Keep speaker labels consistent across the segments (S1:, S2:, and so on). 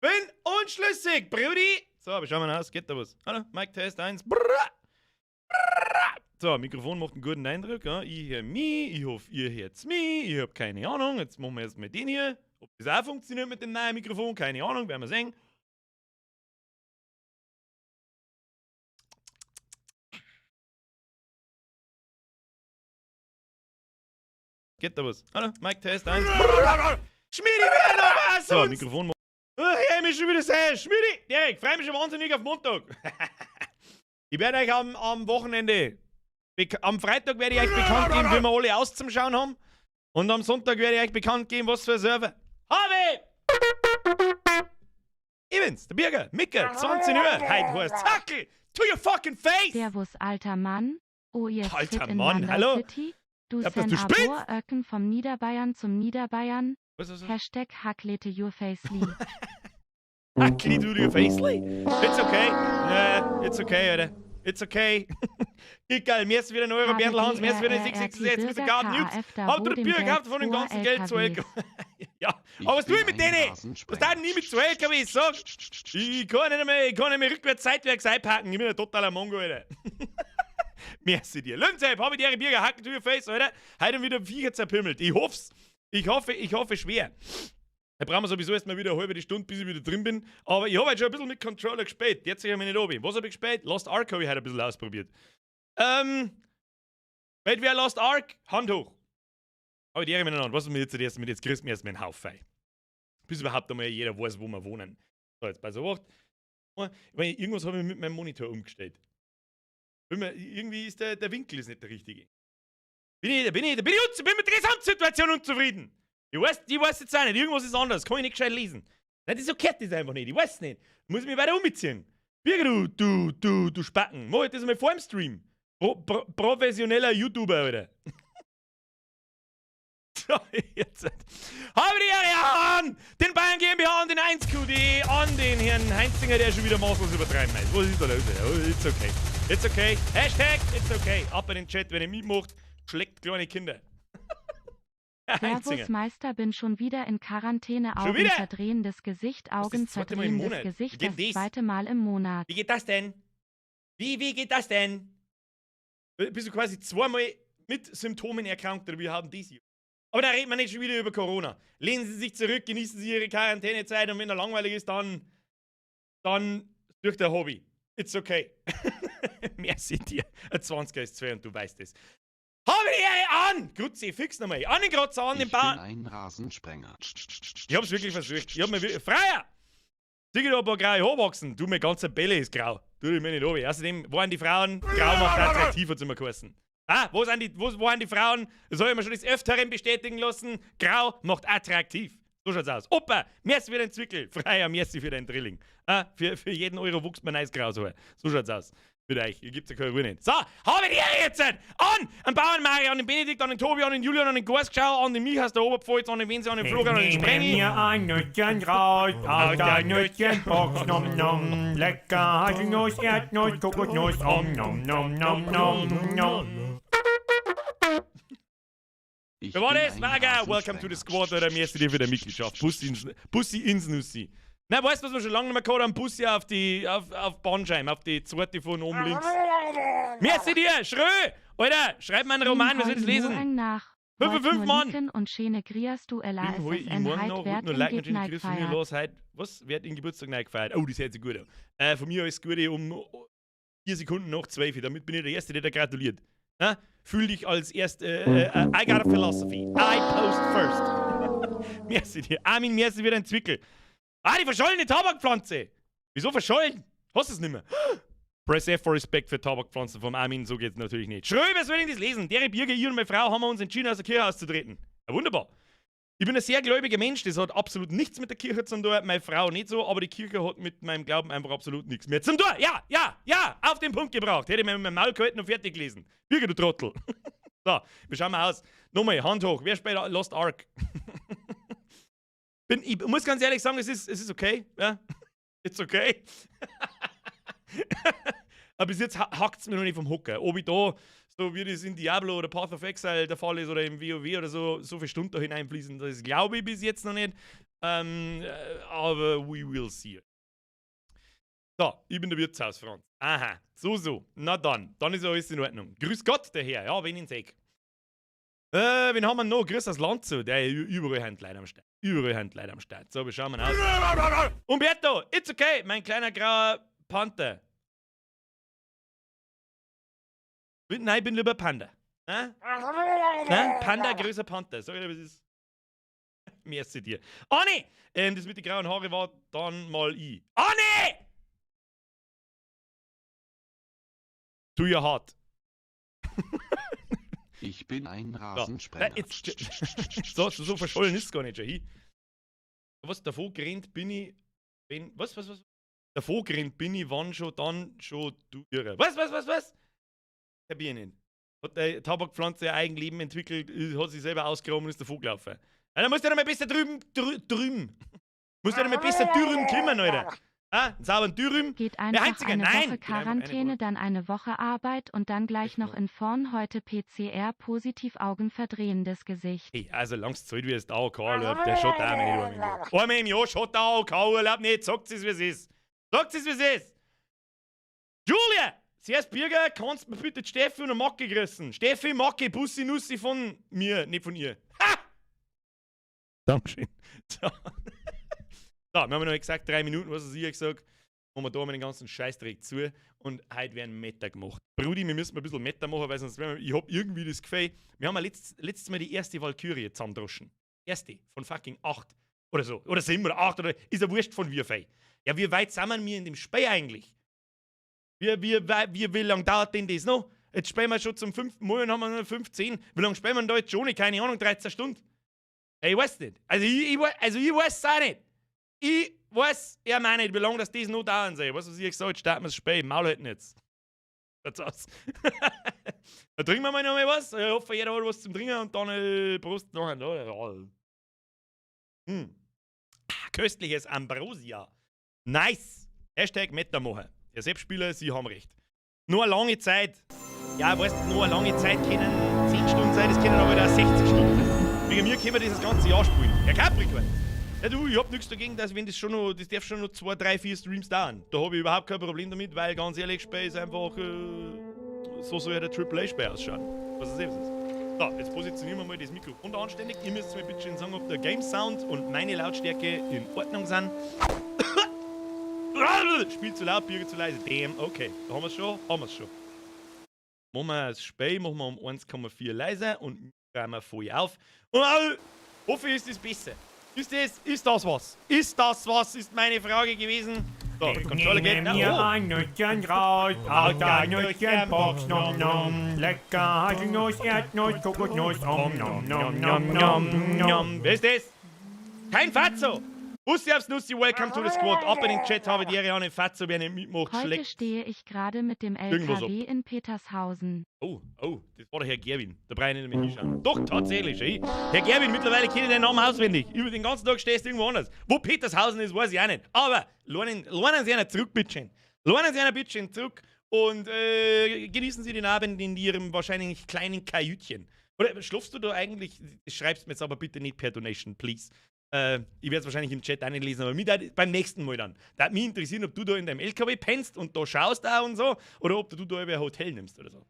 S1: Bin unschlüssig, Brudi. So, aber schauen wir mal aus. Geht da was? Hallo, Mic Test 1. Brrra. Brrra. So, Mikrofon macht einen guten Eindruck. Ja. Ich höre mich, ich hoffe, ihr hört mich. Ich habe keine Ahnung. Jetzt machen wir erst mit den hier. Ob das auch funktioniert mit dem neuen Mikrofon, keine Ahnung, werden wir sehen. Geht da was? Hallo, Mic Test 1. Schmiedi, wer noch was? So, Mikrofon. Ich mich schon wieder sehr. Schmiedi, Derek, freue mich schon wahnsinnig auf Montag. Ich werde euch am Wochenende, am Freitag werde ich euch bekannt geben, wie wir alle aus zum Schauen haben. Und am Sonntag werde ich euch bekannt geben, was für ein Server. Habe! Ich bin's, der Birger, Micke, 20 Uhr. Heute heißt's Hackel to your fucking face!
S2: Servus, alter Mann. Oh, ihr
S1: Alter
S2: fit in
S1: Mann,
S2: Landau
S1: hallo?
S2: City. Du
S1: Ich hab das,
S2: sen
S1: du spinnst!
S2: Abor Öcken vom Niederbayern zum Niederbayern.
S1: Was, was, was?
S2: Hashtag Hacklete your facely.
S1: Hackli to your facely? It's okay. Nee, it's okay, Alter. It's okay. Geil, mir ist wieder ein Euro, Berndl Hans, mir ist wieder 666, Mr. Garden Nukes. Hab du Bier gehabt von dem ganzen Geld zu LKW? Ja, aber was tue ich mit denen? Was tat ich mit zu LKW? Sag, ich kann nicht mehr rückwärts seitwärts einpacken. Ich bin ein totaler Mongo, Alter. Merci dir. Löwensepp, hab ich dir Bier gehackt to your face, Alter. Heute wieder Viecher zerpimmelt. Ich hoff's. Ich hoffe schwer. Da brauchen wir sowieso erstmal wieder eine halbe Stunde, bis ich wieder drin bin. Aber ich habe heute schon ein bisschen mit Controller gespielt. Jetzt sehe ich mich nicht oben. Was habe ich gespielt? Lost Ark habe ich heute ein bisschen ausprobiert. Wait, wer Lost Ark? Hand hoch. Aber die Ehre miteinander. Was ist mir jetzt erst mit? Jetzt kriegst du mir erstmal einen Haufen. Bis überhaupt einmal jeder weiß, wo wir wohnen. So, jetzt bei so Wacht. Ich meine, irgendwas habe ich mit meinem Monitor umgestellt. Irgendwie ist der Winkel ist nicht der richtige. Bin ich, bin ich, bin ich, bin mit der Gesamtsituation unzufrieden. Ich weiß jetzt auch nicht, irgendwas ist anders, kann ich nicht gescheit lesen. Nein, das so kehrt das einfach nicht, ich weiß nicht. Muss ich mich weiter umziehen. Birger, du Spacken, mach ich das mal vor dem Stream. Professioneller YouTuber, Alter. So, jetzt. Habe die Ehre an den Bayern GmbH, an den 1QD, an den Herrn Heinzinger, der schon wieder maßlos übertreiben ist. Was ist da los? Oh, it's okay. It's okay. Hashtag, it's okay. Ab in den Chat, wenn ihr mitmacht, schlägt kleine Kinder. Heinzinger.
S2: Servus Meister, bin schon wieder in Quarantäne.
S1: Schon
S2: Augen
S1: wieder?
S2: verdrehendes Gesicht,
S1: Das ist
S2: Augen
S1: das zweite Mal im
S2: verdrehendes
S1: Monat.
S2: Gesicht,
S1: Wie geht
S2: das
S1: das?
S2: zweite Mal im Monat.
S1: Wie geht das denn? Wie geht das denn? Bist du quasi zweimal mit Symptomen erkrankt oder wie haben die sie? Aber da reden wir nicht schon wieder über Corona. Lehnen Sie sich zurück, genießen Sie Ihre Quarantänezeit und wenn er langweilig ist, dann durch der Hobby. It's okay. Merci dir. Ein 20er ist 2 und du weißt es. Habe die Ehre an! Grüezi, fix nochmal. An den Grotzer, an den
S3: Ich bin
S1: Bauern.
S3: ein Rasensprenger.
S1: Ich hab's wirklich versucht. Ich hab mir wirklich. Freier! Sieh da ein paar graue Haare wachsen. Du, mein ganzer Bälle ist grau. Du, ich mir nicht runter. Außerdem waren die Frauen, grau macht attraktiver zu mir geheißen. Ah, wo sind die Frauen? Das habe ich mir schon des Öfteren bestätigen lassen. Grau macht attraktiv. So schaut's aus. Opa, merci für den Zwickel. Freier, merci für den Drilling. Ah, für jeden Euro wuchs mir nice graues Haar. So schaut's aus. Mit euch. Ihr gebt ja keine Ruhe nicht. So, habe die Ehre jetzt! An! An Bauern Mario, an den Benedikt, an den Tobi, an den Julian, an den Gorskschau, an den Micha aus der Oberpfalz, an den Wenzel, an den Florian, an den Sprengi.
S4: Mir ein Nüsschen raus aus der Nüsschenbox, nom nom. Lecker Haselnuss, Erdnuss, Kokosnuss, om nom nom nom nom nom.
S3: Ich
S1: Wer war
S3: bin
S1: das?
S3: ein
S1: Wager, welcome to the
S3: Rasensprenger.
S1: squad, oder merci dir für die Mitgliedschaft. Bussi ins Nussi. Na, weißt du, was wir schon lange nicht mehr gehabt haben? Bussi auf Bandscheiben, auf die zweite von oben links. Merci dir, Schrö! Alter, schreib mir einen Roman, wir sollen das lesen.
S2: Morgen nach.
S1: Fünf,
S2: Wollt
S1: fünf,
S2: nur
S1: Mann.
S2: liken und schöne Grias du
S1: Ich hol ich
S2: LASSN
S1: morgen
S2: heit
S1: noch,
S2: werd
S1: nur
S2: in
S1: liken und
S2: Gig
S1: schöne Grüße von mir
S2: gefeiert.
S1: los heute. Was? Wird in Geburtstag neu gefeiert? Oh, das hört sich gut an. Von mir alles Gute um 4 Sekunden nach 12. Damit bin ich der Erste, der da gratuliert. Na? Fühl dich als erst. I got a philosophy. I post first. Merci dir. Armin, merci wieder ein Zwickel. Ah, die verschollene Tabakpflanze. Wieso verschollen? Hast du es nicht mehr? Press F for Respect für Tabakpflanzen vom Armin, so geht's natürlich nicht. Schrö, wer soll denn das lesen? Dere Birger, ich und meine Frau haben wir uns entschieden, aus der Kirche auszutreten. Ja, wunderbar. Ich bin ein sehr gläubiger Mensch, das hat absolut nichts mit der Kirche zu tun. Meine Frau nicht so, aber die Kirche hat mit meinem Glauben einfach absolut nichts mehr zum tun. Ja, ja, ja, auf den Punkt gebracht. Hätte ich mir mit meinem Maul gehalten und fertig gelesen. Birger, du Trottel. So, wir schauen mal aus. Nochmal, Hand hoch. Wer spielt Lost Ark? Ich muss ganz ehrlich sagen, es ist okay. Ja? It's okay. Aber bis jetzt hackt es mir noch nicht vom Hocker. Ob ich da, so wie das in Diablo oder Path of Exile der Fall ist oder im WoW oder so, so viele Stunden da hineinfließen, das glaube ich bis jetzt noch nicht. Aber we will see. So, ich bin der Wirtshaus-Franz. Aha, so, so. Na dann, dann ist alles in Ordnung. Grüß Gott, der Herr. Ja, wenn ich ihn sehe. Wen haben wir noch? Grüß aus Landshut. Der überall haben Leute am Start. Überall haben Leute am Start. So, wir schauen mal aus. Umberto, it's okay, mein kleiner grauer Panther. Nein, ich bin lieber Panda. Na? Na? Panda, größer Panther. Sag ich dir, was ist. Merci dir. Anni! Das mit den grauen Haaren war dann mal ich. Anni! Tu your heart.
S3: Ich bin ein Rasensprenger.
S1: Jetzt, so verschollen ist es gar nicht schon. Ich, was, davor gerannt bin ich, wenn, was? Davor gerannt bin ich, wann schon, dann schon, du Irre. Was? Hab ich nicht. Hat die Tabakpflanze ihr Eigenleben entwickelt, hat sich selber ausgegraben und ist davor gelaufen. Ja, dann musst du ja noch mal besser drüben. Musst du ja noch mal besser drüben kümmern, Alter. Ah, einen sauberen Dürüm.
S2: Geht einfach
S1: Einzige.
S2: eine
S1: Nein!
S2: Woche
S1: Geht einfach eine
S2: Quarantäne,
S1: Woche.
S2: dann eine Woche Arbeit und dann gleich noch in vorn heute PCR positiv Augen verdrehendes Gesicht.
S1: Hey, also lang's Zeit wie es da, kein Urlaub, der schaut auch nicht einmal im Jahr. Einmal im Jahr schaut auch kein Urlaub nicht, sagt es, wie es ist. Sagt es, wie es ist. Julia! Servus Birger, kannst du mir bitte die Steffi und Macke grüßen? Steffi, Macke, Bussi, Nussi von mir, nicht von ihr. Ha! Dankeschön. So. So, wir haben noch gesagt, 3 Minuten, was hast du gesagt? Machen wir da mal den ganzen Scheißdreck zu und heute werden Meta gemacht. Brudi, wir müssen mal ein bisschen Meta machen, weil sonst werden wir, ich hab irgendwie das Gefühl, wir haben ja letztes Mal die erste Valkyrie zusammendroschen. Erste von fucking 8 oder so. Oder 7 oder 8 oder ist ja wurscht von wie viel. Ja, wie weit sind wir in dem Spiel eigentlich? Wie lange dauert denn das noch? Jetzt spielen wir schon zum 5. Mal und haben wir noch 15. Wie lange spielen wir denn da jetzt schon? Keine Ahnung, 13 Stunden. Ey, ich weiß nicht. Also ich weiß es auch nicht. Ich weiß, er meint nicht, wie lange das noch dauern soll. Weißt du, was ich gesagt habe? Jetzt starten wir das Spiel. Maul halten jetzt. Schaut's aus. Dann trinken wir mal noch mal was. Ich hoffe, jeder hat was zum Trinken und dann Prost nachher. Hm. Köstliches Ambrosia. Nice. Hashtag Meta machen. Der Sepp-Spieler, Sie haben recht. Nur eine lange Zeit. Ja, weißt du, nur eine lange Zeit können 10 Stunden sein, das können aber wieder 60 Stunden sein. Wegen mir können wir das ganze Jahr spielen. Herr Capricorn. Ja, du, ich hab nichts dagegen, dass wenn das schon noch, das darf schon noch 2, 3, 4 Streams dauern. Da hab ich überhaupt kein Problem damit, weil ganz ehrlich, Spiel ist einfach, so soll ja der AAA-Spiel ausschauen. Was ist das? So, jetzt positionieren wir mal das Mikrofon da anständig. Ihr müsst mir bitte schön sagen, ob der Game Sound und meine Lautstärke in Ordnung sind. Spiel zu laut, Bier zu leise. Damn, okay. Da haben wir's schon, Machen wir das Spiel, machen wir um 1,4 leiser und räumen wir voll auf. Und hoffe ich, ist das besser. Ist das was? Ist das was? Ist meine Frage gewesen. So, Controller geht.
S4: Nehme mir ein Nüsschen raus, aus der Nüsschenbox, nom nom. Lecker Haselnuss, Erdnuss, Kokosnuss, om nom nom nom nom nom.
S1: Wer ist das? Kein Fatzo! Bussi aufs Nussi, welcome to the squad. Ab in den Chat habe die Ehre an den Fatzo, wer nicht mitmacht,
S2: Heute
S1: schlägt.
S2: stehe ich gerade mit dem
S1: Irgendwas
S2: LKW in Petershausen.
S1: Oh, das war der Herr Gerwin. Da brauche ich nicht mehr hinschauen. Doch, tatsächlich, ey. Herr Gerwin, mittlerweile kenne ich deinen Namen auswendig. Über den ganzen Tag stehst du irgendwo anders. Wo Petershausen ist, weiß ich auch nicht. Aber lernen Sie einer zurück, bitteschön. Lernen Sie einer bitteschön zurück und genießen Sie den Abend in Ihrem wahrscheinlich kleinen Kajütchen. Oder schlafst du da eigentlich? Schreib's mir jetzt aber bitte nicht per Donation, please. Ich werde es wahrscheinlich im Chat auch nicht lesen, aber mit, beim nächsten Mal dann. Da würde mich interessieren, ob du da in deinem LKW pennst und da schaust auch und so, oder ob du da über ein Hotel nimmst oder so.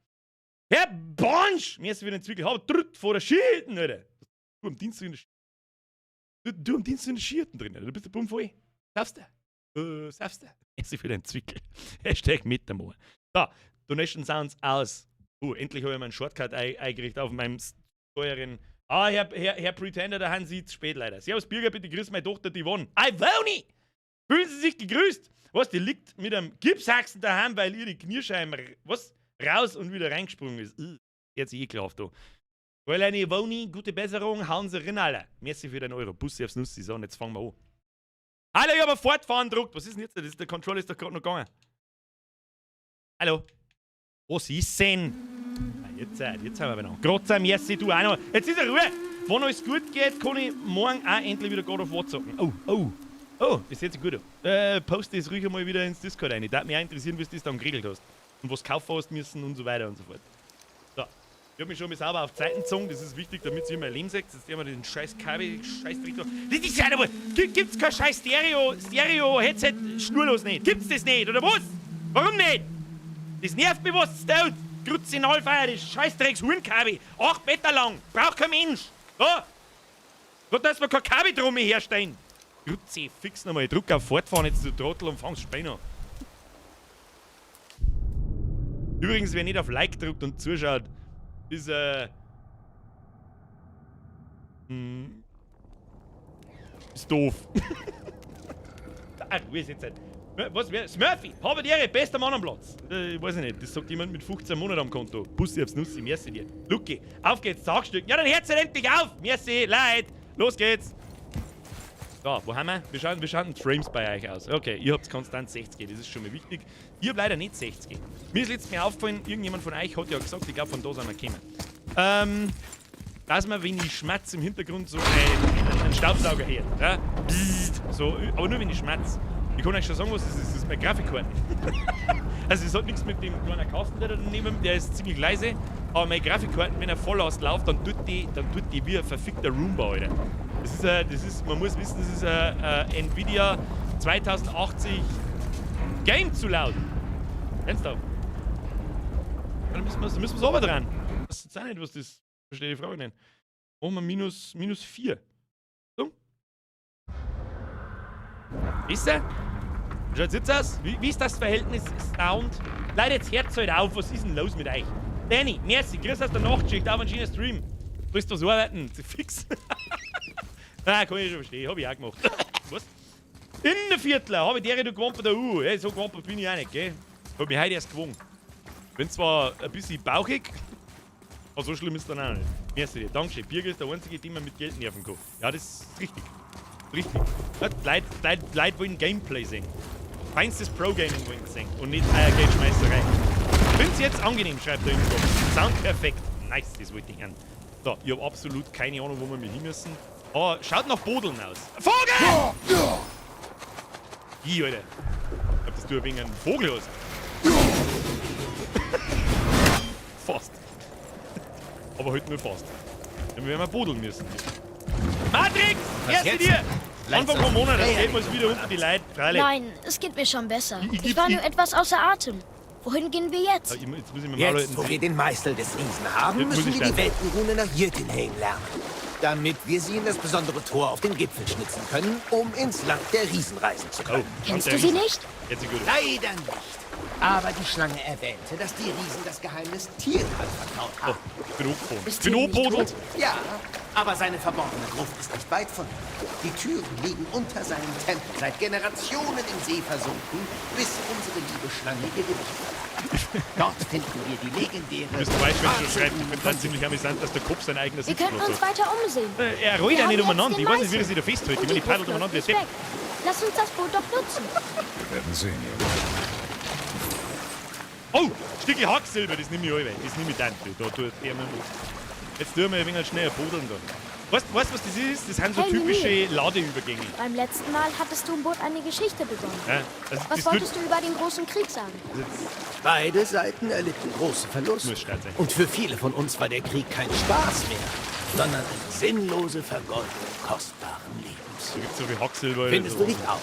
S1: Herr Bonsch! Mir ist wieder ein Zwickel. Hab drückt vor der Schierten, Alter. Du am Dienstag in der Schierten. Du am Dienstag in der Schierten drin, Alter. Du bist der Bumm voll. Saufst du? Saufst du? Es ist wieder ein Zwickel. Hashtag mit der Moor. So, Donation Sounds aus. Endlich habe ich meinen Shortcut eingerichtet auf meinem teuren. Ah, Herr Pretender, da haben Sie zu spät leider. Servus Birger, bitte grüß meine Tochter die Yvonne. Ivoni! Fühlen Sie sich gegrüßt? Was, die liegt mit einem Gipshaxen daheim, weil ihr die Knierscheiben, was, raus und wieder reingesprungen ist. Jetzt ekelhaft, du. Fräulein Ivoni, gute Besserung, hauen Sie rein, Alter. Merci für den Euro. Bussi aufs Nussi, so, und jetzt fangen wir an. Hallo, ich hab ein Fortfahren gedruckt. Was ist denn jetzt? Das ist, der Controller ist doch gerade noch gegangen. Hallo? Was ist denn? Jetzt haben wir noch. Gott sei Merci, du auch noch. Jetzt ist er Ruhe. Wenn alles gut geht, kann ich morgen auch endlich wieder God of War zocken. Oh, das sieht sich gut an. Poste es ruhig einmal wieder ins Discord rein. Ich würde mich auch interessieren, wie du das dann geregelt hast. Und was kaufen hast müssen und so weiter und so fort. So. Ich hab mich schon mal sauber auf Zeiten gezogen, das ist wichtig, damit ihr mein Leben seht. Jetzt immer den scheiß Kabel, scheiß Dreck da. Das ist ja aber. Gibt's kein scheiß Stereo-Headset schnurlos nicht? Gibt's das nicht, oder was? Warum nicht? Das nervt mich, was das tut. Grütze das scheiß Drecks-Hurenkabel. 8 Meter lang. Braucht kein Mensch. Da. Gott, dass wir kein Kabel drum herstellen. Grütze, fix nochmal. Ich drück auf Fortfahren jetzt, du Trottel, und fangst Spielen an. Übrigens, wer nicht auf Like drückt und zuschaut, ist, ist doof. Ach, wo ist jetzt halt? Was wär? Smurfy! Habe die Ehre, bester Mann am Platz! Ich weiß nicht, das sagt jemand mit 15 Monaten am Konto. Bussi aufs Nussi, merci dir. Lucky, auf geht's, Tagstück. Ja, dann hört's halt endlich auf! Merci, Leid! Los geht's! So, wo haben wir? Wir schauen Frames bei euch aus. Okay, ihr habt konstant 60, das ist schon mal wichtig. Ich hab leider nicht 60. Mir ist letztens mal aufgefallen, irgendjemand von euch hat ja gesagt, ich glaub, von da sind wir gekommen. Dass man, wenn ich schmatz, im Hintergrund so einen Staubsauger hört. Ja? Bzzzt, so, aber nur wenn ich schmatz. Ich kann euch schon sagen, was das ist. Das ist meine Grafikkarte. Also es hat nichts mit dem kleinen Kasten, der da daneben, der ist ziemlich leise. Aber meine Grafikkarte, wenn er voll ausläuft, dann tut die wie ein verfickter Roomba, Alter. Das ist, man muss wissen, das ist ein Nvidia 2080 Game zu laut. Ernsthaft. Da müssen wir sauber dran. Das ist auch nicht, was das. Verstehe die Frage nicht. Machen wir minus 4. So. Ist er? Schaut jetzt aus? Wie ist das Verhältnis Sound? Leute, jetzt hört's halt auf. Was ist denn los mit euch? Danny, merci. Grüß aus der Nachtschicht. Auf einen schönen Stream. Du willst was arbeiten? Fix. Ah, kann ich schon verstehen. Hab ich auch gemacht. Was? In der Viertler hab ich der, du gewohnt bei der U. Hey, so gewohnt bin ich auch nicht, gell? Hab mich heute erst gewogen. Bin zwar ein bisschen bauchig, aber so schlimm ist dann auch nicht. Merci dir. Dankeschön. Birger ist der einzige, den man mit Geld nerven kann. Ja, das ist richtig. Richtig. Ja, die Leute wollen Gameplay sehen. Feinstes Pro-Gaming wollen sehen und nicht euer Geldschmeißerei. Find's jetzt angenehm, schreibt der Ingo. Sound perfekt. Nice, das wollte ich hören. So, ich hab absolut keine Ahnung, wo wir mit hin müssen. Oh, schaut nach Bodeln aus. Vogel! Ich, Alter. Ich glaub, dass du ein wenig einen Vogel hast. Fast. Aber halt nur fast. Dann werden wir bodeln müssen. Matrix! Erst dir! Anfang vom Monat, das geht mal wieder unter die Leute. Freilich.
S5: Nein, es geht mir schon besser. Ich war nur etwas außer Atem. Wohin gehen wir jetzt?
S1: Ja, jetzt muss ich mir mal
S6: jetzt, wo wir den Meißel des Riesen haben, müssen wir die Weltenrune nach Jötunheim lernen. Damit wir sie in das besondere Tor auf den Gipfel schnitzen können, um ins Land der Riesen reisen zu können.
S1: Oh,
S5: kennst du sie nicht?
S6: Leider nicht. Aber die Schlange erwähnte, dass die Riesen das Geheimnis Tyr anvertraut haben.
S1: Oh, ich bin hochgefahren. Ich bin hochgepodelt.
S6: Ja, aber seine verborgene Gruft ist nicht weit von hier. Die Türen liegen unter seinem Tempel, seit Generationen im See versunken, bis unsere liebe Schlange ihr Gewicht verlagert. Dort finden wir die legendäre...
S1: Du bist weit, wenn du schreibst. Ich finde das ziemlich amüsant, dass der Kopf sein eigener
S5: Wir könnten uns weiter umsehen.
S1: Er rollt ja nicht umeinander. Ich weiß nicht, wie er sich da festhält. Ich meine, ich paddelt umeinander wie ein Depp.
S5: Lass uns das Boot doch nutzen.
S7: Wir werden sehen, Junge.
S1: Oh, Stücke Hacksilber, das nehme ich alle. Das nehme ich dann. Da tut er mir was. Jetzt tun wir ein wenig schneller buddeln da. Weißt du, was das ist? Das sind so
S5: hey,
S1: typische Ladeübergänge.
S5: Beim letzten Mal hattest du im Boot eine Geschichte begonnen.
S1: Ja, also
S5: was wolltest du über den großen Krieg sagen?
S6: Beide Seiten erlitten große Verluste. Und für viele von uns war der Krieg kein Spaß mehr, sondern eine sinnlose Vergeudung kostbaren Lebens.
S1: Da gibt's so viel Hacksilber.
S6: Findest du nicht auch?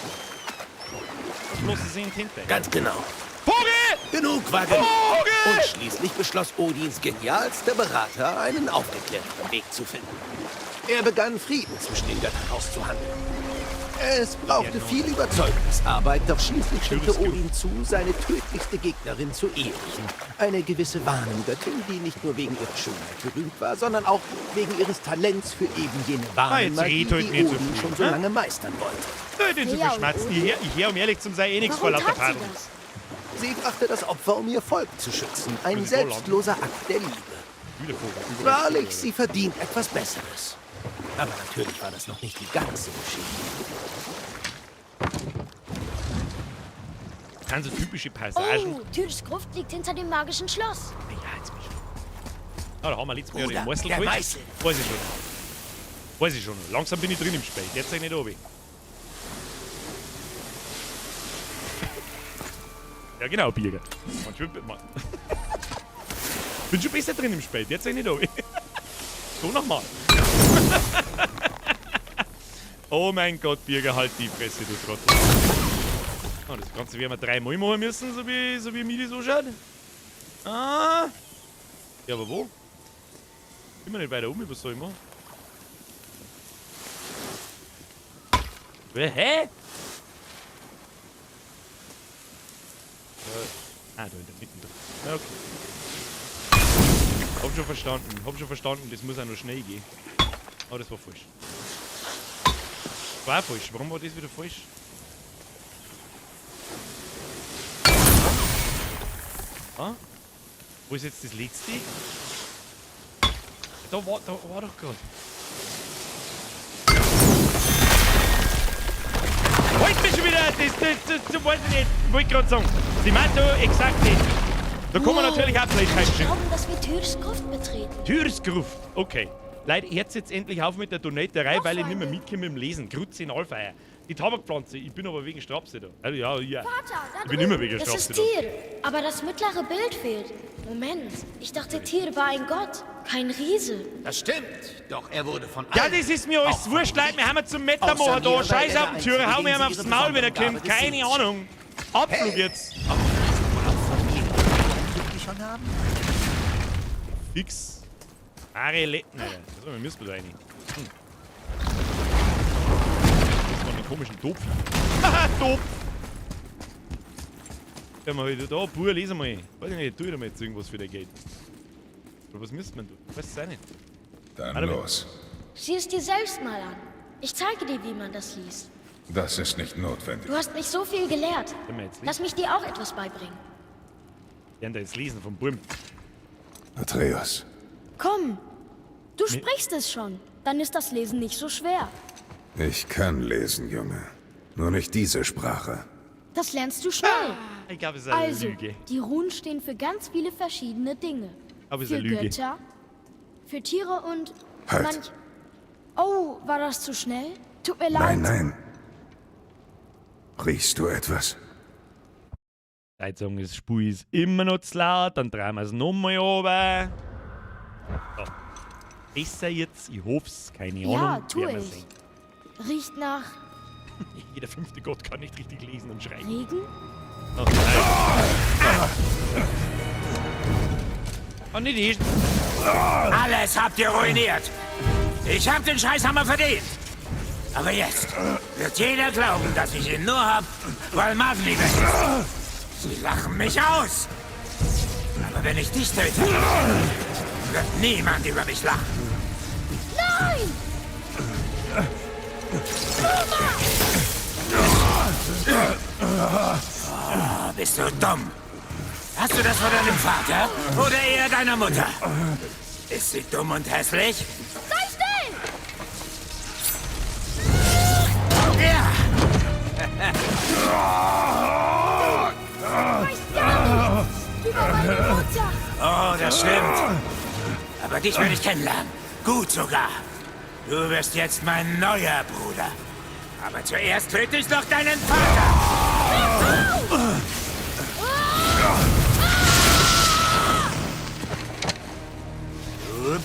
S1: Bloß sind hinter.
S6: Ganz genau.
S1: Vogel!
S6: Genug war genug.
S1: Vogel!
S6: Und schließlich beschloss Odins genialster Berater, einen aufgeklärteren Weg zu finden. Er begann, Frieden zwischen den Göttern auszuhandeln. Es brauchte viel Überzeugungsarbeit, doch schließlich stimmte Odin zu, seine tödlichste Gegnerin zu ehelichen. Eine gewisse Warngöttin, die nicht nur wegen ihrer Schönheit berühmt war, sondern auch wegen ihres Talents für eben jene Warnmagie, die Odin schon so lange meistern wollte.
S1: Nicht so viel schmatzen. Ich hör, um ehrlich zu sein, eh nichts vor lauter Padeln.
S6: Sie brachte das Opfer, um ihr Volk zu schützen. Ein selbstloser Akt der Liebe. Wahrlich, sie verdient etwas Besseres. Aber natürlich war das noch nicht die ganze Geschichte.
S1: Das sind so typische Passagen.
S5: Oh, Tyrs Gruft liegt hinter dem magischen Schloss.
S1: Ja, jetzt bist du. Ah, da haben wir letztes Mal den Meißel
S6: der
S1: geholt.
S6: Meißel.
S1: Weiß ich schon. Weiß ich schon. Langsam bin ich drin im Spiel. Jetzt sag ich nicht runter. Ja, genau, Birger. Man schwimmt man. Bin schon besser drin im Spiel, jetzt nicht da. So nochmal. Oh mein Gott, Birger, halt die Fresse, du Trottel. Oh, das Ganze werden wir dreimal machen müssen, so wie mir das anschaut. Ah. Ja, aber wo? Immer nicht weiter um, was soll ich machen? Hä? Ah, da in der Mitte drin. Okay. Hab schon verstanden, das muss auch noch schnell gehen. Oh, das war falsch. War falsch. Warum war das wieder falsch? Ah? Wo ist jetzt das letzte? Da war doch gerade. Halt mich schon wieder! Das weiß ich nicht. Ich wollte gerade sagen. Sie meint da exakt nicht. Da kann man natürlich auch Playtime
S5: Ich glaube, dass wir Tyrs Gruft betreten.
S1: Tyrs Gruft, okay. Leute, hört jetzt endlich auf mit der Donaterei, weil ich nicht mehr mitkomme mit dem Lesen. Grüezi in Allfeier. Die Tabakpflanze, ich bin aber wegen Strapse da. Also, ja, ja.
S5: Vater, da
S1: ich bin immer wegen
S5: das
S1: Strapse
S5: ist Tyr, aber das mittlere Bild fehlt. Moment, ich dachte, Tyr war ein Gott, kein Riese.
S6: Das stimmt, doch er wurde von
S1: Ja, das ist mir alles wurscht, Leute. Wir haben zum Metamacher da. Scheiß auf den Tür, hau mir aufs Maul, wenn er kommt. Keine Ahnung. Abflug jetzt. Fix. Ariletten, Alter. Das wir müssen da rein. Das war einen komischen Topf. Haha, Topf! Ja, mal wieder da, Bur, lese mal. Weiß ich nicht, tu ich da mal jetzt irgendwas für dein Geld. Aber was müsste man tun? Ich weiß es auch nicht.
S7: Dann los.
S5: Sieh es dir selbst mal an. Ich zeige dir, wie man das liest.
S7: Das ist nicht notwendig.
S5: Du hast mich so viel gelehrt. Lass mich dir auch etwas beibringen.
S1: Lernt da jetzt lesen vom Burm.
S7: Atreus.
S5: Komm, du sprichst es schon. Dann ist das Lesen nicht so schwer.
S7: Ich kann lesen, Junge. Nur nicht diese Sprache.
S5: Das lernst du schnell.
S1: Ich glaube, es ist eine
S5: also,
S1: Lüge.
S5: Die Runen stehen für ganz viele verschiedene Dinge.
S1: Aber es ist
S5: für
S1: eine Lüge.
S5: Götter, für Tiere und
S7: Halt.
S5: Oh, war das zu schnell? Tut mir leid.
S7: Nein, nein. Riechst du etwas?
S1: Leute sagen, das Spiel ist immer noch zu laut, dann drehen wir es nochmal runter. So. Besser jetzt, ich hoff's, keine Ahnung.
S5: Ja, tu
S1: werden wir
S5: ich.
S1: sehen.
S5: Riecht nach
S1: Jeder fünfte Gott kann nicht richtig lesen und schreiben.
S5: Regen?
S1: Oh, nein. Oh, nicht ich.
S8: Alles habt ihr ruiniert. Ich hab den Scheißhammer verdient. Aber jetzt wird jeder glauben, dass ich ihn nur hab, weil Magni weg ist. Sie lachen mich aus. Aber wenn ich dich töte, wird niemand über mich lachen.
S5: Nein!
S8: Oh, bist du dumm? Hast du das von deinem Vater oder eher deiner Mutter? Ist sie dumm und hässlich?
S5: Sei still!
S8: Ja!
S5: Du weißt gar nichts über meine Mutter!
S8: Oh, das stimmt. Aber dich werde ich kennenlernen. Gut sogar. Du wirst jetzt mein neuer Bruder. Aber zuerst töte ich noch deinen Vater. Ups.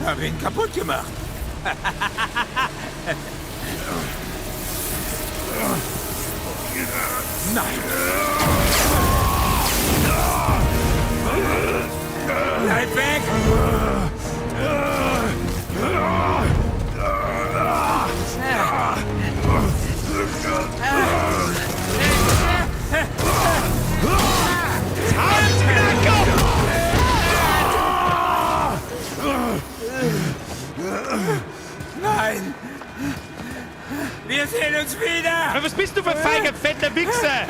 S8: Hab ihn kaputt gemacht. Nein. Bleib weg! Nein! Wir sehen uns wieder!
S1: Aber was bist du für ein feiger, fetter Wichser?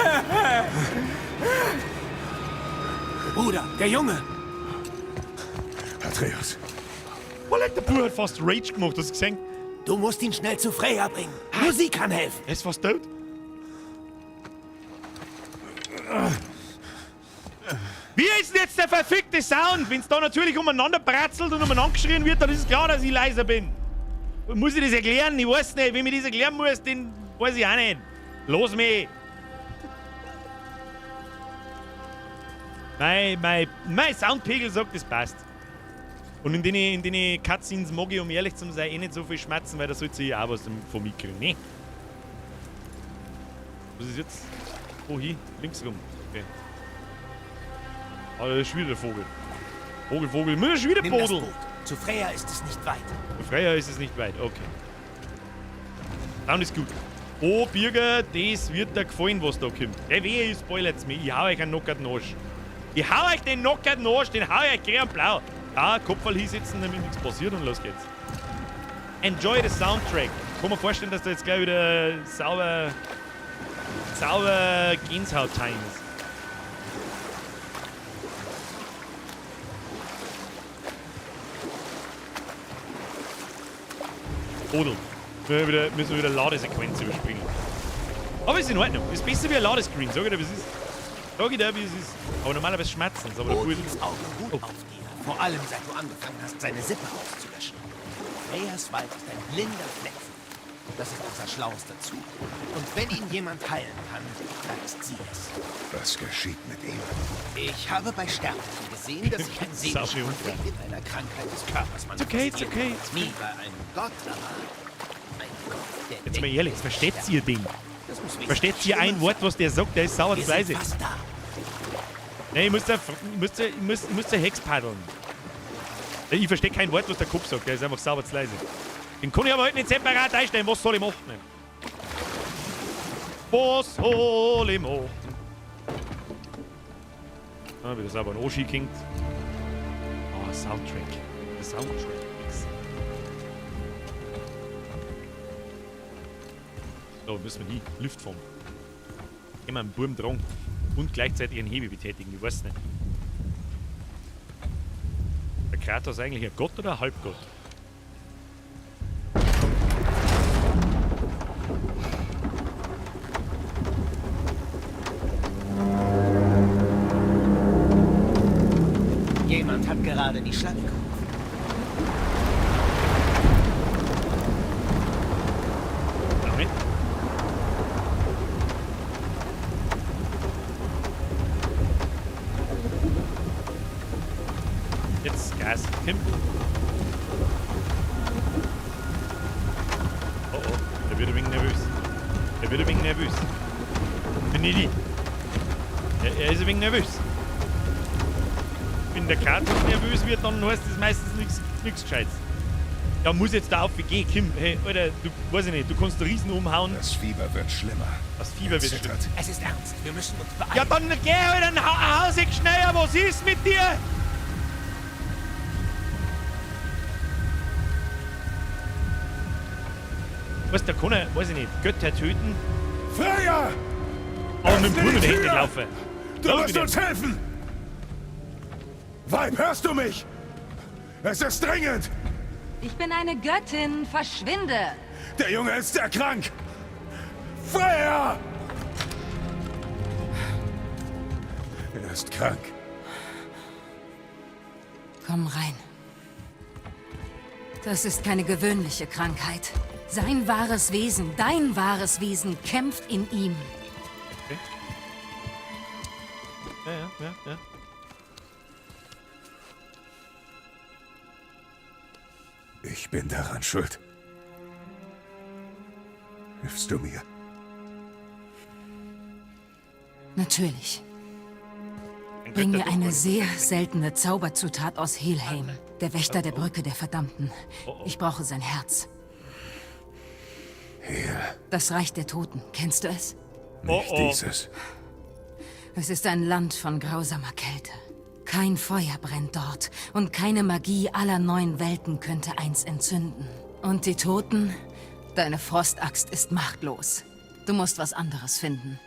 S8: Bruder, der Junge!
S7: Atreus.
S1: Oh, der Bub hat fast Rage gemacht, hast du gesehen?
S6: Du musst ihn schnell zu Freya bringen. Nur sie kann helfen.
S1: Er ist fast tot. Wie ist denn jetzt der verfickte Sound? Wenn's da natürlich umeinander bratzelt und umeinander geschrien wird, dann ist es klar, dass ich leiser bin. Muss ich das erklären? Ich weiß nicht. Wenn ich das erklären muss, dann weiß ich auch nicht. Los mich! Mein Soundpegel sagt, das passt. Und in den Cutscenes mag ich, um ehrlich zu sein, eh nicht so viel schmatzen, weil da sollte ich auch was von mir kriegen. Ne? Was ist jetzt? Wohin? Links rum. Okay. Ah, das ist schon wieder der Vogel. Vogel, Vogel. Muss schon wieder
S6: Nimm das
S1: bodeln.
S6: Boot. Zu Freya ist es nicht weit.
S1: Zu Freya ist es nicht weit, okay. Sound ist gut. Oh, Birger, das wird dir gefallen, was da kommt. Der Wehe, ich spoilert's mir. Ich hau euch einen Knockout in den Arsch. Ich hau euch den Knockout in den Arsch, den hau ich euch grün und blau. Da, Kopfball hinsetzen, damit nichts passiert und los geht's. Enjoy the Soundtrack. Kann mir vorstellen, dass da jetzt gleich wieder sauber Gänsehaut-Time ist. Odel. Müssen wir wieder Ladesequenz überspringen. Aber ist in Ordnung. Ist besser wie ein Ladescreen. Sag ich dir, wie es ist. Sag ich dir, wie es ist. Aber normalerweise schmerzen es. Aber der
S6: Odins Augen ruht auf dir. Vor allem, seit du angefangen hast, seine Sippe auszulöschen. Freyas Wald ist ein blinder Fleck. Das ist unser schlauester Zug. Und wenn ihn jemand heilen kann, dann ist sie es.
S7: Was geschieht mit ihm?
S6: Ich habe bei Sterblichen gesehen, dass sich ein seelischer Konflikt in einer Krankheit des Körpers
S1: It's okay, it's
S6: manifestiert.
S1: okay, it's okay.
S6: Nie bei einem Gott, aber ein Gott, der
S1: Jetzt mal ehrlich, versteht ihr den?
S6: Das muss
S1: Versteht ihr ein Wort, was der sagt? Der ist sauer
S6: Wir
S1: zu leise.
S6: sind fast da.
S1: Nee, ich muss da Hex paddeln. Ich verstehe kein Wort, was der Kopf sagt. Der ist einfach sauber zu leise. Den kann ich aber heute nicht separat einstellen. Was soll ich machen? Was soll ich machen? Ah, wieder sauber ein Oschi klingt. Ah, Soundtrack. Der Soundtrack. So, müssen wir hin. Lift fahren. Gehen wir einen Burm dran. Und gleichzeitig einen Hebi betätigen. Ich weiß nicht. Der Kratos ist eigentlich ein Gott oder ein Halbgott?
S6: Jemand hat gerade die Schlange gerufen.
S1: Damit. Jetzt Gas. Kim. Oh oh, der wird ein wenig nervös. Der wird ein wenig nervös. Bin ich die. Er ist ein wenig nervös. Wenn der Kratos nervös wird, dann heißt das meistens nichts Gescheites. Ja, muss jetzt da auf gehen, Kim. Hey, Alter, du, weiß ich nicht, du kannst Riesen umhauen.
S7: Das Fieber wird schlimmer.
S1: Das Fieber wird schlimmer.
S6: Es ist ernst, wir müssen uns beeilen.
S1: Ja, dann geh, Alter, dann haus ich schneller. Was ist mit dir? Was, da kann er, weiß ich nicht, Götter töten.
S7: Freya!
S1: Aber mit dem Brunnen hinten laufen.
S7: Du musst uns helfen! Weib, hörst du mich? Es ist dringend!
S9: Ich bin eine Göttin, verschwinde!
S7: Der Junge ist sehr krank! Freya! Er ist krank.
S9: Komm rein. Das ist keine gewöhnliche Krankheit. Sein wahres Wesen, dein wahres Wesen kämpft in ihm.
S1: Okay. Ja.
S7: Ich bin daran schuld. Hilfst du mir?
S9: Natürlich. Bring mir eine sehr seltene Zauberzutat aus Helheim, der Wächter der Brücke der Verdammten. Ich brauche sein Herz.
S7: Hel.
S9: Das Reich der Toten. Kennst du es?
S7: Nicht dieses.
S9: Es ist ein Land von grausamer Kälte. Kein Feuer brennt dort und keine Magie aller neuen Welten könnte eins entzünden. Und die Toten? Deine Frostaxt ist machtlos. Du musst was anderes finden.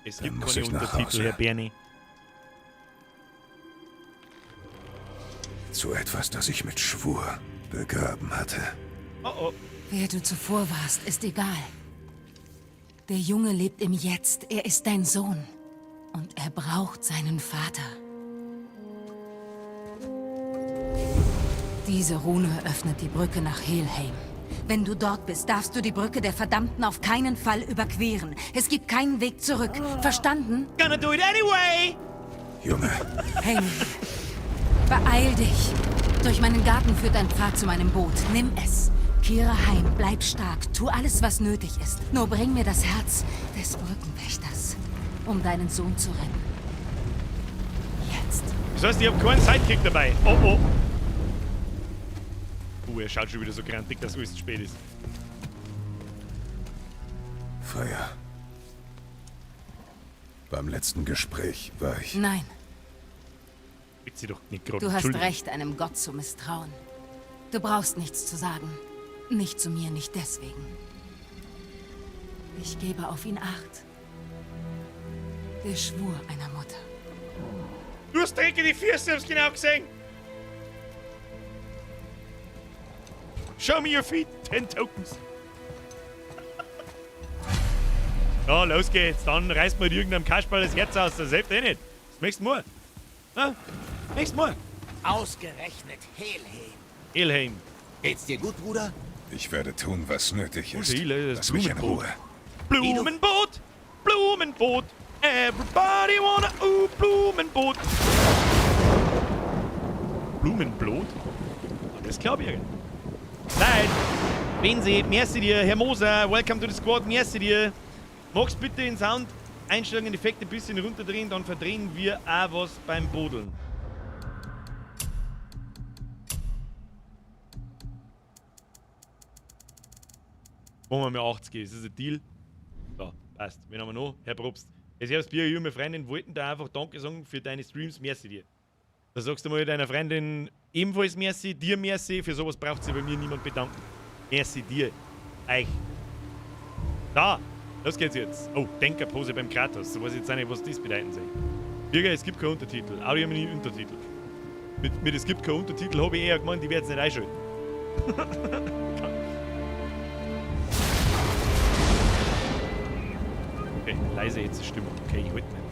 S1: Es gibt keine Untertitel, Herr Bernie.
S7: Zu etwas, das ich mit Schwur begraben hatte.
S1: Oh oh.
S9: Wer du zuvor warst, ist egal. Der Junge lebt im Jetzt. Er ist dein Sohn. Und er braucht seinen Vater. Diese Rune öffnet die Brücke nach Helheim. Wenn du dort bist, darfst du die Brücke der Verdammten auf keinen Fall überqueren. Es gibt keinen Weg zurück. Verstanden?
S1: Gonna do it anyway!
S7: Junge.
S9: Hey, beeil dich. Durch meinen Garten führt ein Pfad zu meinem Boot. Nimm es. Kehre heim, bleib stark, tu alles, was nötig ist. Nur bring mir das Herz des Brückenwächters, um deinen Sohn zu retten. Jetzt.
S1: Das heißt, ich hab keinen Sidekick dabei. Oh, oh. Er schaut schon wieder so grantig, dass alles zu spät ist.
S7: Freya. Beim letzten Gespräch war ich...
S9: Nein.
S1: Ich sie doch nicht gerade.
S9: Du hast recht, einem Gott zu misstrauen. Du brauchst nichts zu sagen. Nicht zu mir, nicht deswegen. Ich gebe auf ihn Acht. Der Schwur einer Mutter.
S1: Du hast dreckige Füße, hab's genau gesehen. Show me your feet, 10 Tokens. Ja, los geht's. Dann reißt mir irgendeinem Kasperl das Herz aus. Das hilft eh nicht. Das nächste Mal. Ja, nächstes Mal.
S8: Ausgerechnet Helheim.
S1: Helheim.
S6: Geht's dir gut, Bruder?
S7: Ich werde tun, was nötig ist.
S1: Seele,
S7: Lass mich in Ruhe.
S1: Blumenboot! Blumenboot! Everybody wanna oh, Blumenboot! Blumenblot? Das glaube ich. Nein! Wenn Sie, merci dir, Herr Moser, welcome to the squad, merci dir. Magst bitte den Sound, Einstellungen, Effekte ein bisschen runterdrehen, dann verdrehen wir auch was beim Bodeln. Machen wir mal 80, ist das ein Deal? So, passt. Wen haben wir noch? Herr Probst. Es ist Bier, junge Freundin wollten da einfach Danke sagen für deine Streams, merci dir. Da sagst du mal deiner Freundin ebenfalls merci, dir merci, für sowas braucht sich bei mir niemand bedanken. Merci dir. Euch. Da, los geht's jetzt. Oh, Denkerpose beim Kratos. So weiß ich jetzt auch nicht, was das bedeuten soll. Bürger, es gibt keinen Untertitel. Audio-Menü, Untertitel. Mit es gibt keinen Untertitel habe ich eher gemeint, die werden es nicht einschalten. Okay, leise jetzt die Stimmung. Okay, ich halte nicht.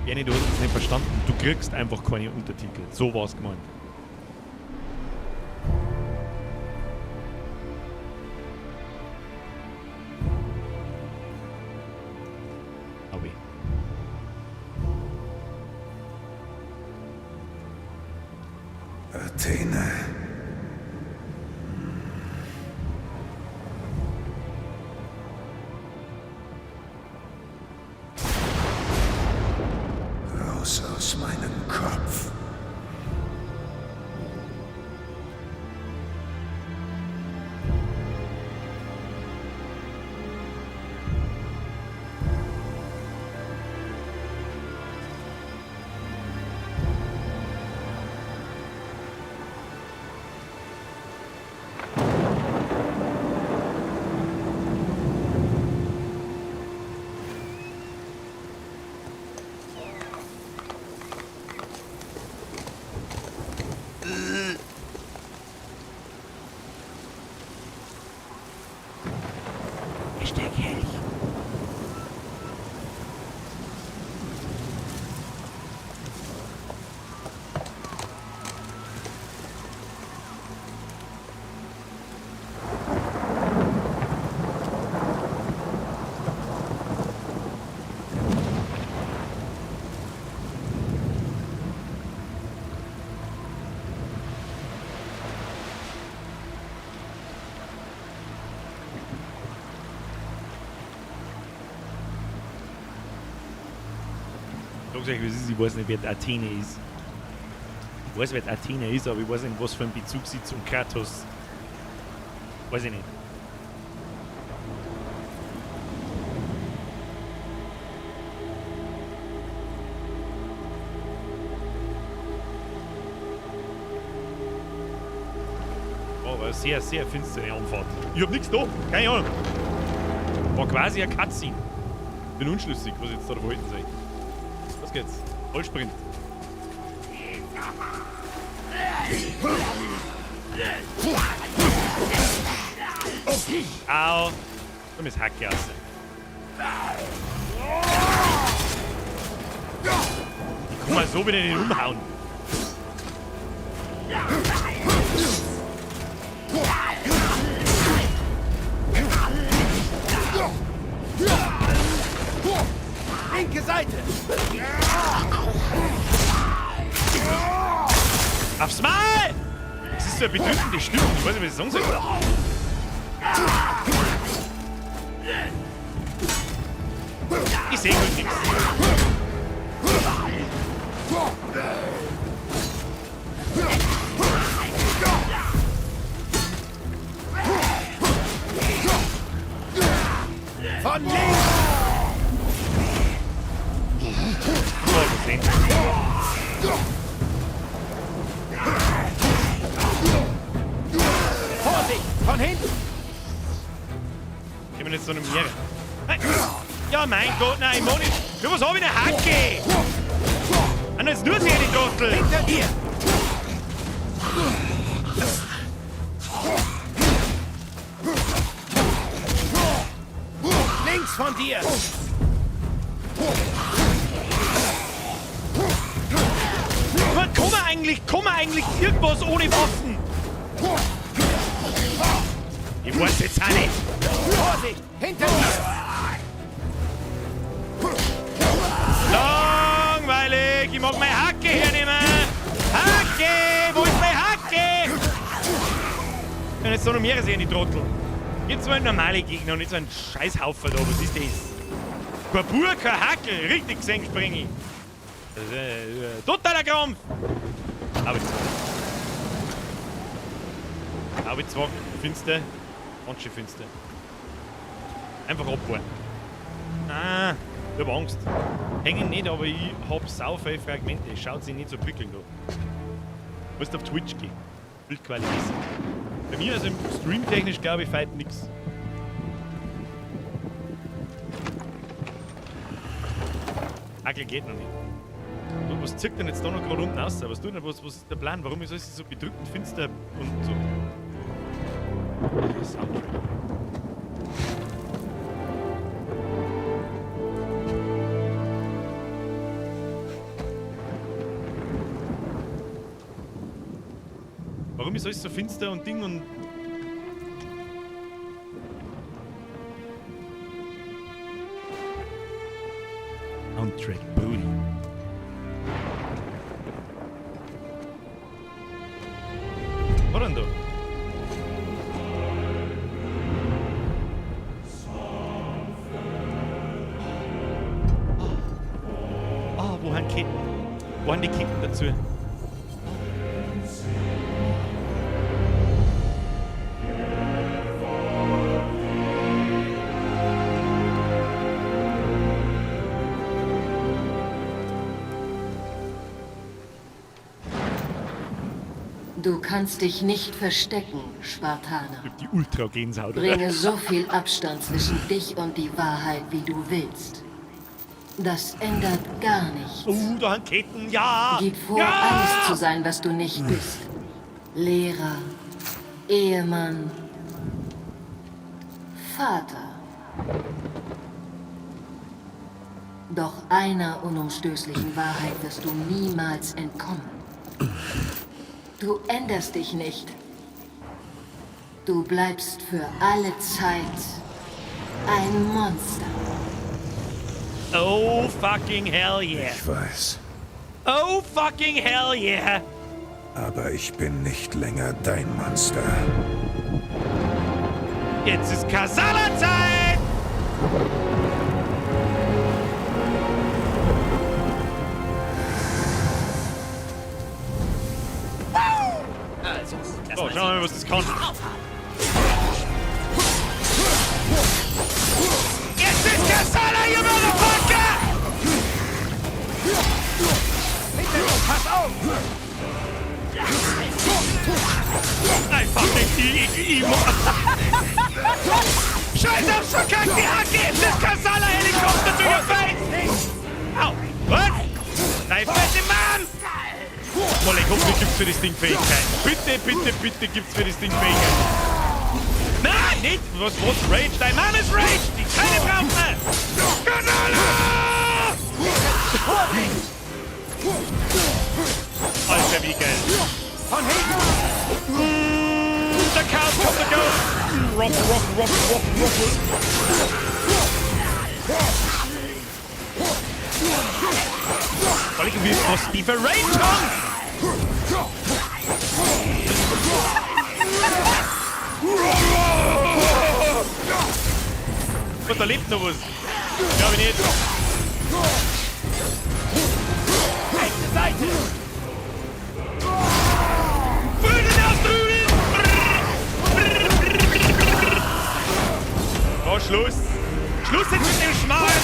S1: Bernie, du hast es nicht verstanden. Du kriegst einfach keine Untertitel. So war es gemeint. Aui.
S7: Athene. Raus aus meinem Kopf.
S1: Hashtag Helch. Ich sag's euch, wie es ist, ich weiß nicht, wer die Athene ist. Ich weiß, wer die Athene ist, aber ich weiß nicht, was für einen Bezug sie zum Kratos. Weiß ich nicht. War aber sehr, sehr finstere Anfahrt. Ich hab nichts da, keine Ahnung. War quasi ein Cutscene. Bin unschlüssig, was ich jetzt da davon halten soll. Los geht's. Vollsprint. Au. Komm, ist Hacke raus. Ich kann mal so wieder nicht umhauen.
S6: Linke Seite!
S1: Aufs Mal! Das ist so eine bedrückende Stimmung. Ich weiß nicht, was ich sagen soll. Ich sehe gut nichts.
S6: Von links!
S1: So, gesehen.
S6: Vorsicht! Von hinten!
S1: Ich bin jetzt so eine Meere. Nein. Ja, mein Gott, nein, Moni. Du, was hab ich denn? Hacke? Ah, jetzt nur sie, die Trottel.
S6: Hinter dir! Links von dir!
S1: Aber kann man eigentlich irgendwas ohne Waffen? Ich weiß jetzt auch nicht.
S6: Vorsicht! Hinter dir!
S1: Langweilig! Ich mag meine Hacke hernehmen! Hacke! Wo ist meine Hacke? Ich kann jetzt so noch mehrere sehen, die Trottel. Jetzt so ein normale Gegner und nicht so ein Scheißhaufen da. Was ist das? Kein Bur, kein Hackel. Richtig gesehen springe ich. Das ist, totaler Krampf! Aber zwei. Aber zwei. Finster. Ganz schön finster. Einfach abbauen. Ah, ich hab Angst. Hängen nicht, aber ich hab sau viele Fragmente. Schaut sich nicht so prickelnd an. Du musst auf Twitch gehen. Bildqualität. Bei mir, also streamtechnisch, glaube ich, fällt nix. Hackel geht noch nicht. Was zirkt denn jetzt da noch gerade unten raus? Was tut denn, was ist der Plan? Warum ist alles so bedrückend finster und so? Soundtrack. Warum ist alles so finster und Ding und... Soundtrack, Brudi. Was denn da? Ah, wo haben Ketten? Wo haben die Ketten dazu?
S9: Du kannst dich nicht verstecken, Spartaner.
S1: Die Ultra-Gänsehaut, oder?
S9: Bringe so viel Abstand zwischen dich und die Wahrheit, wie du willst. Das ändert gar nichts.
S1: Oh, da haben Ketten, ja!
S9: Gib vor,
S1: ja!
S9: alles zu sein, was du nicht bist. Lehrer, Ehemann, Vater. Doch einer unumstößlichen Wahrheit wirst du niemals entkommen. Du änderst dich nicht. Du bleibst für alle Zeit ein Monster.
S1: Oh fucking hell yeah.
S7: Ich weiß.
S1: Oh fucking hell yeah.
S7: Aber ich bin nicht länger dein Monster.
S1: Jetzt ist Kasala-Zeit!
S6: Also gut, lass
S1: So,
S6: mal
S1: schauen wir mal, was das kann. Jetzt ist Kasala, you motherfucker!
S6: Pass auf!
S1: Nein, fuck nicht, ich Scheiß aufs verkackte Hacke! Jetzt ist Kasala-Helikopter to your face! Au! Was? Nein, fette Mann! Molle, hoffentlich gibt's für das Ding Fähigkeiten. Bitte, bitte, bitte gibt's für das Ding Fähigkeiten. Nicht? Was Rage? Dein Mann ist Rage! Die keine braucht man! Kanala! Alter, wie geil.
S6: Von hinten!
S1: Der Chaos kommt, der Chaos! Rock, rock, rock, rock, rock. Soll ich wie was die für Range haben? Was, da lebt noch was? Glaub ich nicht. Rechte Seite! Brüden ausdrüben! Oh, Schluss! Schluss jetzt mit dem Schmarrn!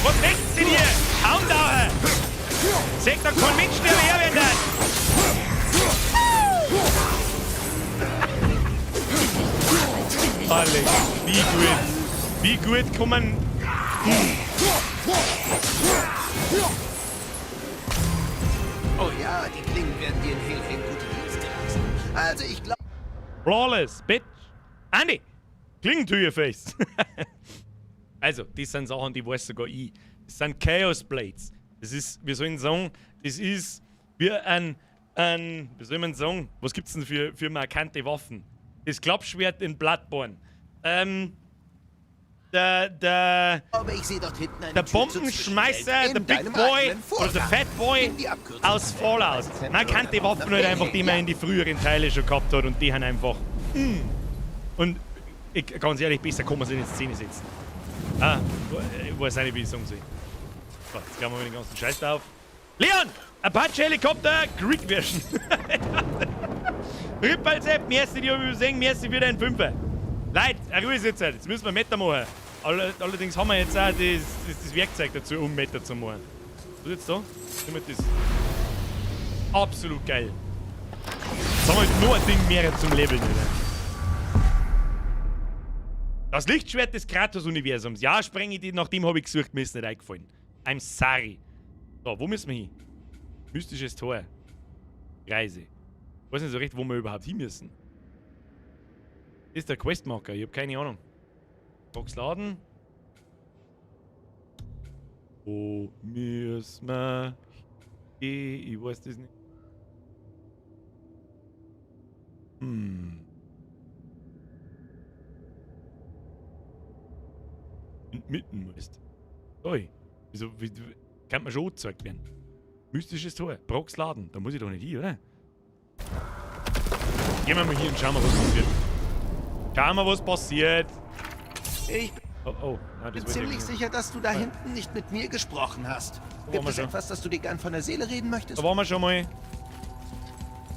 S1: Was möchten Sie hier? Kaum da! Seht doch kein Mensch mehr wer werden! Alex, wie gut! Wie gut kann man...
S6: Oh ja, die Klingen werden dir in Helheim gute Dienste leisten. Also ich glaube...
S1: Flawless, bitch! Andy! Klingen to your face! Also, das sind Sachen, die weiß sogar ich. Das sind Chaos Blades. Das ist, wie soll ich sagen, das ist wie ein, wie soll man sagen, was gibt's denn für markante Waffen? Das Klappschwert in Bloodborne. Der Bombenschmeißer, der Big Boy oder der Fat Boy aus Fallout. Man kennt die Waffen halt einfach, die man in die früheren Teile schon gehabt hat und die haben einfach. Und ich, ganz ehrlich, besser kann man sich in Szene setzen. Ah, ich weiß auch nicht, wie ich sagen soll. So, jetzt klauen wir den ganzen Scheiß da auf. Leon! Apache Helikopter, Greek Version. Rippalsepp, merci dir übersehen, merci für deinen Fünfer. Leute, Ruhe ist jetzt. Jetzt müssen wir Meta machen. Allerdings haben wir jetzt auch das Werkzeug dazu, um Meta zu machen. Was ist jetzt da? Das absolut geil. Jetzt haben wir halt nur ein Ding mehr zum Leveln. Oder? Das Lichtschwert des Kratos-Universums. Ja, spreng ich die, nach dem habe ich gesucht, mir ist nicht eingefallen. I'm sorry. So, wo müssen wir hin? Mystisches Tor. Reise. Ich weiß nicht so recht, wo wir überhaupt hin müssen. Das ist der Questmarker, ich habe keine Ahnung. Box laden. Wo müssen wir hin? Ich weiß das nicht. In mitten musst. Oi. Wieso, wie, kann man schon angezeigt werden? Mystisches Tor. Brocks Laden. Da muss ich doch nicht hin, oder? Gehen wir mal hier und schauen mal, was passiert. Schauen wir, was passiert.
S6: Ich
S1: oh, oh. Nein,
S6: bin ziemlich sicher, dass du da hinten nicht mit mir gesprochen hast. Gibt es etwas, das du dir gern von der Seele reden möchtest?
S1: Da waren wir schon mal.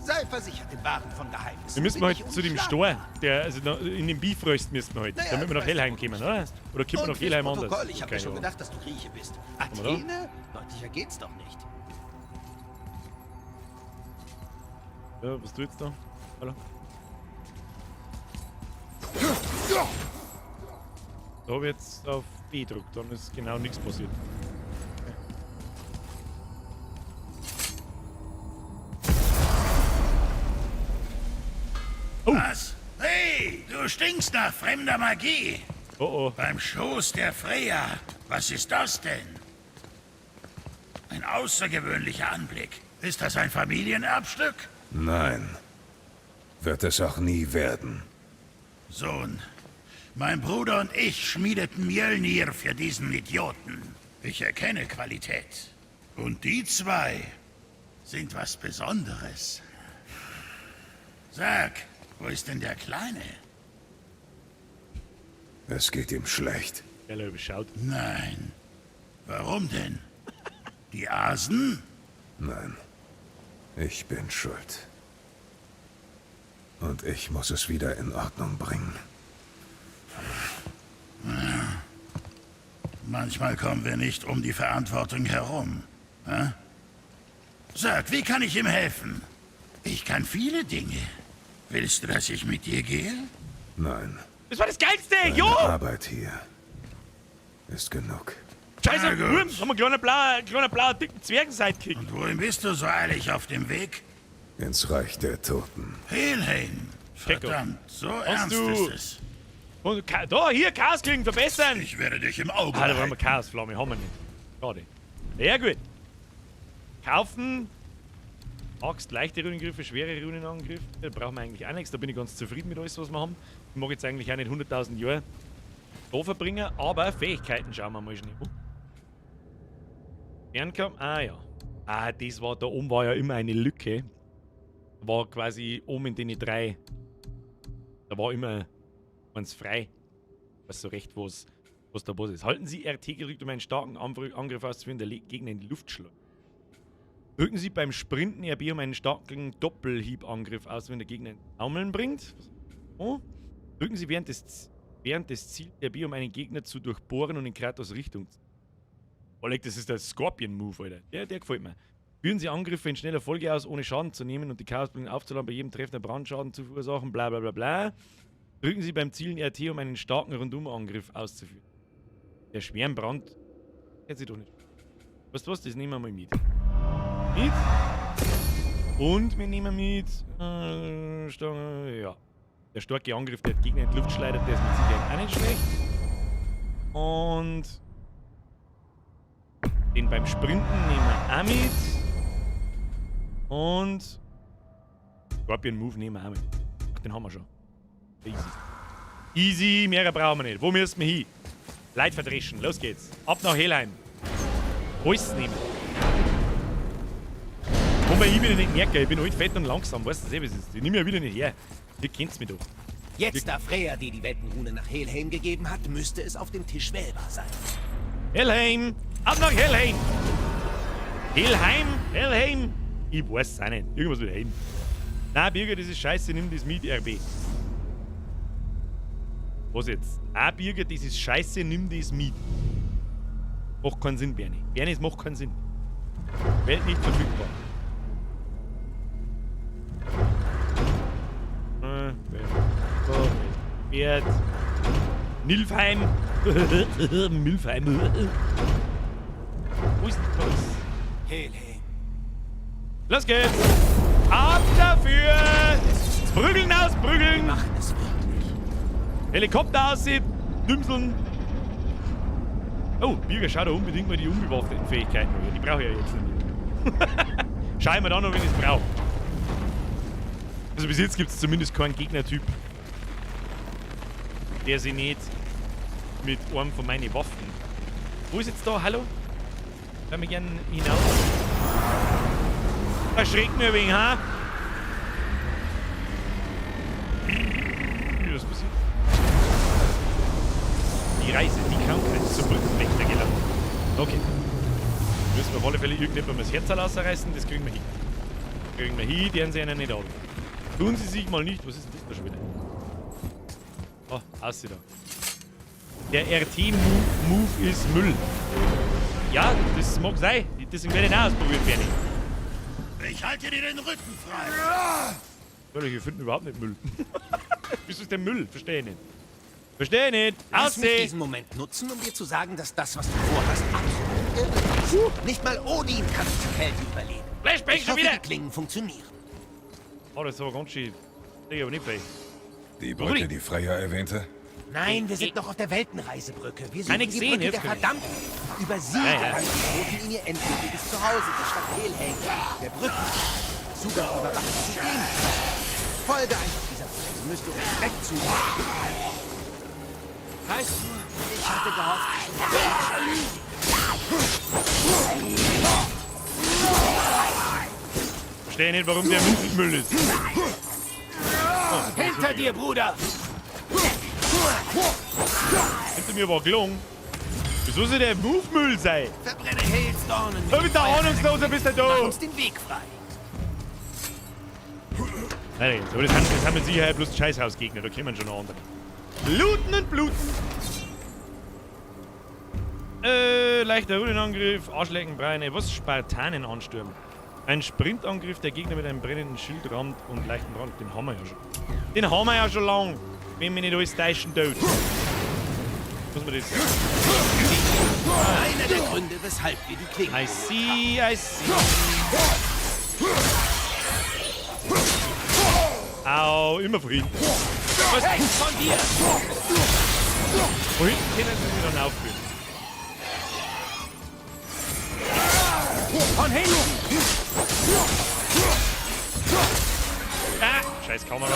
S6: Sei versichert im Wahren von Geheimnissen.
S1: Wir müssen heute zu dem Store, der, also in den Bifrost müssen wir heute, naja, damit wir nach Helheim kommen, oder? Oder kommt man nach Helheim anders?
S6: Ich habe mir schon gedacht, dass du Grieche bist. Athene? Deutlicher geht's doch nicht.
S1: Ja, was tut jetzt da? Hallo? Da habe ich jetzt auf B gedrückt, dann ist genau nichts passiert. Okay. Oh.
S8: Was? Hey, du stinkst nach fremder Magie.
S1: Oh oh.
S8: Beim Schoß der Freya. Was ist das denn? Ein außergewöhnlicher Anblick. Ist das ein Familienerbstück?
S7: Nein. Wird es auch nie werden.
S8: Sohn, mein Bruder und ich schmiedeten Mjölnir für diesen Idioten. Ich erkenne Qualität. Und die zwei sind was Besonderes. Sag, wo ist denn der Kleine?
S7: Es geht ihm schlecht.
S1: Er überschaut.
S8: Nein. Warum denn? Die Asen?
S7: Nein. Ich bin schuld. Und ich muss es wieder in Ordnung bringen.
S8: Ja. Manchmal kommen wir nicht um die Verantwortung herum. Hä? Sag, wie kann ich ihm helfen? Ich kann viele Dinge. Willst du, dass ich mit dir gehe?
S7: Nein.
S1: Das war das Geilste,
S7: Deine
S1: jo!
S7: Arbeit hier ist genug.
S1: Scheiße, haben wir einen kleinen blauen, dicken Zwergen-Sidekick.
S8: Und wohin bist du so eilig auf dem Weg?
S7: Ins Reich der Toten.
S8: Helheim. Verdammt, so ernst ist es.
S1: Und da, hier, Chaosklingen verbessern!
S10: Ich werde dich im Auge
S1: Ah, da brauchen wir
S10: behalten.
S1: Chaosflamme, haben wir nicht. Schade. Ja, gut. Kaufen. Axt, leichte Runengriffe, schwere Runenangriffe. Da brauchen wir eigentlich auch nichts. Da bin ich ganz zufrieden mit alles, was wir haben. Ich mag jetzt eigentlich auch nicht 100.000 Jahre da verbringen, aber Fähigkeiten schauen wir mal schnell. Oh. Fernkampf, ah ja. Ah, das war, da oben war ja immer eine Lücke. War quasi oben in den drei. Da war immer ganz frei. Was so recht, was da was ist. Halten Sie RT gedrückt, um einen starken Angriff auszuführen, der Gegner in die Luft schlägt. Drücken Sie beim Sprinten RB, um einen starken Doppelhiebangriff auszuführen, der Gegner in Taumeln bringt. Oh. Drücken Sie während des Ziels RB, um einen Gegner zu durchbohren und in Kratos Richtung zu. Oleg, das ist der Scorpion-Move, Alter. Der gefällt mir. Führen Sie Angriffe in schneller Folge aus, ohne Schaden zu nehmen und die Chaosblinken aufzuladen, bei jedem Treffer Brandschaden zu verursachen, bla bla bla bla. Drücken Sie beim Zielen RT, um einen starken Rundumangriff auszuführen. Der schweren Brand. Kennt sie doch nicht. Weißt du was? Das nehmen wir mal mit. Mit. Und wir nehmen mit. Ja. Der starke Angriff, der Gegner in die Luft schleudert, der ist mit Sicherheit auch nicht schlecht. Und den beim Sprinten nehmen wir auch mit. Und Scorpion Move nehmen wir auch mit. Ach, den haben wir schon. Easy. Easy, mehr brauchen wir nicht. Wo müssen wir hin? Leid verdreschen, los geht's. Ab nach Helheim. Alles nehmen. Wo man ich wieder nicht merke, ich bin alt, fett und langsam, weißt du, was ist. Ich nehme ja wieder nicht her. Ihr kennt's mich doch.
S6: Jetzt, da Freya dir die Weltenrune nach Helheim gegeben hat, müsste es auf dem Tisch wählbar sein.
S1: Helheim! Ab nach Helheim! Helheim! Helheim! Ich weiß es auch nicht. Irgendwas mit Heim. Na, Birger, das ist scheiße, nimm das mit, RB. Was jetzt? Ah, Birger, das ist scheiße, nimm das mit. Macht keinen Sinn, Bernie. Bernie, es macht keinen Sinn. Welt nicht verfügbar. Wert. Nilfheim. Milfheim. Wo ist denn das?
S6: Helheim.
S1: Los geht's! Ab dafür! Prügeln aus, prügeln!
S6: Wir machen es wirklich.
S1: Helikopter aussieht, dümseln. Oh, Birger, schau da unbedingt mal die unbewaffneten Fähigkeiten an. Die brauche ich ja jetzt nicht. Schau ich mir dann noch, wenn ich es brauche. Also bis jetzt gibt es zumindest keinen Gegnertyp, der sich nicht mit einem von meinen Waffen. Wo ist jetzt da? Hallo? Ich würde mich gerne hinaus. Erschreckt mir ein wenig, ha? Was passiert? Die Reise, die Krankheit zum Brückenwächter gelangt. Okay. Müssen wir auf alle Fälle irgendjemandem das Herz rausreißen, das kriegen wir hin. Kriegen wir hin, deren sie einen nicht an. Tun Sie sich mal nicht. Was ist denn das da schon wieder? Oh, aussieht da. Der RT-Move ist Müll. Ja, das mag sein. Deswegen werde ich ihn auch ausprobieren, Bernie.
S10: Ich halte dir den Rücken frei.
S1: Wir finden überhaupt nicht Müll. Wieso ist der Müll? Verstehe ich nicht. Verstehe ich nicht.
S6: Lass mich
S1: Ausseh!
S6: diesen Moment nutzen, um dir zu sagen, dass das, was du vorhast, absolut irre ist. Nicht mal Odin kann diese Kälte überleben.
S1: Flashbang
S6: Ich
S1: schon
S6: hoffe,
S1: wieder!
S6: die Klingen funktionieren.
S1: Oh, das ist aber ganz schön. Ich aber nicht vielleicht.
S7: Die Brücke, die Freya erwähnte?
S6: Nein, wir sind noch auf der Weltenreisebrücke. Wir suchen
S1: Keine
S6: die
S1: gesehen,
S6: Brücke
S1: jetzt
S6: der
S1: kann ich.
S6: Verdammten. Über sie
S1: Ja, ja.
S6: gelangt die Toten in ihr endgültiges Zuhause, die Stadt Helheim. Der Brücken. Zugang überwacht sie den. Folge einfach dieser Brücke. Sie müsste uns direkt zu. Weißt du, ich hatte gehofft,
S1: Verstehe nicht, warum der Move Müll ist. Oh,
S6: Hinter dir, Bruder!
S1: Hinter mir war gelungen. Wieso soll der Move Müll sein?
S6: Verbrenne Hels Dornen.
S1: Du bist der Ahnungsloser, bist du
S6: Mach
S1: da!
S6: uns den Weg frei.
S1: Nein, aber das haben mit Sicherheit bloß Scheißhausgegner, da kämen schon noch andere. Bluten und bluten! Leichter Runenangriff, Arschlecken, Breine, was? Spartanenansturm. Ein Sprintangriff, der Gegner mit einem brennenden Schild rammt und leichten Brand. Den haben wir ja schon. Den haben wir ja schon lang, wenn mich nicht alles täuschen tut. Muss man das...
S6: Einer der Gründe, weshalb wir die Klingen.
S1: I see, I see. Au, immer von hinten. Was?
S6: Rechts von dir!
S1: Von hinten können sie sich dann aufführen.
S6: Von hinten!
S1: Ah! Scheiß Kamera.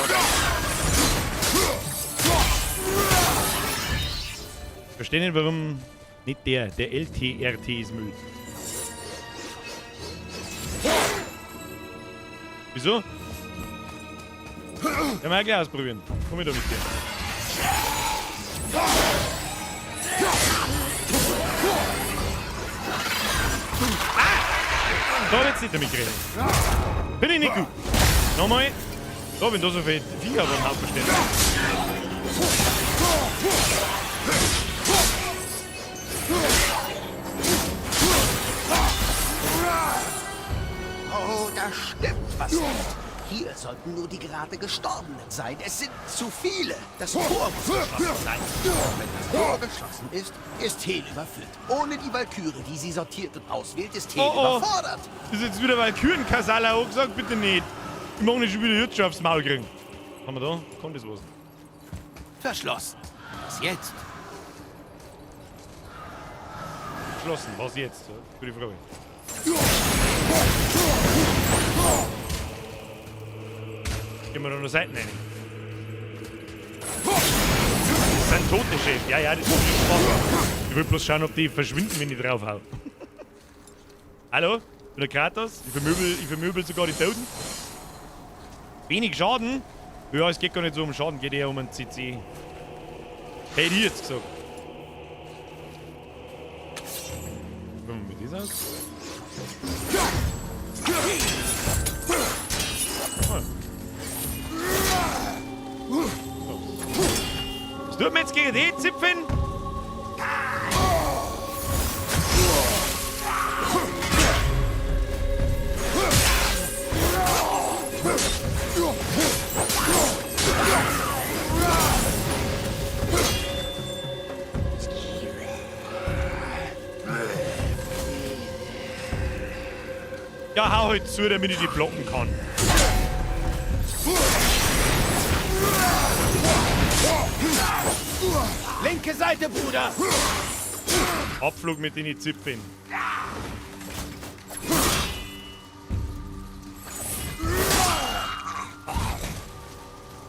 S1: Ich verstehe nicht, warum nicht der. Der LTRT ist Müll. Wieso? Ja, mal gleich ausprobieren. Komm ich da mit dir. Ah! Da hab ich jetzt nicht damit gerechnet. Bin ich nicht gut. Nochmal. Da, wenn da so viele Viecher auf dem Haufen stehen.
S6: Oh, da stimmt was nicht. Hier sollten nur die gerade Gestorbenen sein. Es sind zu viele. Das Tor muss geschlossen sein. Und wenn das Tor geschlossen ist, ist Hel überfüllt. Ohne die Walküre, die sie sortiert und auswählt, ist Hel
S1: Oh, oh.
S6: überfordert.
S1: Das ist jetzt wieder Walküren-Kasala angesagt, bitte nicht. Ich mag nicht schon wieder jetzt schon aufs Maul kriegen. Haben wir da? Kann das was?
S6: Verschlossen. Was jetzt?
S1: Geschlossen. Was jetzt? Ja, gute Frage. Gehen wir da noch Seiten rein. Das sind Tote, Chef. Ja, ja, das ist nicht Spaß. Ich will bloß schauen, ob die verschwinden, wenn ich draufhau. Hallo? Ich bin der Kratos. Ich vermöbel sogar die Toten. Wenig Schaden? Ja, es geht gar nicht so um Schaden, geht eher um einen CC. Hätte ich jetzt gesagt. Kommen wir mit das aus? Oh. Was tut man jetzt gegen die Zipfeln? Ja, hau halt zu, damit ich die blocken kann.
S6: Linke Seite, Bruder!
S1: Abflug mit den Zipfeln.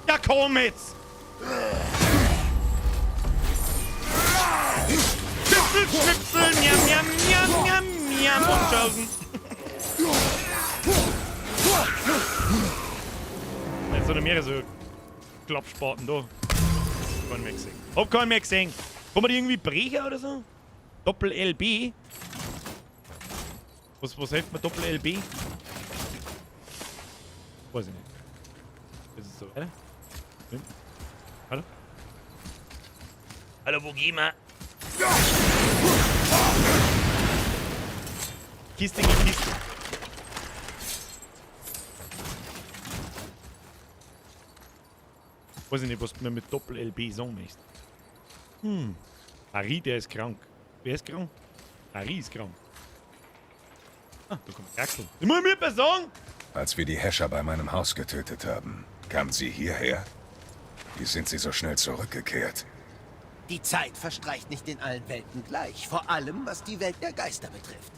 S1: Ja, komm jetzt! Schnipsel, Schnipsel, miam, miam, miam, miam, miam, und tschaußen. Jetzt sind noch mehrere so Klappspaten da. Keinen mehr gesehen. Hab keinen mehr gesehen. Kann man die irgendwie brechen oder so? Doppel LB? Was hilft mir Doppel LB? Weiß ich nicht. Ist es so weiter? Hm? Hallo? Hallo, wo gehen wir? Kiste gegen Kiste. Weiß ich nicht, was man mit Doppel LB sagen möchte. Hm. Marie, der ist krank. Wer ist krank? Marie ist krank. Ah, da kommt Axel. Ich muss mir sagen!
S7: Als wir die Häscher bei meinem Haus getötet haben, kamen sie hierher? Wie sind sie so schnell zurückgekehrt?
S6: Die Zeit verstreicht nicht in allen Welten gleich. Vor allem, was die Welt der Geister betrifft.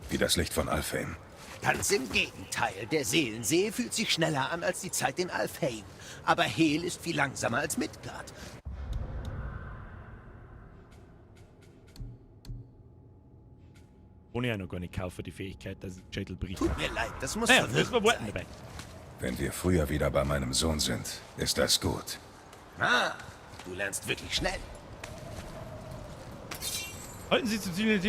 S7: Wie das Licht von Alfheim.
S6: Ganz im Gegenteil. Der Seelensee fühlt sich schneller an als die Zeit in Alfheim. Aber Hel ist viel langsamer als Midgard.
S1: Ohne ja noch gar nicht kaufen, die Fähigkeit, dass ich Schädel bricht.
S6: Tut mir leid, das muss
S1: Naja,
S6: verwirrend
S1: müssen wir warten
S6: sein.
S1: dabei.
S7: Wenn wir früher wieder bei meinem Sohn sind, ist das gut.
S6: Ah, du lernst wirklich schnell.
S1: Halten Sie zum Ziel.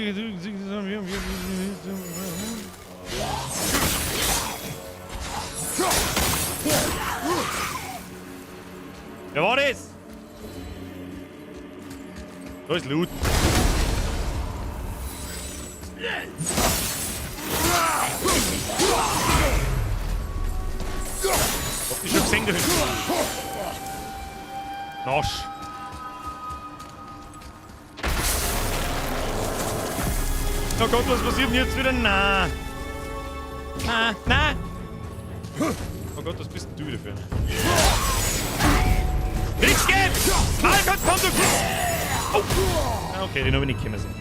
S1: Wer war das? Da ist Loot. Hab dich schon gesehen da hinten. Nasch. Oh Gott, was passiert denn jetzt wieder? Na. Na, na. Oh Gott, was bist denn du wieder für einer? Nichts geht! Malgott, komm du! Oh! Okay, den hab ich nicht kommen sehen.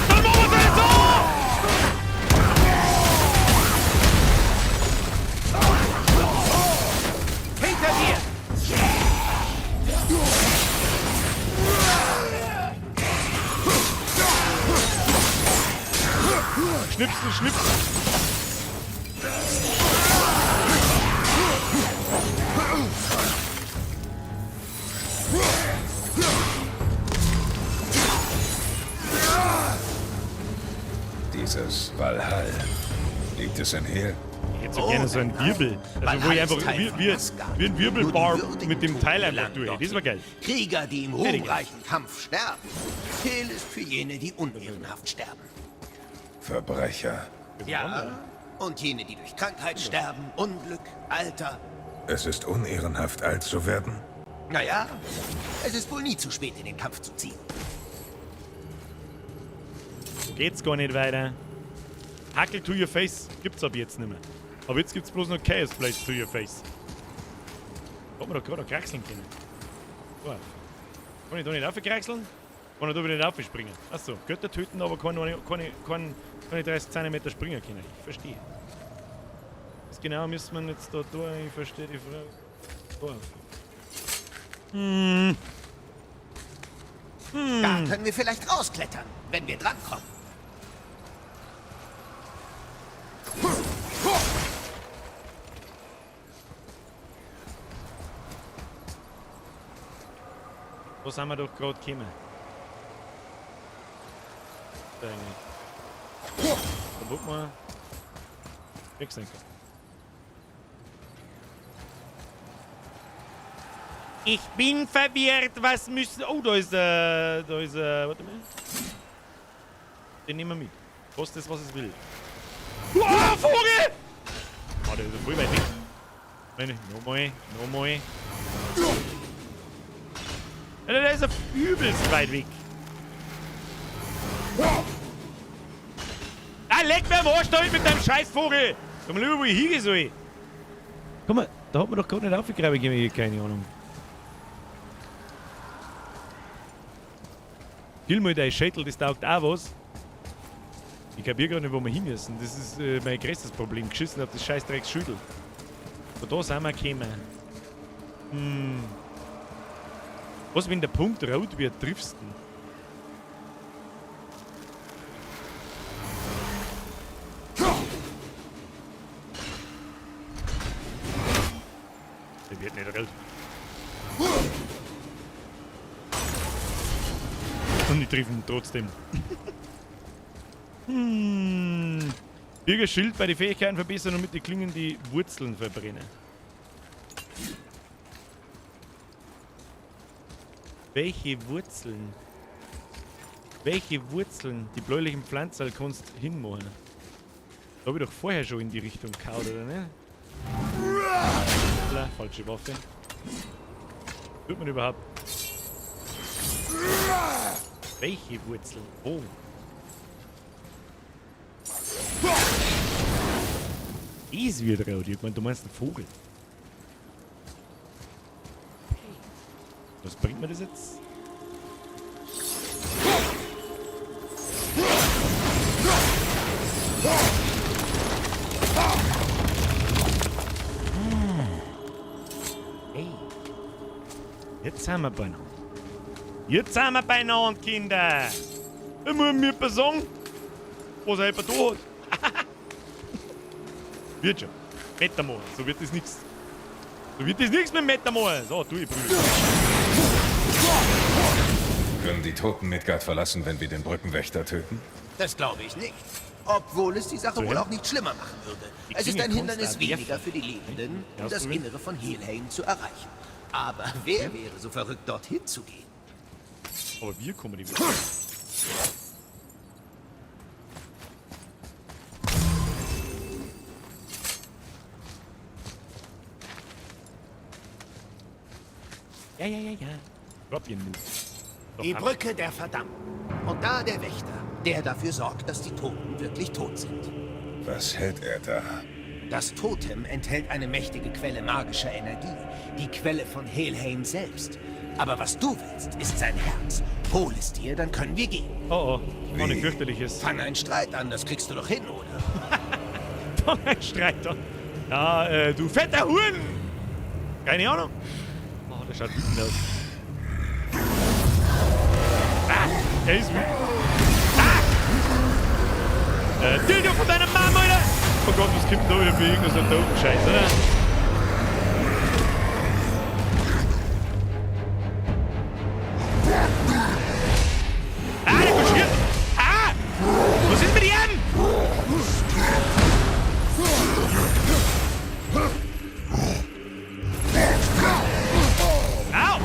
S1: Dann machen wir's jetzt so!
S6: Hinter dir!
S1: Schnipsel, schnipsel.
S7: Dieses Valhall. Liegt es in Hel?
S1: Ich hätte so gerne so einen Wirbel. Also wo ich einfach wie ein Wirbelbar mit dem Teil einfach durch. Das war geil.
S6: Krieger, die im ruhmreichen Kampf sterben. Hel ist für jene, die unehrenhaft sterben.
S7: Verbrecher.
S6: Ja, und jene, die durch Krankheit sterben, Unglück, Alter.
S7: Es ist unehrenhaft, alt zu werden?
S6: Naja, es ist wohl nie zu spät, in den Kampf zu ziehen.
S1: So geht's gar nicht weiter. Hackel to your face gibt's ab jetzt nicht mehr. Aber jetzt gibt's bloß noch Chaos Blade to your face. Hat man doch gerade noch kraxeln können. So. Kann ich da nicht raufkraxeln? Kann ich da wieder nicht raufspringen? Achso, Götter töten, aber keine 30 cm springen können. Ich verstehe. Was genau müssen wir jetzt da tun? Ich verstehe die Frage. So. Hm. Hm.
S6: Da können wir vielleicht rausklettern, wenn wir drankommen.
S1: Wo sind wir doch gerade gekommen? Da eigentlich. Da guck mal. Wegsenker. Ich bin verwirrt. Was müssen. Oh, da ist. Warte mal. Den nehmen wir mit. Kostet es, was es will. Oh, Vogel! Oh, der ist ja voll weit weg. Meine, nochmal, nochmal. Ja, der ist ja übelst weit weg. Ah, leck mir am Arsch da mit deinem Scheißvogel! Komm mal lieber, wo ich hingehen soll. Guck mal, da hat man doch gerade nicht aufgegraben, ich hab keine Ahnung. Kill mal dein Schädel, das taugt auch was. Ich kapier gar nicht, wo wir hin müssen. Das ist mein größtes Problem. Geschissen auf das scheiß Drecksschüttel. Von da sind wir gekommen. Hm. Was, wenn der Punkt rot wird, triffst du ihn? Der wird nicht rot. Und ich treffe ihn trotzdem. Hm. Bürgerschild bei den Fähigkeiten verbessern und mit den Klingen die Wurzeln verbrennen. Welche Wurzeln? Welche Wurzeln? Die bläulichen Pflanzen kannst du hinmachen. Da hab ich doch vorher schon in die Richtung gehauen, oder ne? Hoppla, falsche Waffe. Tut man überhaupt? Welche Wurzeln? Wo? Das wird rot. Ich meine, du meinst einen Vogel. Was bringt mir das jetzt? Hey. Jetzt sind wir beieinander. Jetzt sind wir beieinander, Kinder! Ich muss mir sagen, was er etwa da hat. Wird schon. Metamor, so wird das nix. So wird das nix mit Metamor. So, tu ich, Brüder.
S7: Können die Toten Midgard verlassen, wenn wir den Brückenwächter töten?
S6: Das glaube ich nicht. Obwohl es die Sache
S1: So,
S6: wohl
S1: ja.
S6: auch nicht schlimmer machen würde.
S1: Die
S6: Es ist
S1: Klinge
S6: ein Hindernis
S1: kannst du auch
S6: weniger
S1: werfen.
S6: für die Lebenden, um das
S1: Ausprobieren?
S6: Innere von Helheim zu erreichen. Aber wer wäre so verrückt, dorthin zu gehen?
S1: Aber wir kommen die wieder. Ja, ja, ja, ja. Scorpion Move. So,
S6: Die
S1: Hammer.
S6: Brücke der Verdammten. Und da der Wächter, der dafür sorgt, dass die Toten wirklich tot sind.
S7: Was hält er da?
S6: Das Totem enthält eine mächtige Quelle magischer Energie. Die Quelle von Helheim selbst. Aber was du willst, ist sein Herz. Hol es dir, dann können wir gehen.
S1: Oh, oh. Oh, ein fürchterliches.
S6: Fang einen Streit an, das kriegst du doch hin, oder?
S1: Fang einen Streit an. Ja, du fetter Huren! Keine Ahnung. Oh, der schaut wütend aus. Ah, er ist wütend. Ah! Dildo von deiner Mama, Alter! Oh Gott, was kommt denn da wieder für irgendein so ein doofen Scheiß, oder? Ah, der kutschiert! Ah! Was ist mit ihm? Au!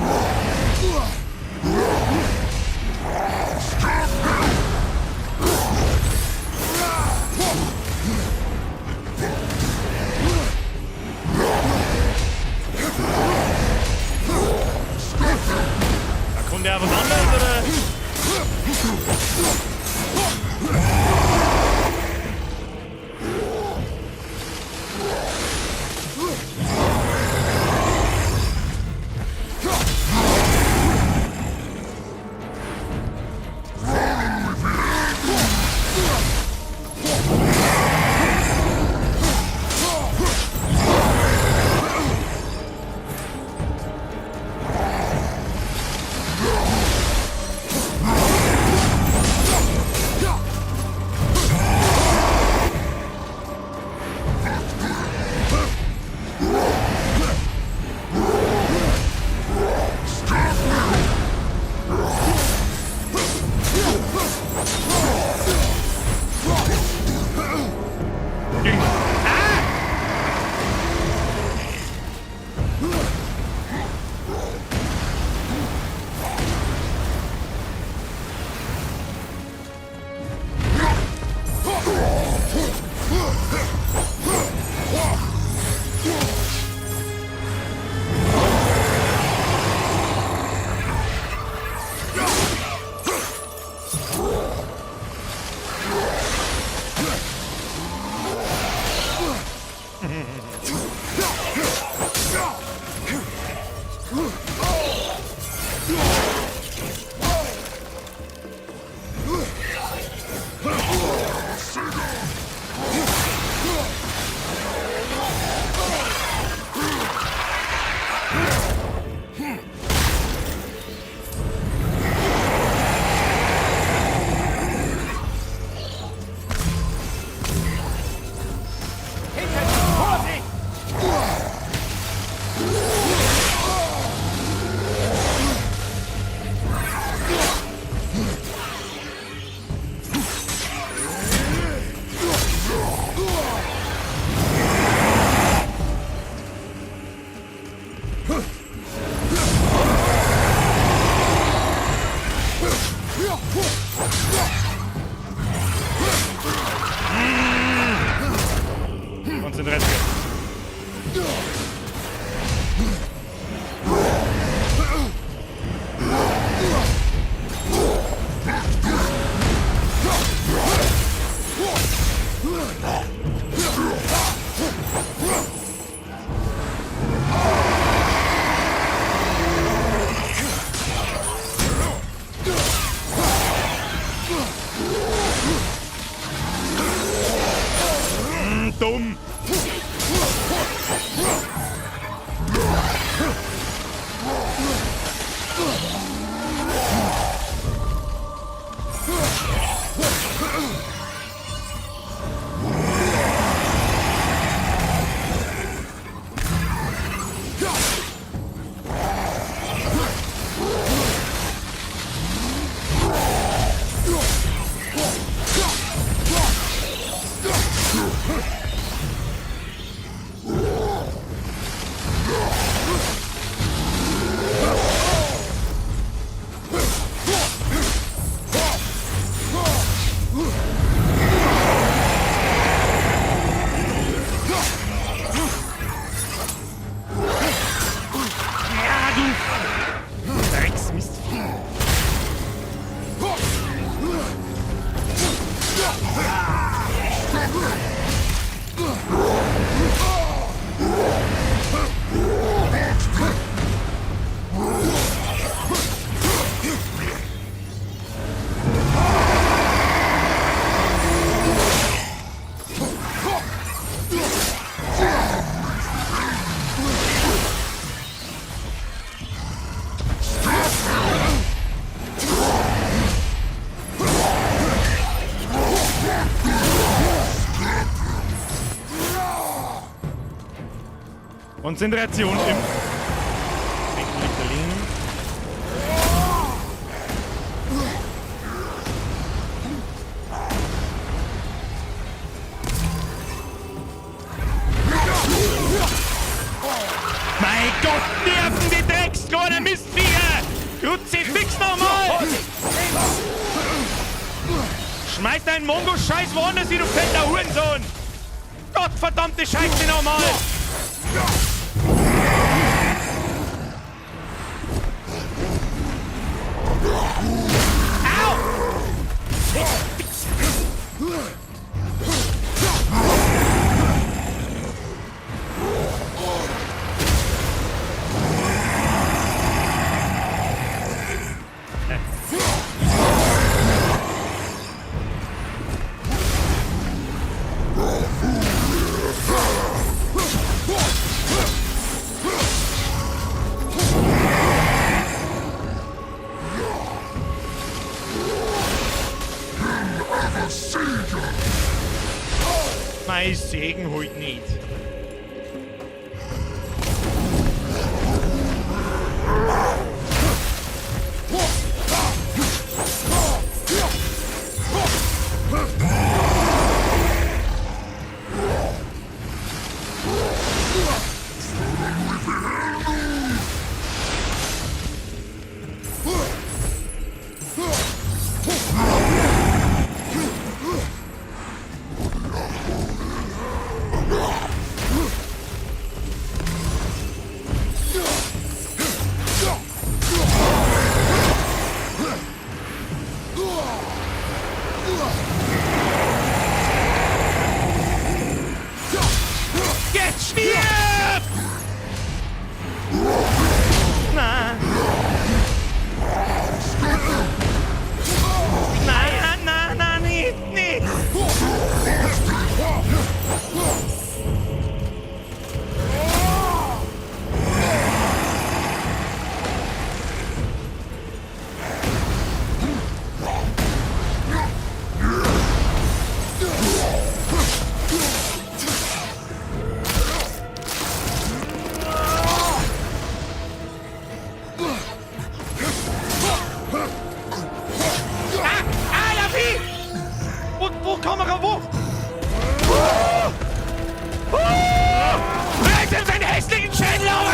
S1: Konzentration im. Mein Gott, Nerven, die Drecks, kleiner Mistviecher! Kruzifix nochmal! Schmeiß deinen Mongo-Scheiß woanders hin, du fetter Hurensohn! Gottverdammte Scheiße nochmal! Au! Mein Segen holt nicht. Jetzt stirb! Na. Na, na, na, na, nicht, nicht! Ah! Ah, ja, wie? Wo, wo, Kamera, wo? Oh! Oh! Reiß ihm seinen hässlichen Schädel auf!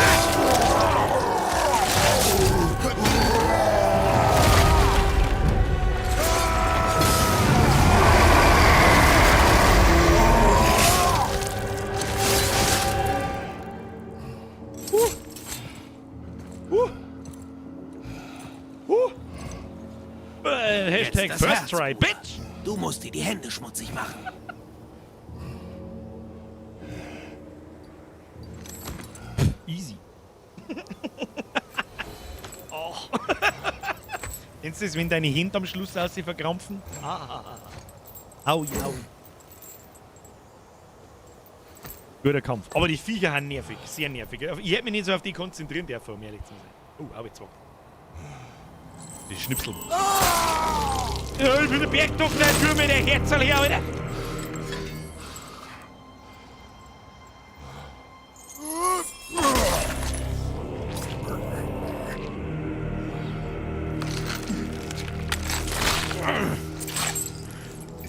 S1: Hashtag
S6: Jetzt das
S1: First
S6: Herz,
S1: Try,
S6: Bruder.
S1: Bitch!
S6: Du musst dir die Hände schmutzig machen.
S1: Easy. Oh. Kennst du das, wenn deine Hände am Schluss aus sich verkrampfen? Ah. Au, au. Guter Kampf. Aber die Viecher sind nervig, sehr nervig. Ich hätte mich nicht so auf die konzentrieren dürfen, um ehrlich zu sein. Oh, au, jetzt wackt. Die Schnipsel. Ja, ich bin der Bergdoktor, tu mir der Herzl her, Alter.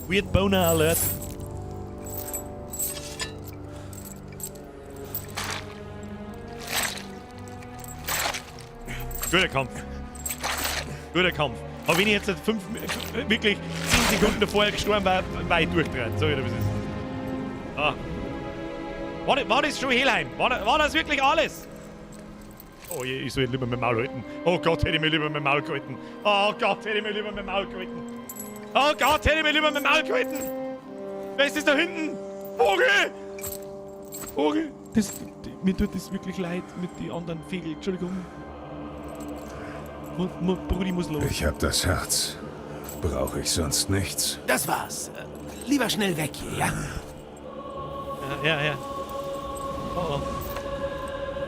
S1: Weird Boner Alert. Guter Kampf. Guter Kampf. Aber wenn ich jetzt wirklich 10 Sekunden davor gestorben war, war ich durchdreht. Sag ich dir, was ist. Ah. War das schon Helheim? War das wirklich alles? Oh je, ich soll lieber mein Maul halten. Oh Gott, hätte ich mir lieber mein Maul gehalten. Oh Gott, hätte ich mir lieber mein Maul gehalten. Oh Gott, hätte ich mir lieber mein Maul gehalten. Wer ist das da hinten? Vogel! Vogel! Mir tut das wirklich leid mit den anderen Vögeln. Entschuldigung. Brudi muss los.
S7: Ich hab das Herz. Brauche ich sonst nichts?
S6: Das war's. Lieber schnell weg hier, ja?
S1: Ja, ja, ja. Oh, oh.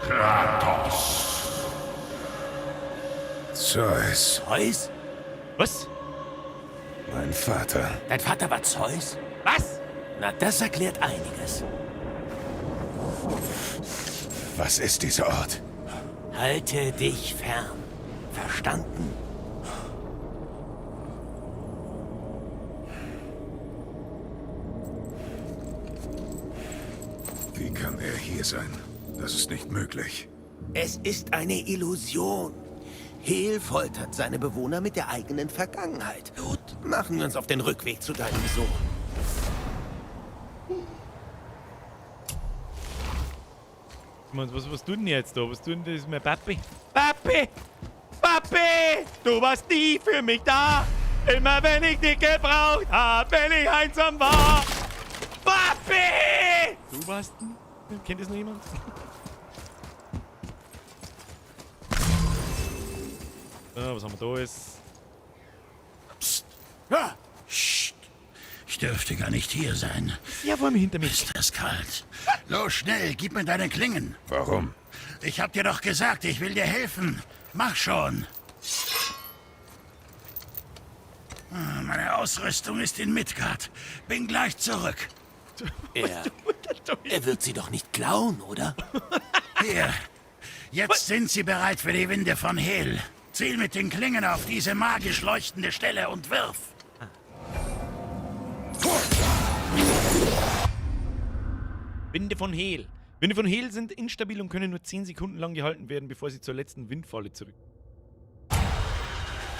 S10: Kratos.
S7: Zeus.
S6: Zeus?
S1: Was?
S7: Mein Vater.
S6: Dein Vater war Zeus?
S1: Was?
S6: Na, das erklärt einiges.
S7: Was ist dieser Ort?
S6: Halte dich fern. Verstanden?
S7: Wie kann er hier sein? Das ist nicht möglich.
S6: Es ist eine Illusion. Hel foltert seine Bewohner mit der eigenen Vergangenheit. Gut, machen wir uns auf den Rückweg zu deinem Sohn.
S1: Was tut denn jetzt da? Was tut denn das mit Papi? Papi! Papi! Du warst nie für mich da! Immer wenn ich dich gebraucht hab, wenn ich einsam war! Papi! Du warst nie? Kennt das noch jemand? So, was haben wir da jetzt?
S10: Psst. Ja. Psst. Ich dürfte gar nicht hier sein.
S1: Ja, vor allem hinter mir.
S10: Ist das kalt. Los, schnell, gib mir deine Klingen.
S7: Warum?
S10: Ich hab dir doch gesagt, ich will dir helfen. Mach schon. Meine Ausrüstung ist in Midgard. Bin gleich zurück.
S6: Er wird sie doch nicht klauen, oder?
S10: Hier. Jetzt sind sie bereit für die Winde von Hel. Ziel mit den Klingen auf diese magisch leuchtende Stelle und wirf.
S1: Winde von Hel. Winde von Hel sind instabil und können nur 10 Sekunden lang gehalten werden, bevor sie zur letzten Windfalle zurück.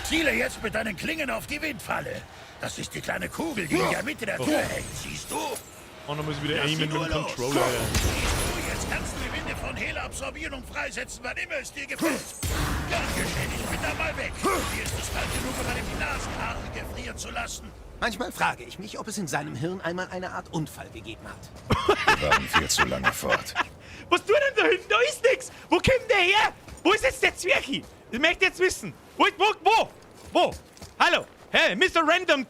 S10: Ziele jetzt mit deinen Klingen auf die Windfalle. Das ist die kleine Kugel, die in der Mitte der Tür hängt, siehst du?
S1: Und dann muss ich wieder
S10: Lass sie
S1: aimen mit
S10: nur
S1: dem
S10: los.
S1: Controller.
S10: Siehst du, jetzt kannst du die Winde von Hel absorbieren und freisetzen, wann immer es dir gefällt. Gern geschehen, ich bin da mal weg. Mir ist es kalt genug, um meine Nasenhaare gefrieren zu lassen.
S6: Manchmal frage ich mich, ob es in seinem Hirn einmal eine Art Unfall gegeben hat.
S7: Wir waren viel zu lange fort.
S1: Was tut denn da hinten? Da ist nichts! Wo kommt der her? Wo ist jetzt der Zwerchi? Ich möchte jetzt wissen. Wo? Wo? Hallo? Hey, Mr. Random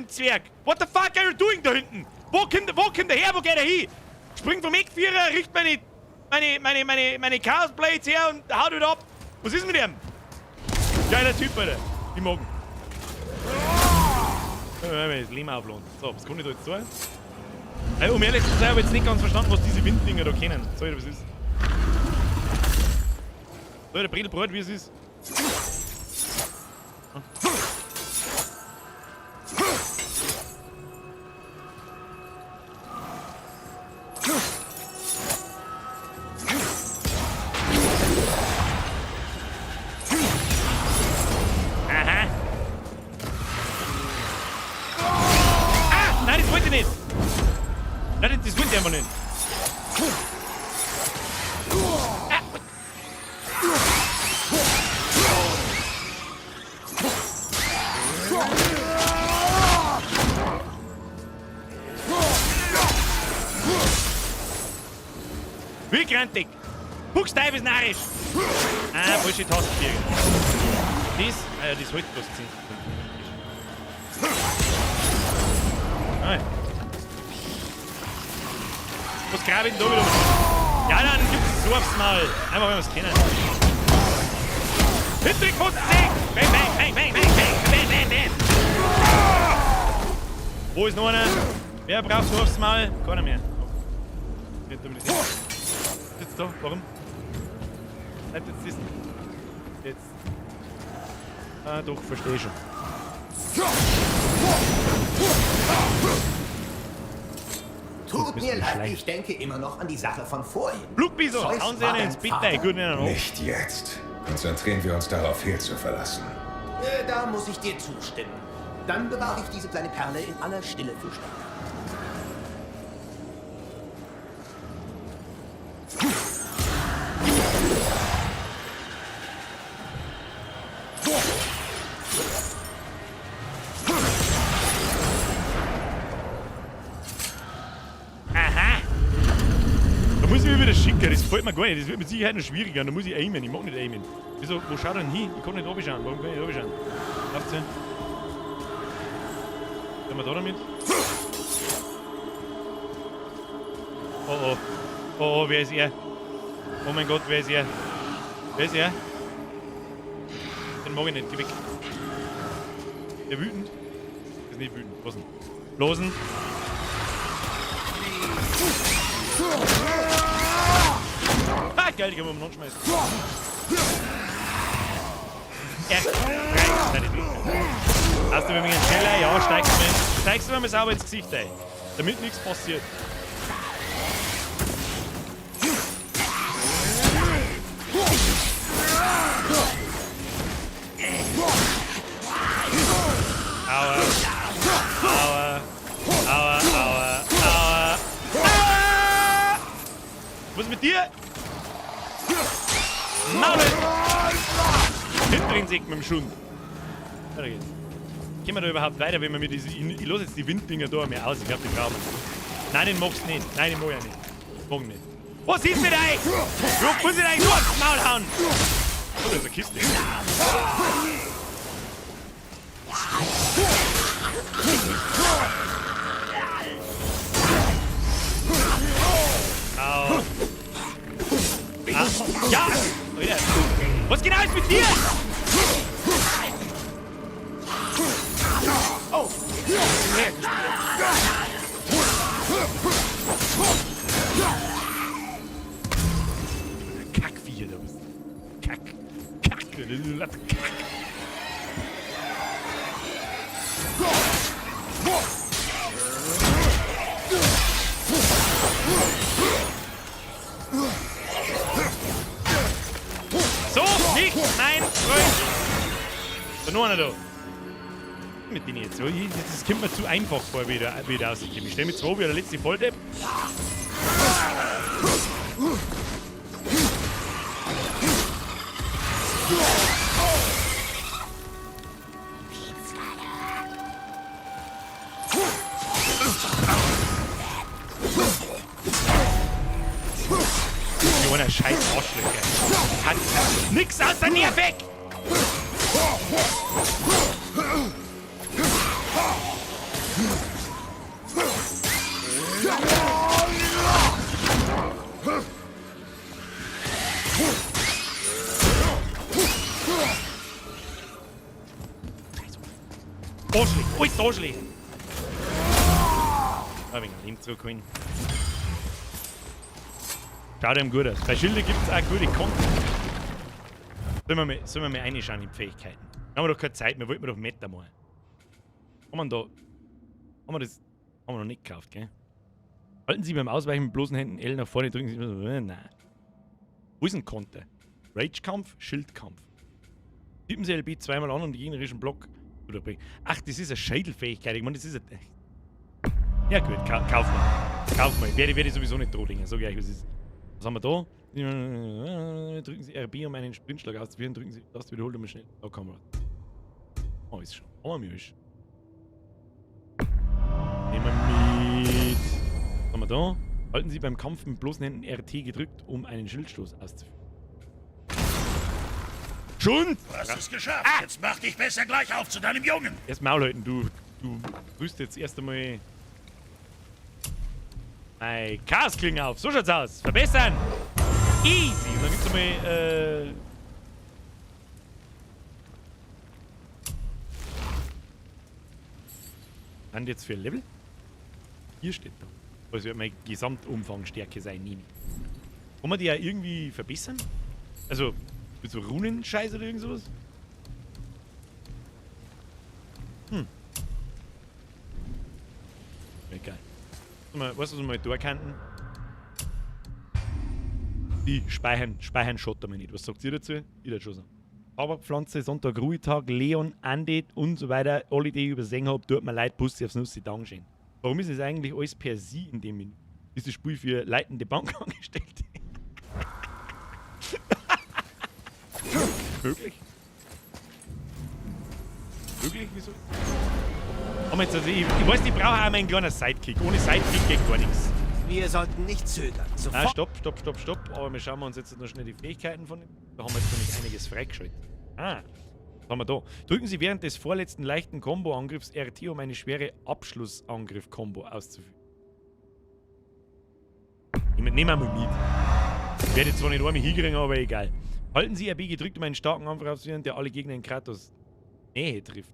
S1: Zwerg. What the fuck are you doing da hinten? Wo kommt der her? Wo geht er hin? Springt vom Eckvierer, richt meine Chaos Blades her und haut wieder ab. Was ist mit ihm? Geiler Typ, Alter. Ich mag ihn. Das Leben aufladen. So, was kann ich da jetzt tun? Um ehrlich zu sein, habe ich jetzt nicht ganz verstanden, was diese Winddinger da kennen. Soll ich, was ist? So, der Brettelbrot, wie es ist. Aha. Ah! Nein, das wollte ich nicht! Nein, das wollte ich einfach nicht. Ah. Wie grantig! Buchstabe ist narrisch! Ah, falsche Taste. Das, das hält bloß 10 Sekunden. Ah. Was grabe ich denn da wieder? Ja, dann gibt's so aufs Maul. Einfach, wenn wir's kennen. Hinter die Kotze! Bang, bang, bang, bang, bang, bang, bang, bang, bang! Wo ist noch einer? Wer braucht so aufs Maul? Keiner mehr. Jetzt da, warum? Bleibt jetzt das. Jetzt. Ah, doch, verstehe schon.
S6: Tut mir leid, ich denke immer noch an die Sache von vorhin.
S1: Blutbison, hauen Sie einen ins Bett, gut.
S7: Nicht jetzt. Konzentrieren wir uns darauf, Hel zu verlassen.
S6: Da muss ich dir zustimmen. Dann bewahre ich diese kleine Perle in aller Stille für später.
S1: Aha! Da muss ich mich wieder schicken, das gefällt mir gar nicht. Das wird mit Sicherheit noch schwieriger. Da muss ich aimen. Ich mag nicht aimen. Wieso? Wo schaut er denn hin? Ich kann nicht runterschauen. Warum kann ich nicht runterschauen? Läuft's hin? Sind wir da damit? Oh oh. Oh oh, wer ist er? Oh mein Gott, wer ist er? Wer ist er? Den mag ich nicht. Geh weg. Der wütend? Ist nicht wütend. Was denn? Losen. geil, die können wir umeinander schmeißen. R, 3, nein, nicht. Hast du mir einen schneller? Ja, steigst du mir sauber ins Gesicht ein. Damit nichts passiert. Aua. Aua. Aua, aua, aua. Aua! Was ist mit dir? Maul! Hinten mit dem Schund. Weiter geht's. Gehen wir da überhaupt weiter, wenn wir mit diesen. Ich lasse jetzt die Winddinger da mehr aus, ich glaube, die brauchen wir nicht. Nein, den magst du nicht. Nein, den mag ich nicht. Mag nicht. Was ist mit euch? Wo muss ich euch nur aufs Maul hauen? Oh, da ist eine Kiste. Au. Ah. Ja! Alter. Was genau ist mit dir? Oh! Kackviecher da bist. Kack. Kack. Kack. So, nicht mein Freund! Da noch einer da. Mit denen jetzt. Das kommt mir zu einfach vor, wie da rausgekommen. Ich stelle mich zwar wie der letzte Volldepp. So scheiß Arschlöcher. Hat nix außer nervig! Arschlöcher, alles Arschlöcher! Ein wenig Leben zurückholen. Schaut ihm gut aus. Bei Schilder gibt es auch gute Konten. Sollen wir mal reinschauen in die Fähigkeiten? Da haben wir doch keine Zeit mehr, wollten wir doch Meta machen. Haben wir da. Haben wir das. Haben wir noch nicht gekauft, gell? Halten Sie beim Ausweichen mit bloßen Händen L nach vorne, drücken Sie immer so. Nein. Wo ist ein Konter? Rage-Kampf, Schildkampf. Tippen Sie LB zweimal an und den gegnerischen Block durchbringen. Ach, das ist eine Schädelfähigkeit. Ich meine, das ist eine. Ja gut, kauf mal. Kauf mal. Werde ich sowieso nicht drohen, sag ich euch, was ist. Was haben wir da? Drücken Sie RB, um einen Sprintschlag auszuführen. Drücken Sie das wiederholt um schnell. Da kann man. Oh, ist schon. Oh, mir ist. Nehmen wir mit. Was haben wir da? Halten Sie beim Kampf mit bloßen Händen RT gedrückt, um einen Schildstoß auszuführen. Schund!
S10: Du hast es geschafft. Ah! Jetzt mach dich besser gleich auf zu deinem Jungen.
S1: Erst Maul halten, du rüst jetzt erst einmal. Mein Chaosklinge auf. So schaut's aus. Verbessern! Easy! Und dann gibt's einmal, Und jetzt für Level? Hier steht da. Also wird meine Gesamtumfangstärke sein, nehme ich. Kann man die ja irgendwie verbessern? Also, mit so Runenscheiß oder irgend sowas? Hm. Egal. Weißt du, was wir mal da könnten? Die speichern Schotter mal nicht. Was sagt ihr dazu? Ich würde schon sagen. Tabakpflanze, Sonntag, Ruhetag, Leon, Andet und so weiter. Alle, die ich übersehen habe, tut mir leid, Bussi aufs Nussi, Dankeschön. Warum ist es eigentlich alles per Sie in dem Menü? Ist das Spiel für leitende Bankangestellte? Möglich? Möglich? Wieso? Aber jetzt, also ich weiß, ich brauche auch meinen kleinen Sidekick. Ohne Sidekick geht gar nichts.
S6: Wir sollten nicht zögern. Sofort.
S1: Ah, stopp, stopp, stopp, stopp. Aber wir schauen uns jetzt noch schnell die Fähigkeiten von. Da haben wir jetzt nämlich einiges freigeschaltet. Ah, was haben wir da? Drücken Sie während des vorletzten leichten Combo-Angriffs RT, um eine schwere Abschlussangriff-Kombo auszuführen. Ich nehme mal mit. Ich werde zwar nicht einmal hinkriegen, aber egal. Halten Sie RB gedrückt, um einen starken Angriff auszuführen, der alle Gegner in Kratos Nähe trifft.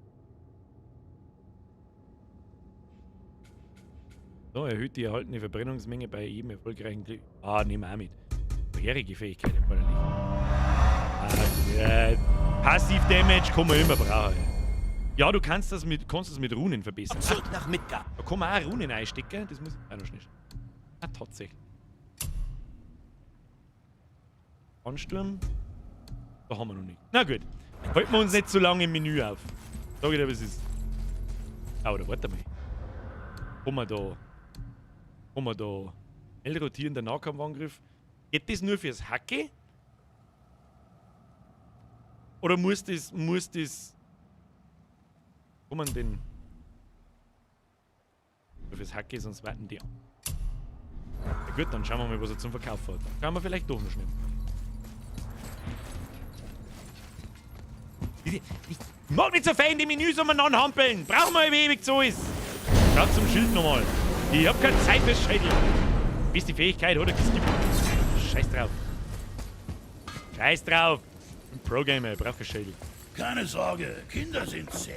S1: So, erhöht die erhaltene Verbrennungsmenge bei jedem erfolgreichen Klick. Ah, nehmen wir auch mit. Vorherige Fähigkeit erforderlich. Ah, Passiv Damage kann man immer brauchen. Ja, du kannst das mit, Runen verbessern.
S6: Zurück nach Midgard.
S1: Da kann man auch Runen einstecken. Das muss ich auch noch schnell. Ah, tatsächlich. Ansturm. Da haben wir noch nicht. Na gut. Halten wir uns nicht zu lange im Menü auf. Sag ich dir, was ist. Ah, oder warte mal. Kann man da. Schnell rotierender Nahkampfangriff. Geht das nur fürs Hacke? Oder muss das. Kann man denn. Fürs Hacke, sonst warten die an. Na gut, dann schauen wir mal, was er zum Verkauf hat. Kann man vielleicht doch noch schnell. Ich mag nicht so fein die Menüs umeinander hampeln. Brauchen wir ewig so ist. Schaut zum Schild nochmal. Ich hab keine Zeit fürs Schädel. Bis die Fähigkeit oder geskippt. Scheiß drauf. Scheiß drauf. Ein Pro-Gamer, ich brauch kein Schädel.
S10: Keine Sorge, Kinder sind zäh.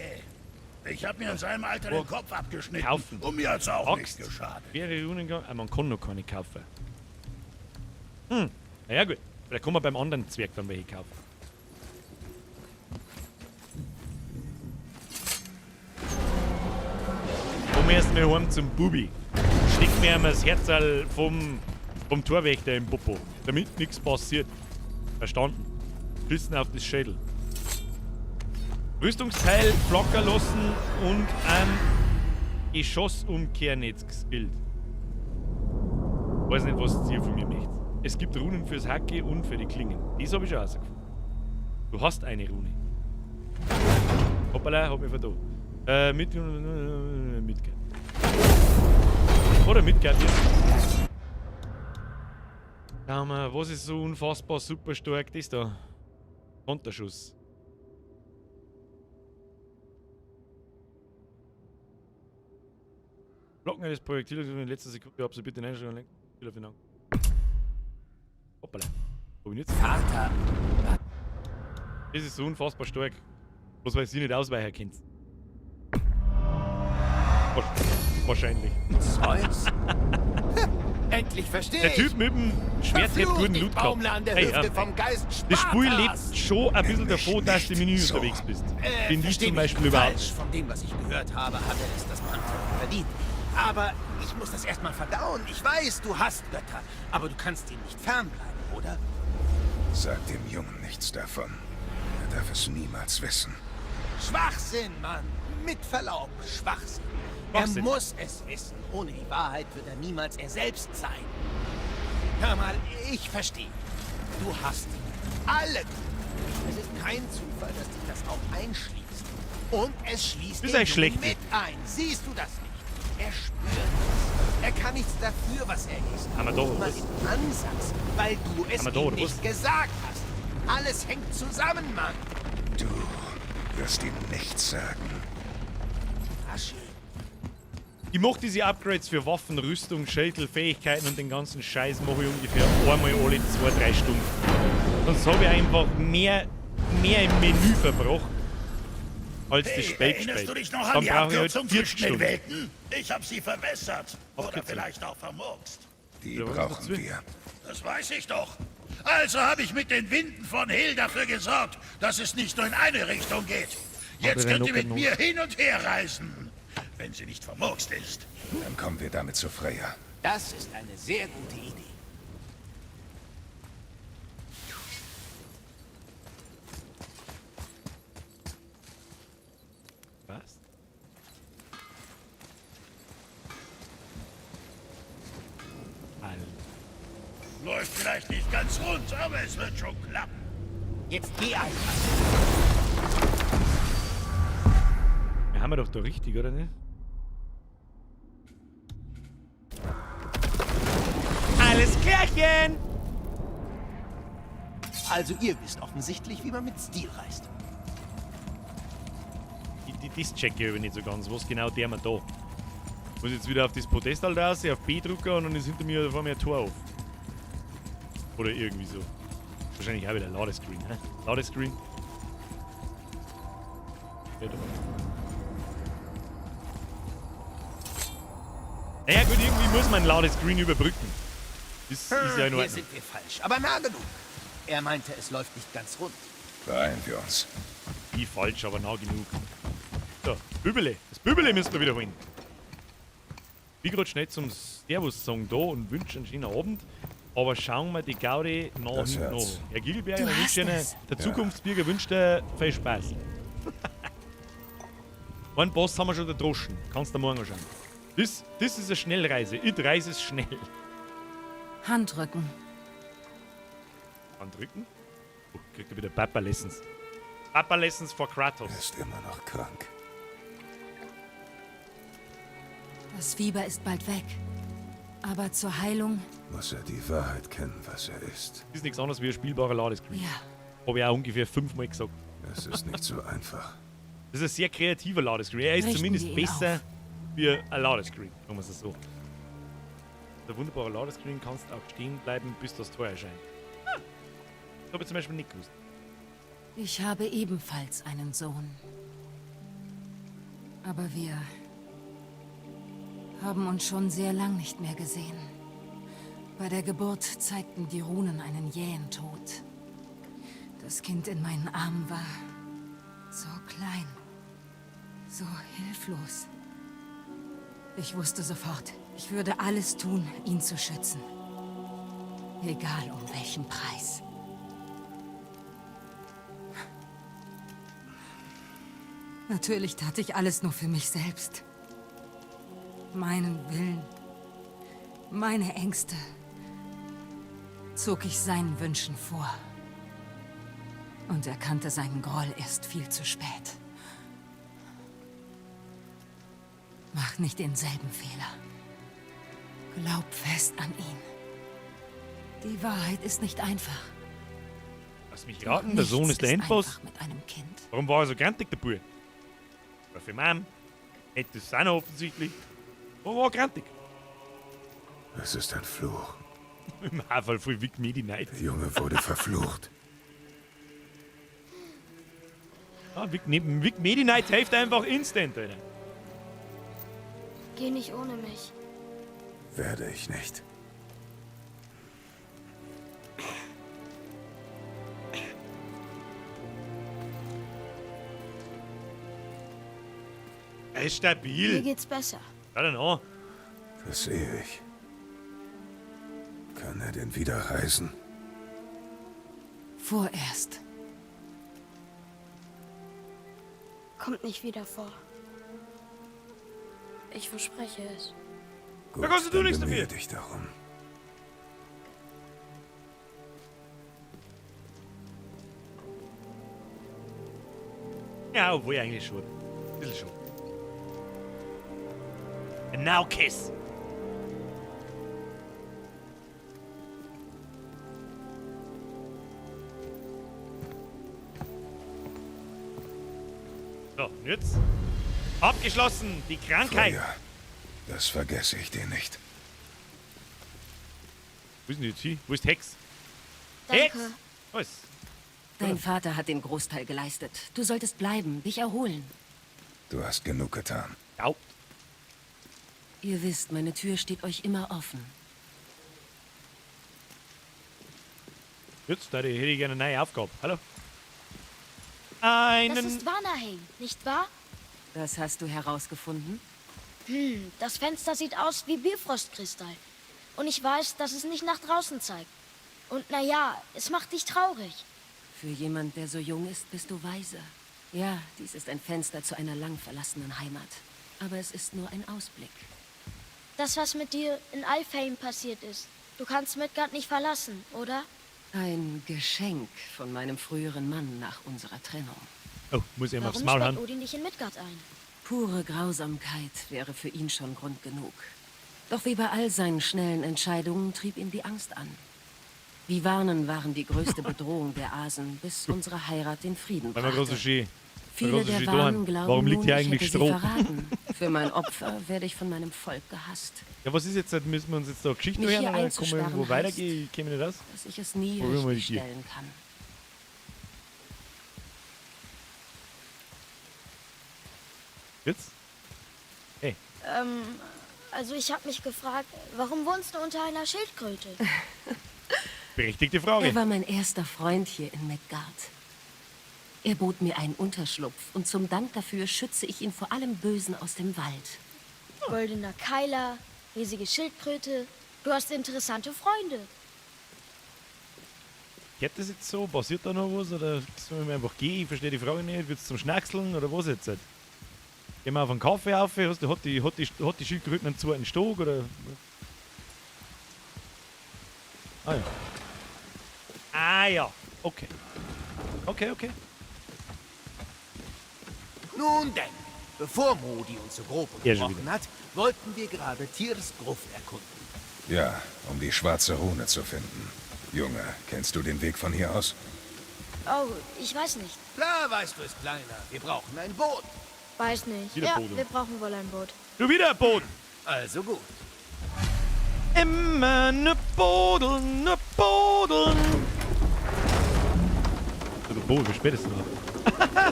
S10: Ich hab mir in seinem Alter den Kopf abgeschnitten.
S1: Kaufen.
S10: Und mir hat's auch
S1: Axt.
S10: nicht geschadet.
S1: Schwere Runen, ah, man kann noch keine kaufen. Hm, naja gut. Vielleicht kann man beim anderen Zwerg dann welche kaufen. Komm erst mal heim zum Bubi. Steck mir einmal das Herzerl vom Torwächter im Popo, damit nichts passiert. Verstanden. Schießen auf das Schädel. Rüstungsteil flackern lassen und ein Geschossumkehrnetz geskillt. Weiß nicht, was ihr von mir möchtet. Es gibt Runen fürs Hacke und für die Klingen. Das habe ich schon rausgefunden. Du hast eine Rune. Hoppala, hab mich vertan. Midgard. Oder Midgard jetzt. Schau mal, was ist so unfassbar super stark? Das da. Konterschuss. Blocken das Projektil in letzter Sekunde absolviert den Einstellung und lenken auf den Augen. Hoppala. Hab ich nicht.
S6: Vater.
S1: Das ist so unfassbar stark. Bloß weil sie nicht ausweichen könnt. Wahrscheinlich.
S6: Zeus? Endlich verstehe
S1: Der Typ mit dem Schwert hat guten Loot gehabt.
S6: An der
S1: Hey,
S6: Hüfte
S1: ja.
S6: vom Geist
S1: Das Spiel
S6: Spartas.
S1: lebt schon ein bisschen davon, dass du im Menü
S7: so.
S1: unterwegs bist. Bin ich
S6: Versteh
S1: zum
S6: mich
S1: Beispiel
S6: nicht
S1: überhaupt
S6: falsch.
S1: nicht.
S6: Von dem, was ich gehört habe, hat er es das Pantheon verdient. Aber ich muss das erstmal verdauen. Ich weiß, du hast Götter, aber du kannst ihnen nicht fernbleiben, oder?
S7: Sag dem Jungen nichts davon. Er darf es niemals wissen.
S6: Schwachsinn, Mann. Mit Verlaub, Schwachsinn.
S1: Schwachsinn.
S6: Er muss es wissen. Ohne die Wahrheit wird er niemals er selbst sein. Hör mal, ich verstehe. Du hast die Götter. Alle Götter. Es ist kein Zufall, dass dich das auch einschließt. Und es schließt
S1: Das ist
S6: den
S1: eigentlich
S6: Jungen
S1: schlecht.
S6: mit ein. Siehst du das nicht? Er spürt es. Er kann nichts dafür, was er ist.
S1: Haben wir da,
S6: Nicht mal
S1: was?
S6: im Ansatz, weil du es
S1: Haben wir da,
S6: ihm
S1: oder
S6: nicht
S1: was?
S6: gesagt hast. Alles hängt zusammen, Mann.
S7: Du wirst ihm nichts sagen.
S6: Na schön.
S1: Ich mache diese Upgrades für Waffen, Rüstung, Schädel, Fähigkeiten und den ganzen Scheiß mache ich ungefähr einmal alle 2-3 Stunden. Sonst habe ich einfach mehr im Menü verbracht, als das
S10: Hey,
S1: Spiel
S10: erinnerst
S1: gespielt.
S10: du dich noch an
S1: Dann
S10: die
S1: brauche ich halt
S10: Abkürzung
S1: 40
S10: zwischen den
S1: Stunden.
S10: Welten? Ich habe sie verbessert. Oder
S1: Abkürzung.
S10: vielleicht auch vermurkst.
S7: Die
S1: Ja, was
S7: brauchen
S1: dazu?
S7: wir.
S10: Das weiß ich doch. Also habe ich mit den Winden von Hel dafür gesorgt, dass es nicht nur in eine Richtung geht. Jetzt
S1: Aber
S10: könnt ihr mit
S1: noch-
S10: mir hin und her reisen. Wenn sie nicht vermurkst ist.
S7: Dann kommen wir damit zu Freya.
S6: Das ist eine sehr gute Idee.
S1: Was? Alter.
S10: Läuft vielleicht nicht ganz rund, aber es wird schon klappen.
S6: Jetzt geh einfach.
S1: Wir haben wir doch da richtig, oder nicht? Alles klärchen!
S6: Also ihr wisst offensichtlich, wie man mit Stil reist.
S1: Das check ich aber nicht so ganz. Was genau der wir da? Ich muss jetzt wieder auf das Podest halt raus, auf B drücken und dann ist hinter mir vor mir ein Tor auf. Oder irgendwie so. Wahrscheinlich auch wieder Ladescreen, hä? Ladescreen. Ja, doch. Naja gut, irgendwie muss man Ladescreen überbrücken. Das ist ja in
S6: Hier
S1: Ordnung.
S6: sind wir falsch, aber nah genug. Er meinte, es läuft nicht ganz rund.
S7: Beeilen wir uns.
S1: Wie falsch, aber nah genug. So, Bübele. Das Bübele müssen wir wieder holen. Ich bin gerade schnell zum Servus-Song da und wünsche einen schönen Abend. Aber schauen wir die Gaudi nach
S7: Das
S1: hinten
S7: Herz.
S1: an. Herr Gilberger,
S9: Du
S1: ich
S9: hast
S1: wünsche Ihnen,
S9: es.
S1: der Zukunftsbürger wünscht dir viel Spaß. Einen Boss haben wir schon da droschen. Kannst du morgen anschauen. Das ist eine Schnellreise. Ich reise es schnell.
S9: Handrücken.
S1: Andrücken? Oh, kriegt er wieder Papa Lessons. Papa Lessons for Kratos.
S7: Er ist immer noch krank.
S9: Das Fieber ist bald weg. Aber zur Heilung,
S7: Muss er die Wahrheit kennen, was er ist.
S1: Das ist nichts anderes wie ein spielbarer Ladescreen.
S9: ja.
S1: Habe ich auch ungefähr 5-mal gesagt.
S7: Es ist nicht so einfach.
S1: Das ist ein sehr kreativer Ladescreen. Er ist
S9: Richten
S1: zumindest
S9: wir ihn
S1: besser wie ein Ladescreen, sagen wir es so. Der wunderbare Ladescreen kannst auch stehen bleiben, bis das Tor erscheint. Ah, das habe ich zum Beispiel nicht gewusst.
S9: Ich habe ebenfalls einen Sohn. Aber wir haben uns schon sehr lang nicht mehr gesehen. Bei der Geburt zeigten die Runen einen jähen Tod. Das Kind in meinen Armen war so klein, so hilflos. Ich wusste sofort, ich würde alles tun, ihn zu schützen. Egal um welchen Preis. Natürlich tat ich alles nur für mich selbst. Meinen Willen, meine Ängste zog ich seinen Wünschen vor. Und erkannte seinen Groll erst viel zu spät. Mach nicht denselben Fehler. Glaub fest an ihn. Die Wahrheit ist nicht einfach.
S1: Lass mich raten, der Sohn
S9: Nichts
S1: ist der Endboss.
S9: einfach mit einem Kind.
S1: Warum war er so grantig, der Bub? War für Mom. Hätte es auch noch offensichtlich. Warum war er grantig?
S7: Es ist ein Fluch.
S1: Im Haferl voll Vic Medi Night.
S7: Der Junge wurde verflucht.
S1: Ah, Vic, Vic Medi Night hilft einfach instant, Alter.
S5: Geh nicht ohne mich.
S7: Werde ich nicht.
S1: Er ist stabil.
S5: Mir geht's besser.
S1: I don't know.
S7: Das sehe ich. Kann er denn wieder reisen?
S9: Vorerst.
S5: Kommt nicht wieder vor. Ich verspreche es.
S7: Gut,
S1: Da kannst du
S7: dann
S1: nichts
S7: bemühe
S1: dafür.
S7: dich darum.
S1: Ja, obwohl eigentlich schon. Ein bisschen schon. And now kiss. So, und jetzt? Abgeschlossen, die Krankheit.
S7: Freya, das vergesse ich dir nicht.
S1: Wo ist denn jetzt hin? Wo ist Hex?
S5: Danke.
S1: Hex! Was?
S11: Dein Vater hat den Großteil geleistet. Du solltest bleiben, dich erholen.
S7: Du hast genug getan.
S1: Au.
S11: Ihr wisst, meine Tür steht euch immer offen.
S1: Jetzt da hätte ich gerne eine neue Aufgabe. Hallo? Einen.
S5: Das ist Vanaheim, nicht wahr?
S11: Das hast du herausgefunden?
S5: Das Fenster sieht aus wie Bifrostkristall. Und ich weiß, dass es nicht nach draußen zeigt. Und naja, es macht dich traurig.
S11: Für jemand, der so jung ist, bist du weise. Ja, dies ist ein Fenster zu einer lang verlassenen Heimat. Aber es ist nur ein Ausblick.
S5: Das, was mit dir in Alfheim passiert ist. Du kannst Midgard nicht verlassen, oder?
S11: Ein Geschenk von meinem früheren Mann nach unserer Trennung.
S1: Oh, muss ich ihm aufs
S5: Warum
S1: Maul
S5: sperrt
S1: hauen.
S5: Odin dich in Midgard ein?
S11: Pure Grausamkeit wäre für ihn schon Grund genug. Doch wie bei all seinen schnellen Entscheidungen trieb ihn die Angst an. Die Warnen waren die größte Bedrohung der Asen, bis unsere Heirat den Frieden
S1: Weil wir
S11: brachte.
S1: gerade so schön.
S11: Viele
S1: weil wir
S11: der
S1: so schön da
S11: Warnen
S1: haben.
S11: glauben
S1: Warum liegt
S11: nun,
S1: hier
S11: ich
S1: eigentlich
S11: hätte
S1: Stroh?
S11: sie verraten. Für mein Opfer werde ich von meinem Volk gehasst,
S1: Ja, was ist jetzt? Müssen wir uns jetzt da Geschichte
S11: Mich
S1: hören
S11: hier
S1: oder können wir
S11: einzusperren
S1: irgendwo
S11: heißt-
S1: weitergehen? Ich kenne mich nicht aus.
S11: dass ich es nie
S1: Probieren wir mal
S11: richtig
S1: die Tür.
S11: stellen kann.
S1: Jetzt? Hey,
S5: Also ich habe mich gefragt, warum wohnst du unter einer Schildkröte?
S1: Berechtigte Frage.
S11: Er war mein erster Freund hier in Midgard. Er bot mir einen Unterschlupf und zum Dank dafür schütze ich ihn vor allem Bösen aus dem Wald.
S5: Goldener Keiler, riesige Schildkröte. Du hast interessante Freunde.
S1: Geht das jetzt so? Passiert da noch was? Oder sollen wir einfach gehen? Ich verstehe die Frage nicht. Wird's zum Schnackseln oder was jetzt? Gehen wir auf einen Kaffee auf? Hat die Schildkröte einen zweiten Stock? Oder? Ah ja. Ah ja. Okay. Okay, okay.
S6: Nun denn, bevor Modi uns so grob
S1: Ja, schon
S6: unterbrochen
S1: wieder.
S6: hat, wollten wir gerade Tirs Gruft erkunden.
S7: Ja, um die schwarze Rune zu finden. Junge, kennst du den Weg von hier aus?
S5: Oh, ich weiß nicht.
S6: Klar weißt du es, Kleiner. Wir brauchen ein Boot.
S5: Weiß nicht.
S1: Wieder
S5: ja,
S1: Boden.
S5: wir brauchen wohl ein Boot.
S1: Du wieder ein Boot!
S6: Also gut.
S1: Immer ne Bodel, ne Bodel. Also Boot, wie spät ist denn noch?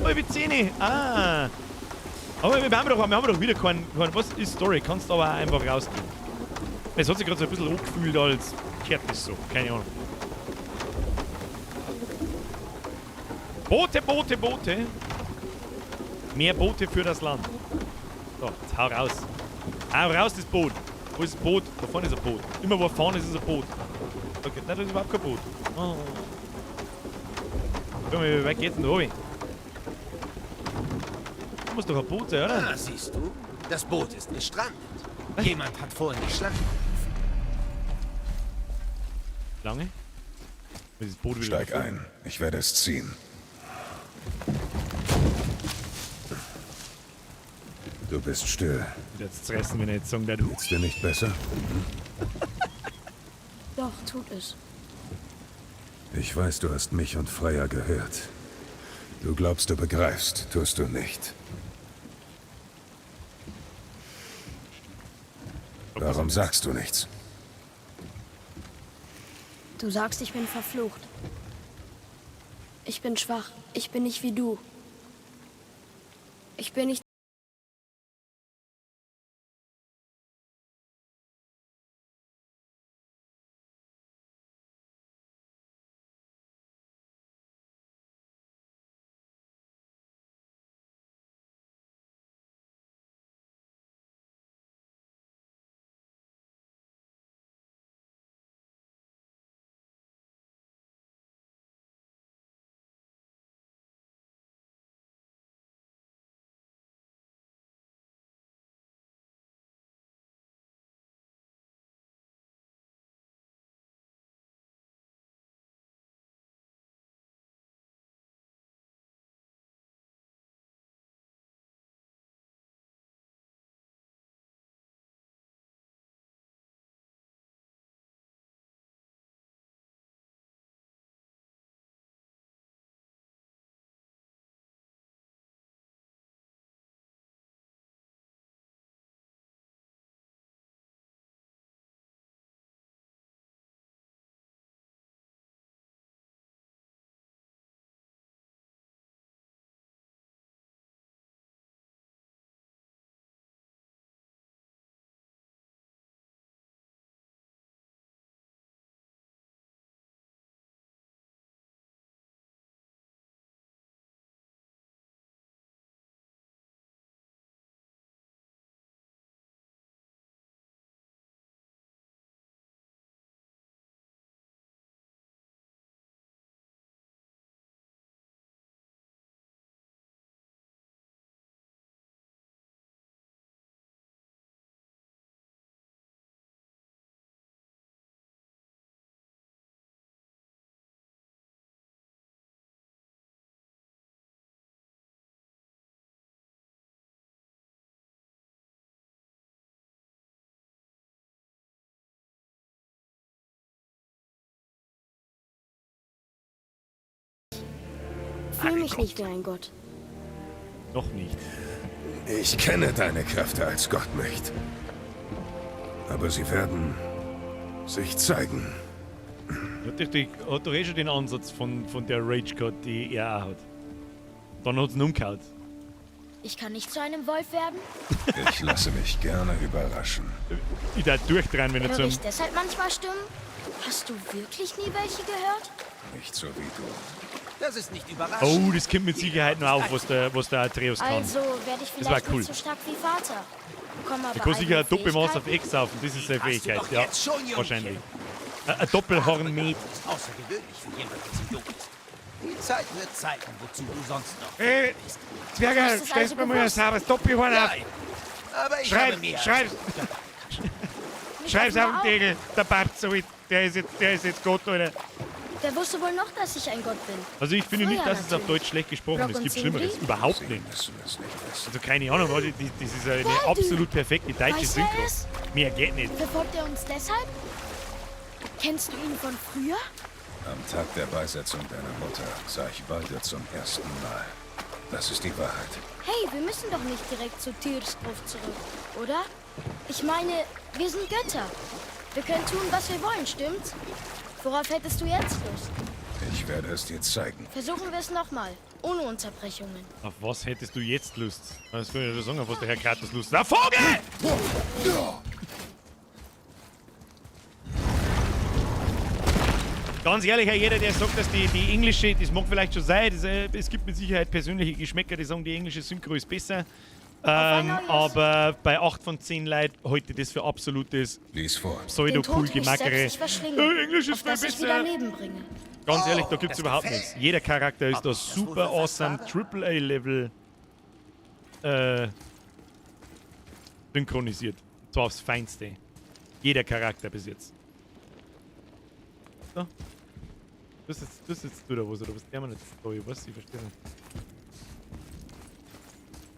S1: 9:30. Ah. Aber wir haben doch wieder kein, was ist Story? Kannst aber auch einfach rausgehen. Es hat sich gerade so ein bisschen angefühlt, als kehrt das so. Keine Ahnung. Boote, Boote, Boote. Mehr Boote für das Land. So, jetzt hau raus. Hau raus, das Boot. Wo ist das Boot? Da vorne ist ein Boot. Immer wo vorne ist, ist ein Boot. Okay, nein, das ist überhaupt kein Boot. Oh. Guck mal, wie weit geht's denn da oben? Da muss doch ein Boot sein, oder?
S6: Ah, siehst du? Das Boot ist gestrandet. Jemand hat vorhin die Schlange gerufen.
S1: Lange? Ist das Boot wieder
S7: Steig ein. Ich werde es ziehen. Du bist still.
S1: Jetzt zerreißen wir nicht, sagen der du.
S7: Geht's dir nicht besser?
S5: Doch, tut es.
S7: Ich weiß, du hast mich und Freya gehört. Du glaubst, du begreifst, tust du nicht. Warum sagst du nichts?
S5: Du sagst, ich bin verflucht. Ich bin schwach. Ich bin nicht wie du. Ich bin nicht Fühle mich nicht wie ein Gott.
S1: Noch nicht.
S7: Ich kenne deine Kräfte als Gott nicht. Aber sie werden sich zeigen.
S1: Hat doch eh schon den Ansatz von der Rage gehabt, die er auch hat. Dann hat's ihn umgehauen.
S5: Ich kann nicht zu einem Wolf werden?
S7: Ich lasse mich gerne überraschen.
S1: Ich da durchdrehen, wenn er
S5: Höre
S1: zum...
S5: ich deshalb manchmal Stimmen? Hast du wirklich nie welche gehört?
S7: Nicht so wie du.
S6: Das ist nicht überraschend.
S1: Oh, das kommt mit Sicherheit noch auf, was der Atreus kann.
S5: Also werde ich
S1: Das war
S5: vielleicht
S1: cool.
S5: nicht so stark wie Vater. Bekomme aber
S1: Der kann sicher
S5: eigene
S1: ein Doppelmaß auf
S5: Fähigkeiten.
S1: X saufen, das ist seine
S6: Hast du
S1: Fähigkeit.
S6: doch
S1: Ja,
S6: jetzt schon, Jungchen.
S1: wahrscheinlich. Ein Doppelhorn-Met.
S6: Das ist außergewöhnlich für jemanden, der so jung ist. Die Zeit wird zeigen, wozu du sonst noch
S4: Hey,
S6: bist.
S4: Zwerger,
S5: Das ist
S4: stellst
S5: also
S4: mir mal ein
S5: bewusst.
S4: sauberes Doppelhorn auf.
S6: Nein, aber ich habe
S4: Schreib,
S6: mehr.
S4: schreib,
S5: Mich
S4: schreib's auf
S5: offenbar
S4: den Tegel. Der Bart, so, der ist jetzt Gott, Alter.
S5: auch. Der wusste wohl noch, dass ich ein Gott bin.
S1: Also ich finde nicht,
S5: Früher
S1: dass es auf
S5: natürlich.
S1: Deutsch schlecht gesprochen
S5: Brock
S1: ist. Es
S5: und
S1: gibt
S5: Sindri?
S1: Schlimmeres. Überhaupt
S7: Sie
S1: nicht.
S7: müssen es nicht wissen.
S1: Also keine Ahnung, was ich- das ist eine
S5: Baldur!
S1: absolut perfekte deutsche
S5: Weiß er
S1: Synchro.
S5: es?
S1: Mehr geht nicht.
S5: Verfolgt er uns deshalb? Kennst du ihn von früher?
S7: Am Tag der Beisetzung deiner Mutter sah ich Baldur zum ersten Mal. Das ist die Wahrheit.
S5: Hey, wir müssen doch nicht direkt zu Tyrsgruf zurück, oder? Ich meine, wir sind Götter. Wir können tun, was wir wollen, stimmt's? Worauf hättest du jetzt Lust?
S7: Ich werde es dir zeigen.
S5: Versuchen wir es nochmal, ohne Unterbrechungen.
S1: Auf was hättest du jetzt Lust? Das kann ich ja schon sagen, auf was der Herr Kratos Lust hat. Na, Vogel! Ganz ehrlich, Herr, jeder, der sagt, dass die englische, das mag vielleicht schon sein, das, es gibt mit Sicherheit persönliche Geschmäcker, die sagen, die englische Synchro ist besser. Aber bei 8 von 10 Leuten heute das für absolutes
S7: Lies vor.
S5: Den
S1: Pseudo-cool
S5: Tod mich selbst
S1: Gemackere.
S5: nicht verschlingen,
S1: Englisch ist
S5: auf
S1: viel
S5: das ich wieder
S1: besser.
S5: Leben bringe.
S1: Ganz ehrlich, da gibt's
S6: das
S1: überhaupt
S6: gefällt
S1: nichts. Jeder Charakter ist
S6: Ob
S1: da
S6: ich das wohl
S1: super
S6: verfasst
S1: awesome,
S6: habe?
S1: Triple-A-Level synchronisiert. Und zwar aufs Feinste. Jeder Charakter bis jetzt. So. Das ist jetzt du da was, oder was? Der Mann jetzt da, ich weiß, ich verstehe nicht.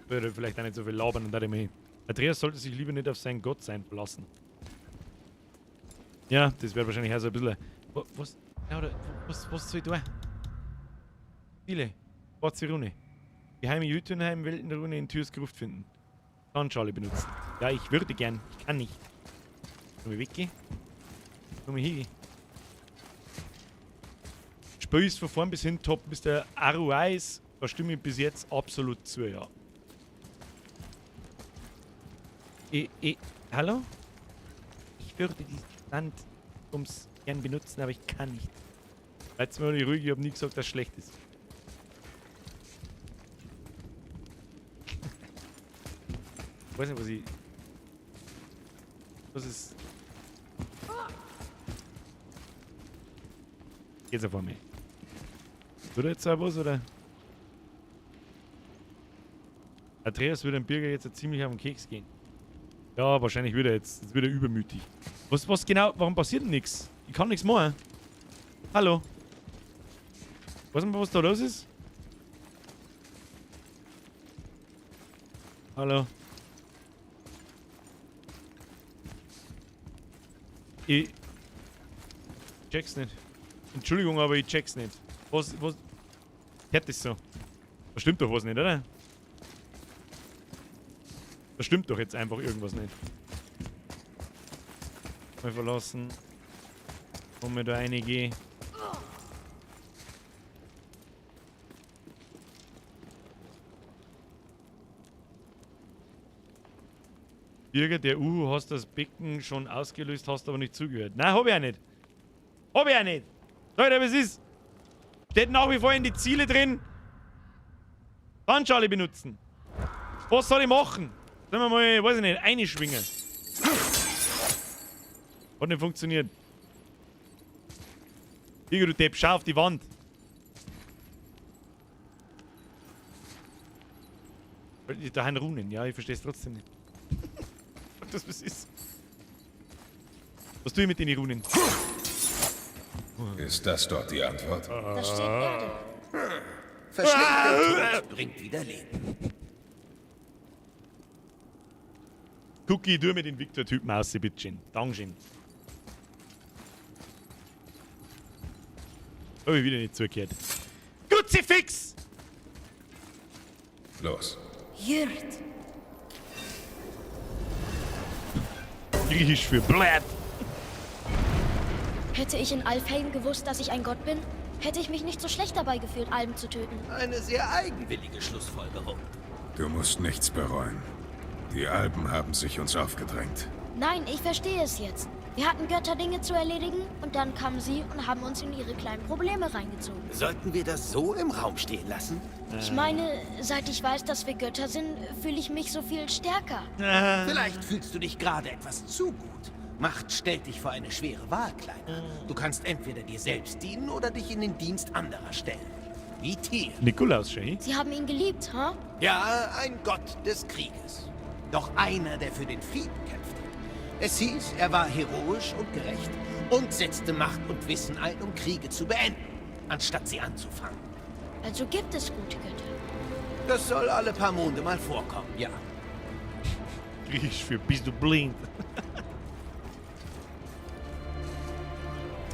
S1: Würde vielleicht auch nicht so viel labern und da immer hin. Atreus sollte sich lieber nicht auf sein Gottsein verlassen. Ja, das wäre wahrscheinlich auch so ein bisschen. Was? Ja, oder was soll ich tun? Ziele. Schwarze Rune. Geheime Jötunheim, Weltenrune in Tyrs Gruft finden. Zahnschale benutzen. Ja, ich würde gern. Ich kann nicht. Sollen wir weggehen? Sollen wir hingehen? Spiel ist von vorn bis hin top, bis der Aruais. Da stimme ich bis jetzt absolut zu, ja. Hallo? Ich würde dieses Land ums gern benutzen, aber ich kann nicht. Bleibt mir ruhig, ich habe nie gesagt, dass es schlecht ist. Ich weiß nicht, was ich... Was ist... Geht's auf einmal. Tut er jetzt auch was, oder? Atreus würde dem Birger jetzt ziemlich auf den Keks gehen. Ja, wahrscheinlich würde er jetzt. Jetzt wird er übermütig. Was genau? Warum passiert denn nichts? Ich kann nichts machen. Hallo? Weiß man, was da los ist? Hallo? Ich check's nicht. Entschuldigung, aber ich check's nicht. Was. Hört das so? Da stimmt doch was nicht, oder? Da stimmt doch jetzt einfach irgendwas nicht. Mal verlassen. Wo wir da reingehen. Birger, der Uhu, hast das Becken schon ausgelöst, hast aber nicht zugehört. Nein, hab ich auch nicht. Hab ich auch nicht. Leute, was ist? Steht nach wie vor in die Ziele drin. Bandschale benutzen. Was soll ich machen? Sollen wir mal, weiß ich nicht, einschwingen. Hat nicht funktioniert. Birger, du Depp, schau auf die Wand. Da haben Runen, ja, ich verstehe es trotzdem nicht. Ob das was ist. Was tue ich mit den Runen?
S7: Ist das dort die Antwort?
S5: Da steht Erde.
S6: Verschlingt den Tod, bringt wieder Leben.
S1: Cookie, du mit den Victor-Typen aus, bitteschön. Dankeschön. Hab ich wieder nicht zugehört. Kruzifix!
S7: Los.
S9: Jürt.
S1: Griechisch für Blätt.
S5: Hätte ich in Alfheim gewusst, dass ich ein Gott bin, hätte ich mich nicht so schlecht dabei gefühlt, Alben zu töten.
S6: Eine sehr eigenwillige Schlussfolgerung.
S7: Du musst nichts bereuen. Die Alben haben sich uns aufgedrängt.
S5: Nein, ich verstehe es jetzt. Wir hatten Götterdinge zu erledigen und dann kamen sie und haben uns in ihre kleinen Probleme reingezogen.
S6: Sollten wir das so im Raum stehen lassen?
S5: Ich meine, seit ich weiß, dass wir Götter sind, fühle ich mich so viel stärker.
S6: Vielleicht fühlst du dich gerade etwas zu gut. Macht stellt dich vor eine schwere Wahl, Kleiner. Du kannst entweder dir selbst dienen oder dich in den Dienst anderer stellen. Wie Tyr.
S1: Nikolaus, schön.
S5: Sie haben ihn geliebt, ha?
S6: Ja, ein Gott des Krieges. Doch einer, der für den Frieden kämpfte. Es hieß, er war heroisch und gerecht und setzte Macht und Wissen ein, um Kriege zu beenden, anstatt sie anzufangen.
S5: Also gibt es gute Götter.
S6: Das soll alle paar Monde mal vorkommen, ja.
S1: Griechisch für bist du blind.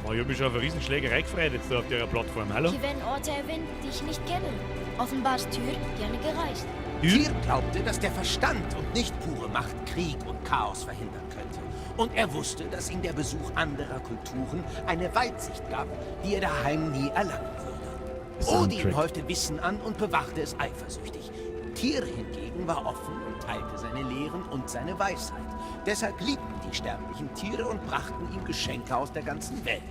S1: Oh, ich hab mich schon auf eine Riesenschlägerei gefreut jetzt da auf der Plattform. Hallo?
S5: Hier werden Orte erwähnt, die ich nicht kenne. Offenbar ist Tyr gerne gereist.
S6: Tyr glaubte, dass der Verstand und nicht pure Macht Krieg und Chaos verhindern könnte. Und er wusste, dass ihm der Besuch anderer Kulturen eine Weitsicht gab, die er daheim nie erlangen würde. Odin häufte Wissen an und bewachte es eifersüchtig. Tyr hingegen war offen und teilte seine Lehren und seine Weisheit. Deshalb liebten die sterblichen Tiere und brachten ihm Geschenke aus der ganzen Welt.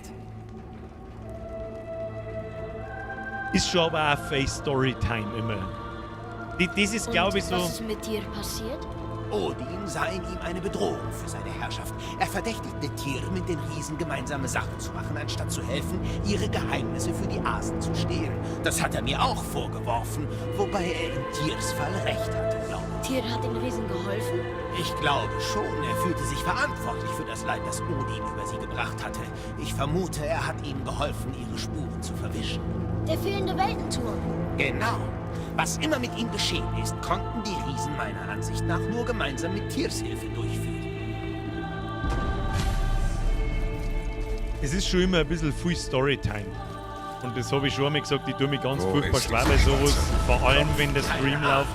S1: Ist schon aber auch Face Storytime immer. Das ist, glaube ich, so.
S5: Was ist mit Tyr passiert?
S6: Odin sah in ihm eine Bedrohung für seine Herrschaft. Er verdächtigte Tyr, mit den Riesen gemeinsame Sache zu machen, anstatt zu helfen, ihre Geheimnisse für die Asen zu stehlen. Das hat er mir auch vorgeworfen, wobei er in Tyrs Fall recht hatte, glaube ich.
S5: Tyr hat den Riesen geholfen?
S6: Ich glaube schon, er fühlte sich verantwortlich für das Leid, das Odin über sie gebracht hatte. Ich vermute, er hat ihnen geholfen, ihre Spuren zu verwischen.
S5: Der fehlende Weltenturm.
S6: Genau. Was immer mit ihm geschehen ist, konnten die Riesen meiner Ansicht nach nur gemeinsam mit Tyrs Hilfe durchführen.
S1: Es ist schon immer ein bisschen viel Storytime. Und das habe ich schon einmal gesagt, ich tue mich ganz
S7: Wo
S1: furchtbar
S7: ist
S1: schwer bei
S7: diese
S1: sowas.
S7: schwarze
S1: Vor allem, wenn der Stream läuft,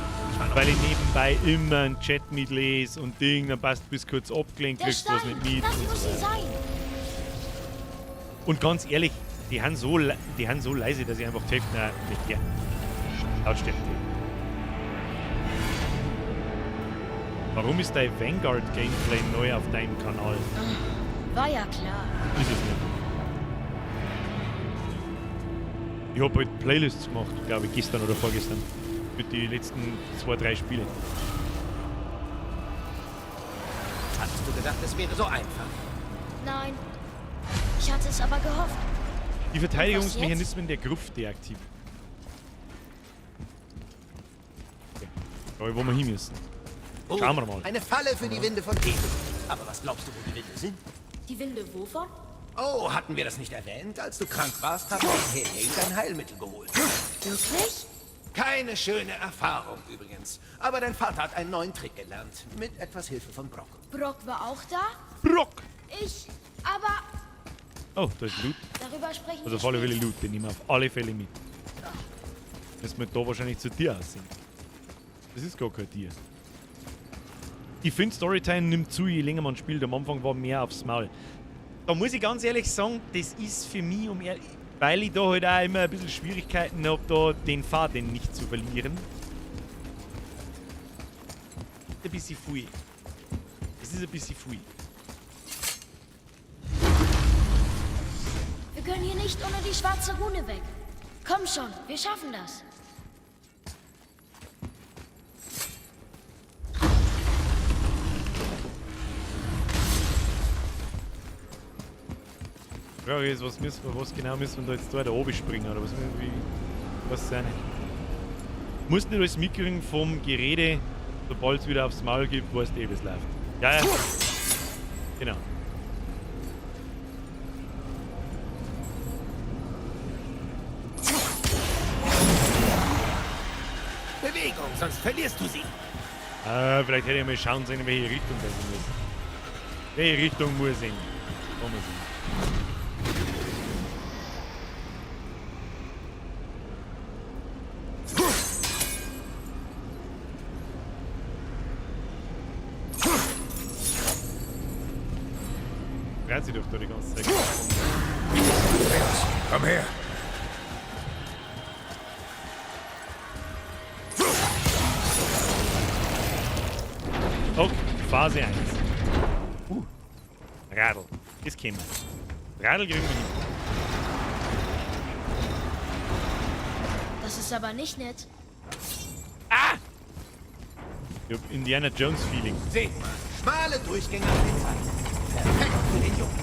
S1: weil ich nebenbei immer einen Chat mitlese und Ding, dann passt bis kurz abgelenkt,
S5: Der
S1: kriegst du was
S5: Stein,
S1: nicht mit.
S5: das
S1: Und
S5: muss
S1: so
S5: sie
S1: weiter.
S5: sein.
S1: Und ganz ehrlich, die haben so, leise, dass ich einfach tief, nein, nicht her. Lautstärke. Warum ist dein Vanguard-Gameplay neu auf deinem Kanal?
S5: War ja klar.
S1: Ist es nicht. Ich habe halt Playlists gemacht, glaube ich, gestern oder vorgestern. Für die letzten 2, 3 Spiele.
S6: Hattest du gedacht, es wäre so einfach?
S5: Nein. Ich hatte es aber gehofft.
S1: Die Verteidigungsmechanismen der Gruft deaktiviert. Okay. Aber wo wir hin müssen.
S6: Oh,
S1: Schauen wir mal.
S6: Eine Falle für die Winde von Hel. Aber was glaubst du, wo die Winde sind?
S5: Die Winde wovon?
S6: Oh, hatten wir das nicht erwähnt? Als du krank warst, haben wir in Helheim dein Heilmittel geholt.
S5: Wirklich?
S6: Keine schöne Erfahrung übrigens. Aber dein Vater hat einen neuen Trick gelernt. Mit etwas Hilfe von Brock.
S5: Brock war auch da?
S1: Brock!
S5: Ich. Aber
S1: Oh, da ist Loot.
S5: darüber sprechen
S1: Also
S5: wir
S1: auf alle Fälle
S5: später.
S1: Loot, den nehmen wir auf alle Fälle mit. Müssen wir da wahrscheinlich zu dir aussehen. Das ist gar kein Tier. Ich finde, Storytime nimmt zu, je länger man spielt. Am Anfang war mehr aufs Maul. Da muss ich ganz ehrlich sagen, das ist für mich, weil ich da halt auch immer ein bisschen Schwierigkeiten habe, da den Faden nicht zu verlieren. Ein bisschen viel. Es ist ein bisschen viel.
S5: Wir können hier nicht ohne die schwarze Rune weg. Komm schon, wir schaffen das.
S1: Die Frage ist, was müssen wir, was genau müssen wir da jetzt da oben springen oder was müssen wir, was sein? Musst nicht alles mitkriegen vom Gerede, sobald es wieder aufs Maul gibt, weißt du eh, wie es läuft. Ja, ja. Genau.
S6: Bewegung, sonst verlierst du sie.
S1: Vielleicht hätte ich mal schauen sollen, in welche Richtung das muss. Welche Richtung muss ich? Wo muss ich? Dreht sich doch da die ganze Zeit.
S7: Komm her!
S1: Phase 1. Radl. Das kennen wir. Radl kriegen wir hin.
S5: Das ist aber nicht nett.
S1: Ich hab Indiana Jones Feeling.
S6: Seht mal, schmale Durchgänge an den Seiten. Perfekt für den Jungen.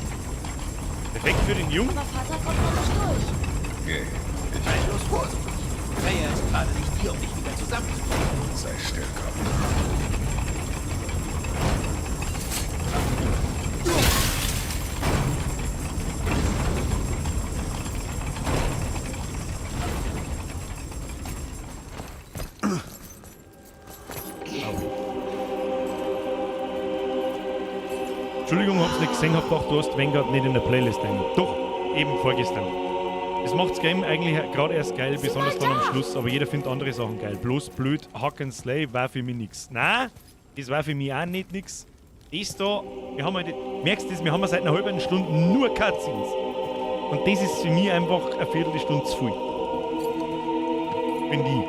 S1: Perfekt für den Jungen?
S5: Aber Vater kommt da nicht durch.
S7: Geh.
S6: Sei bloß vorsichtig. Freya ist gerade nicht hier, um dich wieder zusammenzubringen.
S7: Sei still, Kopf.
S1: Entschuldigung, hab's nicht gesehen, hab gedacht, du hast Vanguard nicht in der Playlist rein. Doch, eben vorgestern. Das macht's Game eigentlich gerade erst geil, besonders dann am Schluss, aber jeder findet andere Sachen geil. Bloß blöd, Hack and Slay war für mich nix. Nein, das war für mich auch nicht nix. Das da, wir haben halt, merkst du das, wir haben seit einer halben Stunde nur Cutscenes. Und das ist für mich einfach eine Viertelstunde zu viel. Finde ich.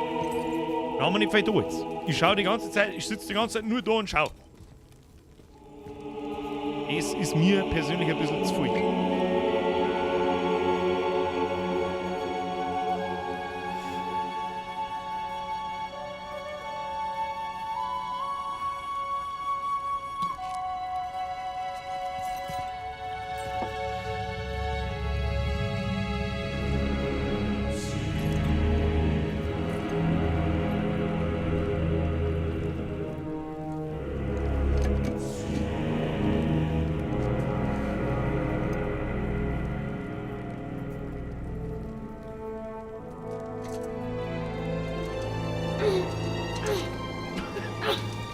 S1: Da haben wir nicht viel da jetzt. Ich schau die ganze Zeit, ich sitze die ganze Zeit nur da und schau. Das ist mir persönlich ein bisschen zu viel.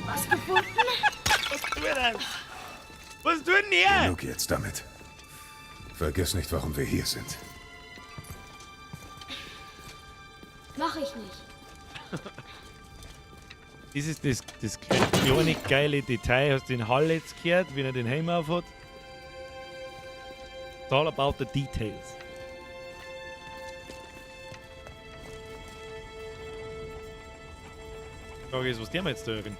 S5: Was gefunden?
S1: Was tut er? Was tut denn er?
S7: Genug jetzt damit. Vergiss nicht, warum wir hier sind.
S5: Mach ich nicht.
S1: Das ist das kleine geile Detail. Hast du den Hall jetzt gehört, wenn er den Helm auf hat? It's all about the details. Die Frage ist, was der wir jetzt da drin?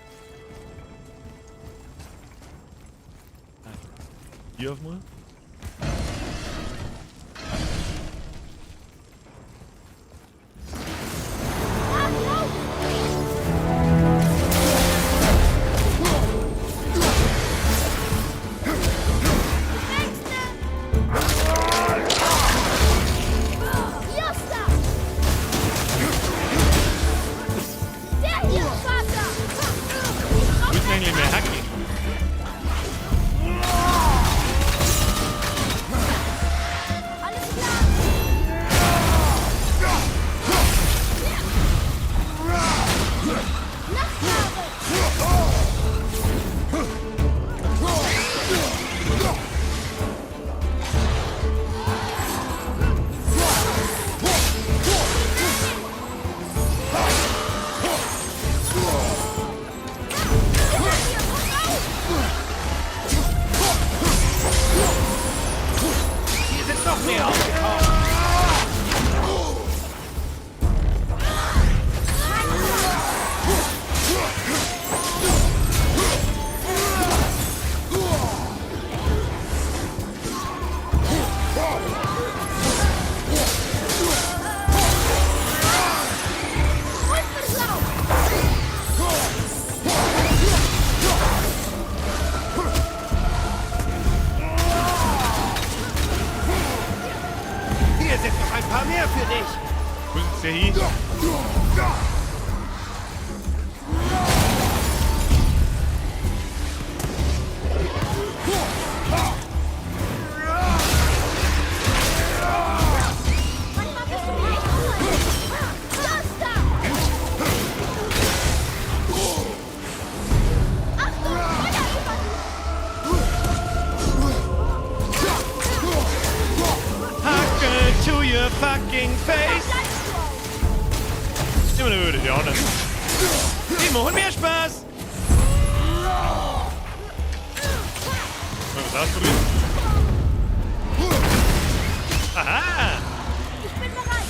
S1: Hier auf mal.
S5: Josta! Der hier, Vater!
S1: Wir müssen eigentlich mehr hacken.
S5: Alles klar! Nachthaare!
S6: Hier sind noch mehr aufgetaucht. Hier sind noch ein paar mehr für dich.
S1: Wo ist der hin?
S5: Manchmal bist du mir echt unheimlich. Josta! Achtung, Feuer über
S1: Hacke to your fucking face! Immer eine Würde, die anderen. Die machen mehr Spaß! Mal was ausprobieren? Aha!
S5: Ich bin bereit.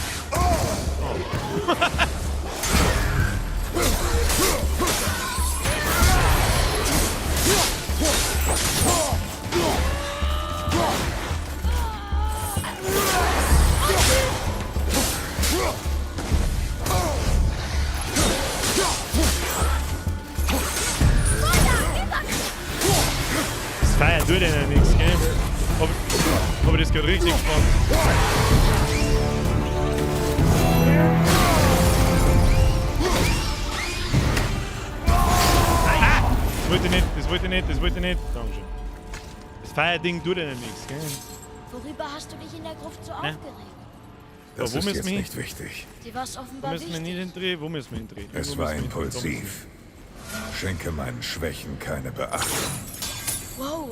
S1: tut ihnen nichts, gell? Hab ich das gerade richtig gespannt? Ah! Das wollte ich nicht, das wollte ich nicht, das wollte ich nicht. Dankeschön. Das Feuerding tut ihnen nichts, gell?
S5: Worüber hast du dich in der Gruft so
S1: Ne?
S5: aufgeregt?
S7: Das
S1: So, wo
S7: ist
S1: müssen
S7: jetzt
S1: wir hin?
S7: nicht wichtig.
S5: Sie war's
S1: Wo
S5: offenbar
S1: müssen wir
S5: wichtig.
S1: nicht hindrehen? Wo müssen wir hindrehen?
S7: Es
S1: Wo
S7: war
S1: müssen wir hin?
S7: impulsiv. Schenke meinen Schwächen keine Beachtung.
S5: Wow,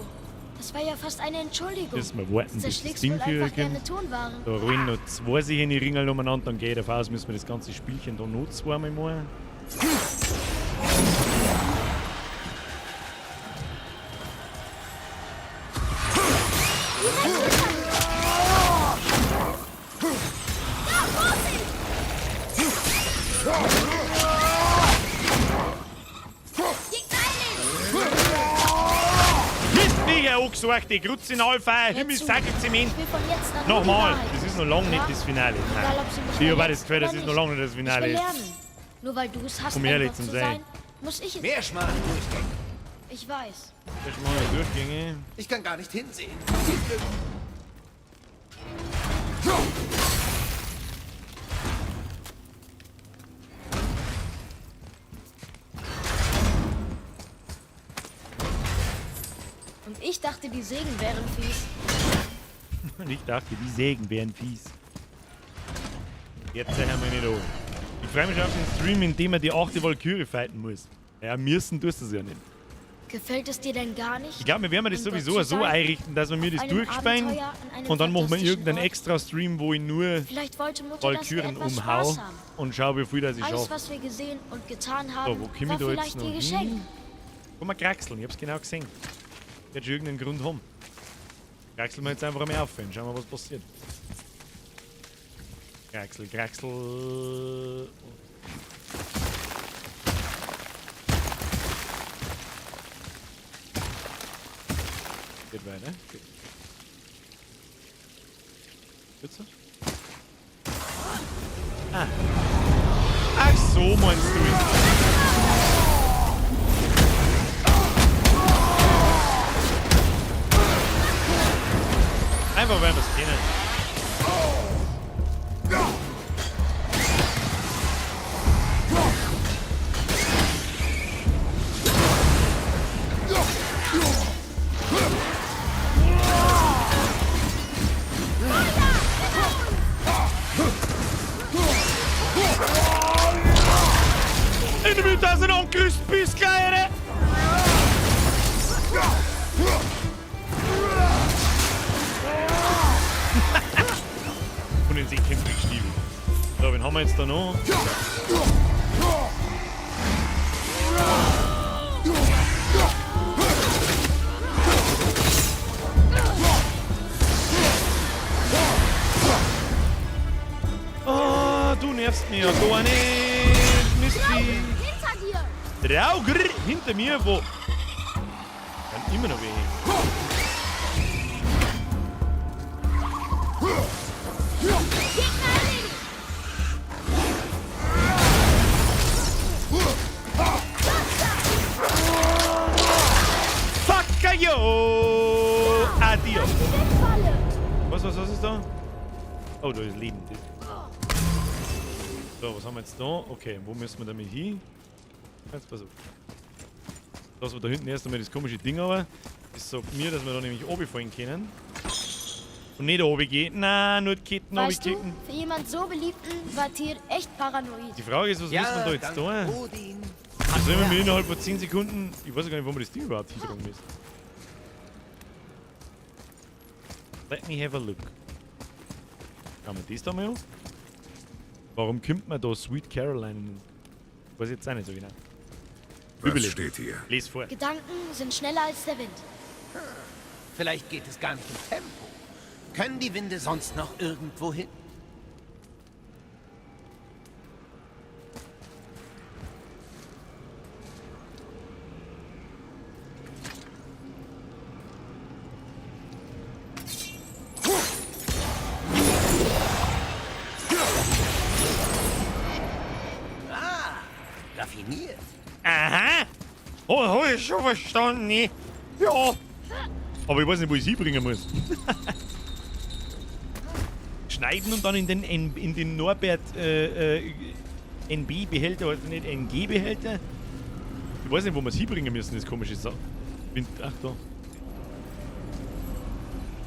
S5: das war ja fast eine Entschuldigung.
S1: Müssen wir warten, bis das
S5: Zerschlägst
S1: Ding
S5: wohl einfach
S1: für
S5: gerne Tonwaren.
S1: Da rollen noch zwei sich in die Ringel umeinander, dann geht auf aus, müssen wir das ganze Spielchen da noch zweimal machen. Mist, wie angesucht, die Grutzinalfeier,
S5: Hör zu.
S1: Himmel, Zement.
S5: Ich will von jetzt an nur die
S1: Nochmal,
S5: Wahrheit
S1: das ist
S5: wissen,
S1: noch lange nicht
S5: ja?
S1: das Finale.
S5: Egal,
S1: Nein.
S5: ob sie mich
S1: Ich habe
S5: verletzt
S1: das Gefühl, das
S5: oder
S1: ist noch lange nicht das Finale.
S5: Ich will lernen. Nur weil du es hast,
S1: Um
S5: ein
S1: ehrlich
S5: Gott
S1: zu
S5: zu
S1: sein.
S5: sein, muss ich es.
S6: Mehr schmale Durchgänge.
S5: Ich weiß.
S1: Das schmale Durchgänge.
S6: Ich kann gar nicht hinsehen.
S5: Und ich dachte, die Sägen wären fies.
S1: Und ich dachte, die Sägen wären fies. Jetzt haben wir nicht an. Ich freue mich schon auf den Stream, in dem er die 8. Valkyrie fighten muss. Ja, müssen tust du es ja nicht.
S5: Gefällt es dir denn gar nicht?
S1: Ich glaube, wir werden das
S5: Ein Gott
S1: sowieso
S5: zu
S1: so
S5: sein?
S1: einrichten, dass wir mir
S5: Auf
S1: das
S5: einem
S1: durchspeien
S5: Abenteuer an einem
S1: und dann machen wir
S5: fantastischen
S1: irgendeinen
S5: Ort?
S1: extra Stream, wo ich nur
S5: Vielleicht wollte Mutter, dass wir
S1: Valkyren
S5: etwas
S1: umhau
S5: Spaß haben.
S1: und schau, wie viel das ich
S5: Alles,
S1: schaffe.
S5: was wir gesehen und getan
S1: So,
S5: haben,
S1: wo komme ich
S5: war
S1: da jetzt
S5: vielleicht
S1: noch
S5: ihr Geschenk.
S1: hin? Komm mal kraxeln, ich hab's genau gesehen. Wird schon irgendeinen Grund haben. Kraxeln wir jetzt einfach einmal auf und schauen wir, was passiert. Kraxel, kraxel. Geht weiter. Geht. Geht's so? Ah. Ach so, meinst du jetzt? Einfach weil wir es kennen. In der Mitte sind angerüstet bis gleich. Von den Seekämpfig Stiefel. So, wen haben wir jetzt da noch? Oh, du nervst mich ja gar nicht. Mistvieh.
S5: Hinter dir!
S1: Draugr hinter mir, wo? Kann immer noch weh.
S5: Gegner erledigt!
S1: Fuck you! Adios.
S5: Die Wegfalle!
S1: Was ist da? Oh, da ist Leben. So, was haben wir jetzt da? Okay, wo müssen wir damit hin? Jetzt pass auf. Lassen wir da hinten erst einmal das komische Ding aber. Das sagt mir, dass wir da nämlich runterfallen können. Und nicht oben gehen. Nein, nur die Ketten
S5: Weißt du,
S1: runterkicken.
S5: für jemand so beliebten war Tyr echt paranoid.
S1: Die Frage ist, was
S6: Ja,
S1: müssen wir da jetzt
S6: dank
S1: tun?
S6: Odin.
S1: Das sollen wir innerhalb von 10 Sekunden. Ich weiß gar nicht, wo wir das Ding überhaupt hintragen müssen. Let me have a look. Schauen wir das da mal an. Warum kommt man da Sweet Caroline? Weiß ich jetzt auch nicht so genau.
S7: Was
S1: Übele.
S7: steht hier?
S1: Lies vor.
S5: Gedanken sind schneller als der Wind.
S6: Vielleicht geht es gar nicht um Tempo. Können die Winde sonst noch irgendwo hin? Ah, raffiniert.
S1: Aha! Oh, hab ich schon verstanden. Ne? Ja. Aber ich weiß nicht, wo ich sie hinbringen muss. Schneiden und dann in den Norbert NB-Behälter, oder nicht NG-Behälter. Ich weiß nicht, wo wir es hinbringen müssen, das komische Sache. Ach da.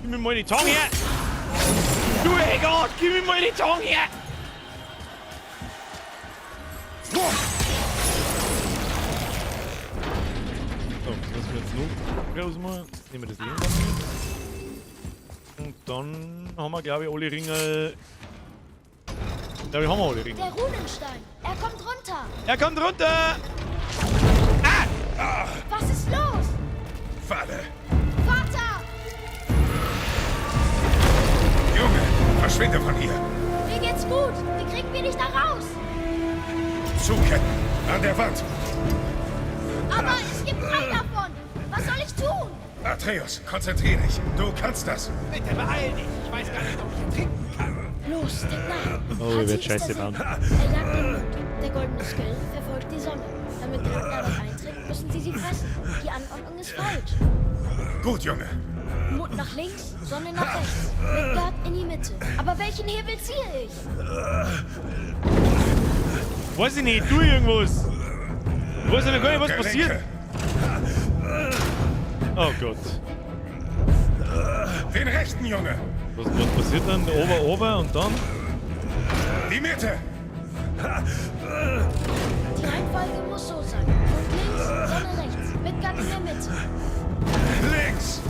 S1: Gib mir mal die Zange her! Du Gott, gib mir mal die Zange her! So, das müssen wir jetzt noch rausmachen. Jetzt nehmen wir das Leben mit. Und dann haben wir, glaube ich, alle Ringe. Glaube ich, haben wir alle Ringe.
S5: Der Runenstein! Er kommt runter!
S1: Er kommt runter! Ah!
S5: Was ist los?
S7: Falle!
S5: Vater!
S7: Junge, verschwinde von hier!
S5: Mir geht's gut! Wie kriegen wir dich da raus?
S7: Zugketten! An der Wand!
S5: Aber es gibt 3 davon! Was soll ich tun?
S7: Atreus, konzentrier dich! Du kannst das!
S6: Bitte beeil dich! Ich weiß gar nicht, ob ich ertrinken kann!
S5: Los, denk nach!
S1: Oh, ich werd Scheiße bauen.
S5: Er jagt den Mond. Der goldene Skull verfolgt die Sonne. Damit Ragnarok eintritt, müssen sie sie fressen. Die Anordnung ist falsch.
S7: Gut, Junge.
S5: Mond nach links, Sonne nach rechts. Midgard in die Mitte. Aber welchen Hebel ziehe ich?
S1: Weiß ich nicht, tu irgendwas. Ich weiß ja noch gar nicht, was passiert. Oh Gott.
S7: Den rechten, Junge.
S1: Was passiert dann? Ober und dann?
S7: Die Mitte.
S5: Die Reihenfolge muss so sein. Mond links, Sonne rechts. Midgard in der Mitte.
S7: Links.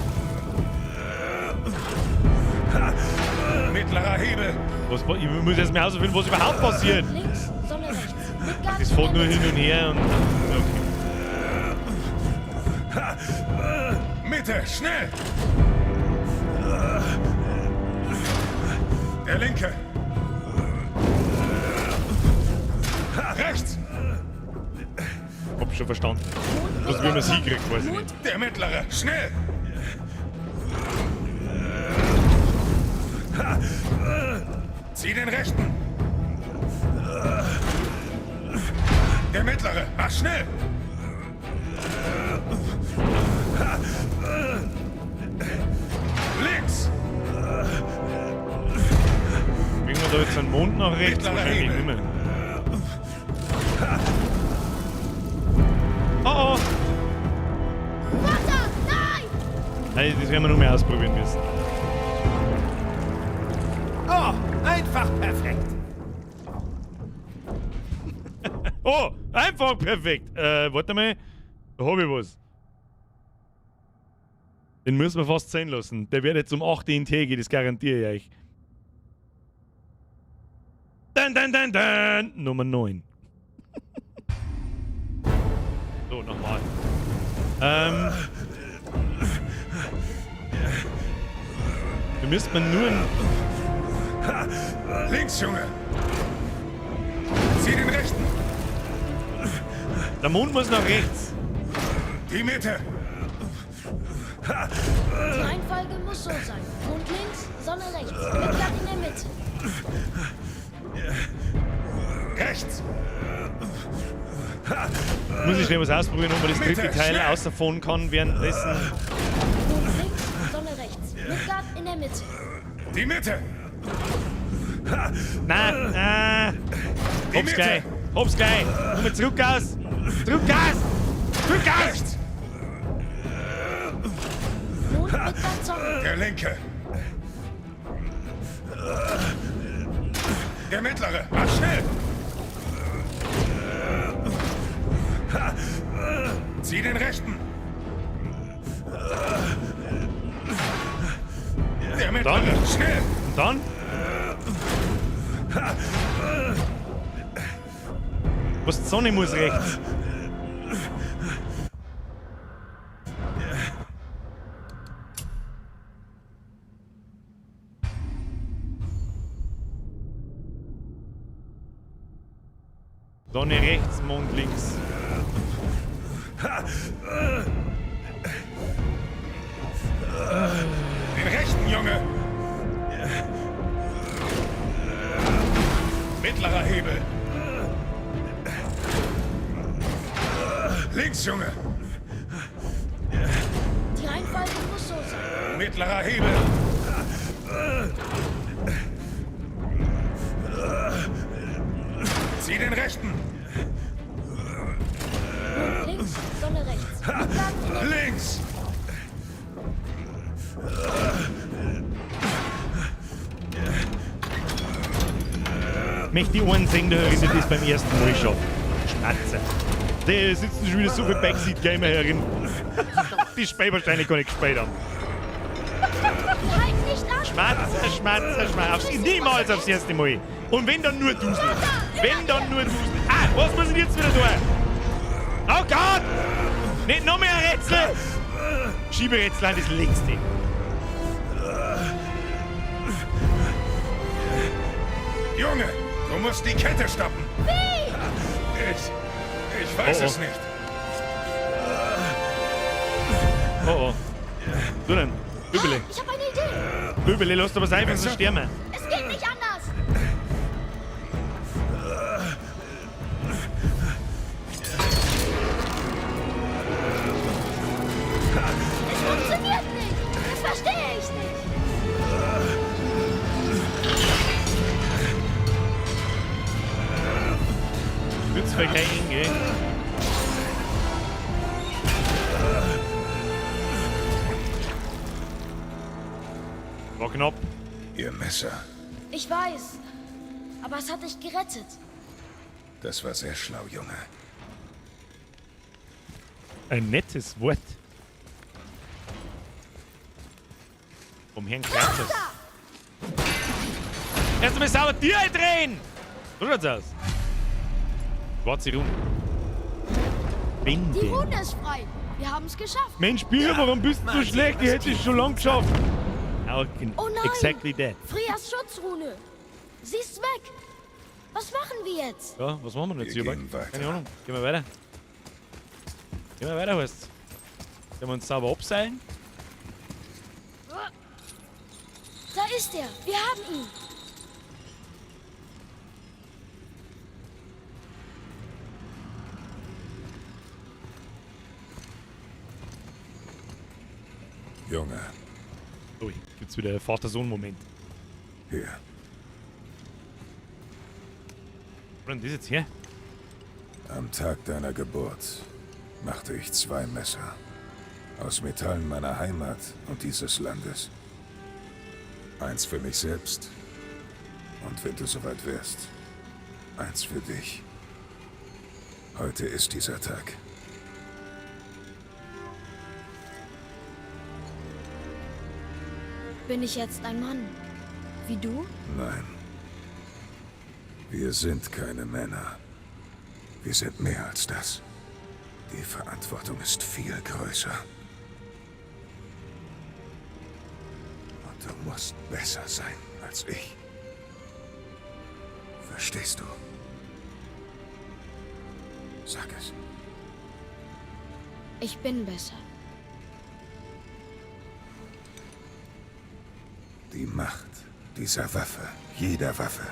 S7: Mittlerer Hebel.
S1: Was, ich muss erst mal herausfinden, was überhaupt passiert.
S5: Links, Sonne rechts. Midgard
S1: Das fährt nur hin und her und. Okay.
S7: Mitte, schnell! Der linke! Rechts!
S1: Hab schon verstanden. Was wie man sie kriegt, weiß ich nicht.
S7: Der mittlere, schnell! Zieh den rechten! Der mittlere, mach schnell! Links!
S1: Kriegen wir da jetzt einen Mond nach rechts?
S7: Mittlerer
S1: Wahrscheinlich
S7: Hebel.
S1: nicht mehr. Oh oh!
S5: Vater, nein!
S1: Nein, das werden wir nur mehr ausprobieren müssen.
S6: Oh, einfach perfekt!
S1: Oh, einfach perfekt! Warte mal, da hab ich was. Den müssen wir fast sein lassen. Der wird jetzt um 8 Uhr in Tege, das garantiere ich euch. Dun, dun, dun, dun. Nummer 9. So, nochmal. Wir müssten nur ein.
S7: Links, Junge! Zieh den rechten!
S1: Der Mond muss nach rechts.
S7: Die Mitte!
S5: Die Reihenfolge muss so sein. Mond links, Sonne rechts. Midgard in der Mitte.
S7: Rechts!
S1: Muss ich schnell was ausprobieren, ob man das dritte
S7: Mitte,
S1: Teil
S7: schnell.
S1: außerfahren kann währenddessen.
S5: Mond links, Sonne rechts. Midgard in der Mitte.
S7: Die Mitte!
S1: Nein, nein.
S7: Die
S1: Hops
S7: Mitte.
S1: gleich. Hops gleich. Nochmal zurück aus. Zurück aus. Zurück aus.
S7: Rechts!
S5: Mond, Midgard, Sonne.
S7: Der linke! Der mittlere! Mach schnell! Zieh den rechten! Der mittlere!
S1: Dann?
S7: Schnell!
S1: Und dann? Was, die Sonne muss rechts. Sonne rechts, Mond links.
S7: Den rechten, Junge! Mittlerer Hebel! Links, Junge!
S5: Die Reihenfolge muss so sein.
S7: Mittlerer Hebel. Zieh den rechten.
S5: Links, Sonne rechts.
S7: Links.
S1: Möchte die einen sehen, der die das beim ersten Mal schafft. Schmatzer. Da sitzen schon wieder so viele Backseat-Gamer herin. Die Spiel wahrscheinlich gar nicht gespielt haben.
S5: Halt nicht an!
S1: Schmatzer, Schmatzer, Schmatzer. Aufs, niemals aufs erste Mal. Und wenn dann nur Dusel. Wenn dann nur Dusel. Ah, was muss ich jetzt wieder tun? Oh Gott! Nicht noch mehr Rätsel! Schieberätsel an das letzte.
S7: Junge, du musst die Kette stoppen.
S5: Wie?
S7: Ich weiß
S1: Oh, oh.
S7: es nicht.
S1: Oh oh. Du denn? Bübele.
S5: Ich habe eine Idee.
S1: Bübele, lass dir was einfallen, sonst sterben wir.
S5: Es geht nicht anders. Es funktioniert nicht. Das verstehe ich nicht.
S1: Wird's vielleicht gleich eng, gell? War knapp.
S7: Ihr Messer.
S5: Ich weiß. Aber es hat dich gerettet.
S7: Das war sehr schlau, Junge.
S1: Ein nettes Wort. Vom Herrn Klatzers. Erst einmal sauber Tür drehen! So schaut's aus. Schwarze Rune.
S5: Die
S1: Binde.
S5: Rune ist frei. Wir haben es geschafft.
S1: Mensch, Birger, warum bist du so schlecht? Ich hätte es schon lange geschafft.
S5: Oh nein.
S1: Exactly that.
S5: Freyas Schutzrune. Sie ist weg. Was machen wir jetzt?
S1: Ja, was machen wir denn jetzt
S7: Wir
S1: hier?
S7: gehen weiter.
S1: Keine Ahnung. Gehen wir weiter. Gehen wir weiter, heißt's. Sollen wir uns sauber abseilen?
S5: Da ist er. Wir haben ihn.
S7: Junge,
S1: Ui, gibt's wieder Vater-Sohn-Moment.
S7: hier.
S1: Wo denn das jetzt her?
S7: Am Tag deiner Geburt machte ich 2 Messer. Aus Metallen meiner Heimat und dieses Landes. Eins für mich selbst. Und wenn du soweit wärst, eins für dich. Heute ist dieser Tag.
S5: Bin ich jetzt ein Mann? Wie du?
S7: Nein. Wir sind keine Männer. Wir sind mehr als das. Die Verantwortung ist viel größer. Und du musst besser sein als ich. Verstehst du? Sag es.
S5: Ich bin besser.
S7: Die Macht dieser Waffe, jeder Waffe,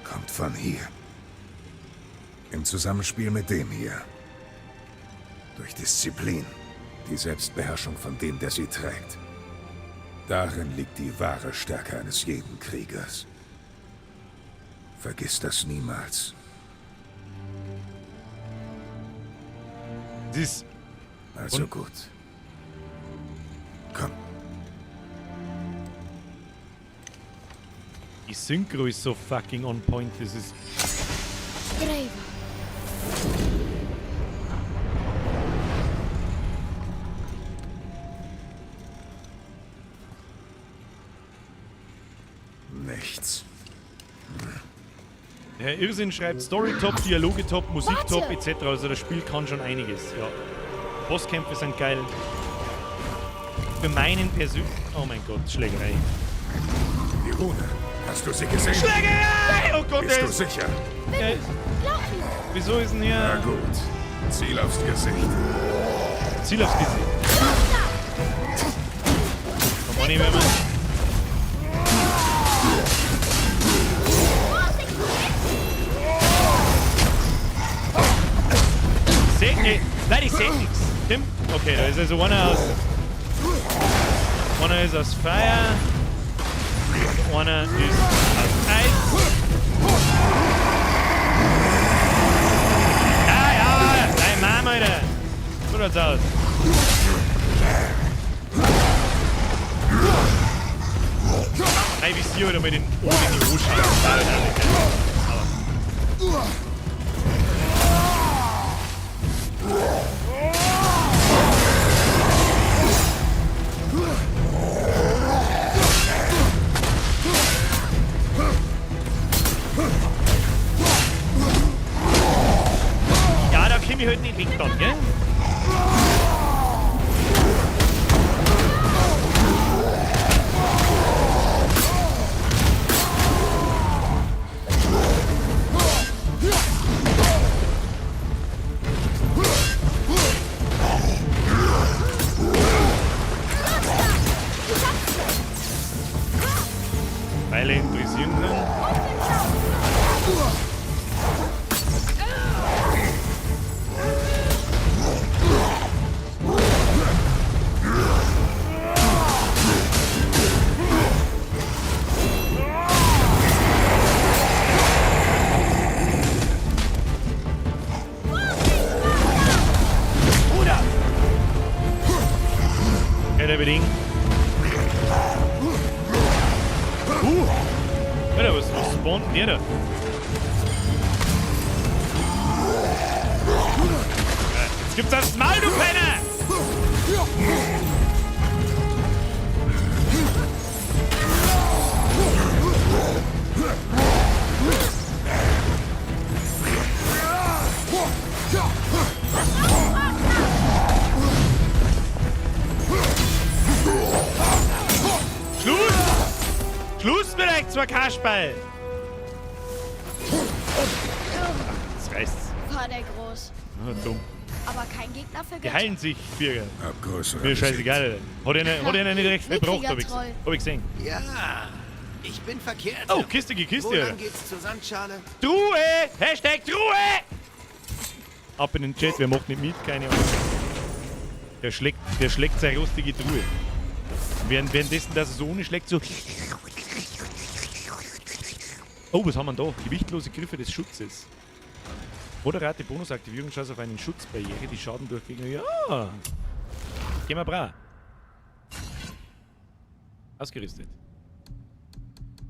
S7: kommt von hier. Im Zusammenspiel mit dem hier. Durch Disziplin, die Selbstbeherrschung von dem, der sie trägt. Darin liegt die wahre Stärke eines jeden Kriegers. Vergiss das niemals.
S1: Das ist
S7: Also
S1: Und-
S7: gut. Komm.
S1: Die Synchro ist so fucking on point. Das ist.
S5: Greifa.
S7: Nichts.
S1: Herr Irrsinn schreibt Story top, Dialoge top, Musik
S5: Warte!
S1: top etc. Also das Spiel kann schon einiges. Ja. Bosskämpfe sind geil. Für meinen persönlichen. Oh mein Gott, Schlägerei.
S7: Die Rune. Hast du sie gesehen?
S1: Schlägerei! Oh Gott,
S7: Bist
S1: er
S7: du
S1: ist.
S7: sicher?
S5: Glaub mir.
S1: Wieso ist denn
S7: Na
S1: hier.
S7: gut. Ziel aufs Gesicht.
S1: Ziel aufs Gesicht. Komm on, wenn man. Seh, nee, nein, ich seh nix. Stimmt? Okay, da ist also einer aus. Einer ist aus Feuer. Und einer ist aus Eis. Ja, ja, dein Mama, Alter. So schaut's aus. Ey, wie sie oder mit den Ohren in die anschauen. Aber. Ja, da komm ich halt nicht weg dann, gell? Pfeile interessieren können. Bruder! Ja, der Beding. Alter, was spawnt denn der da? Jetzt gibt's das Maul, du Penner! Schluss! Schluss mit euch, zwei Kasperl! Jetzt reißt's.
S5: War der groß.
S1: Ah, dumm.
S5: Aber kein Gegner für
S1: Die
S5: Götter.
S1: heilen sich, Vierer.
S7: Hab größere
S1: Mir scheißegal. Hat einer nicht recht viel gebraucht, hab ich gesehen. Hab ich gesehen.
S6: Ja, ich bin verkehrt.
S1: Oh, Kiste, Kiste.
S6: Wo lang geht's zur Sandschale?
S1: Truhe! Hashtag Truhe! Ab in den Chat, wer macht nicht mit? Keine Ahnung. Der schlägt seine rostige Truhe. Währenddessen, dass er so ohne schlägt, so. Oh, was haben wir denn da? Gewichtlose Griffe des Schutzes. Moderate Bonusaktivierungschance auf einen Schutzbarriere, die Schaden durch Gegner. Ja! Gehen wir bra. Ausgerüstet.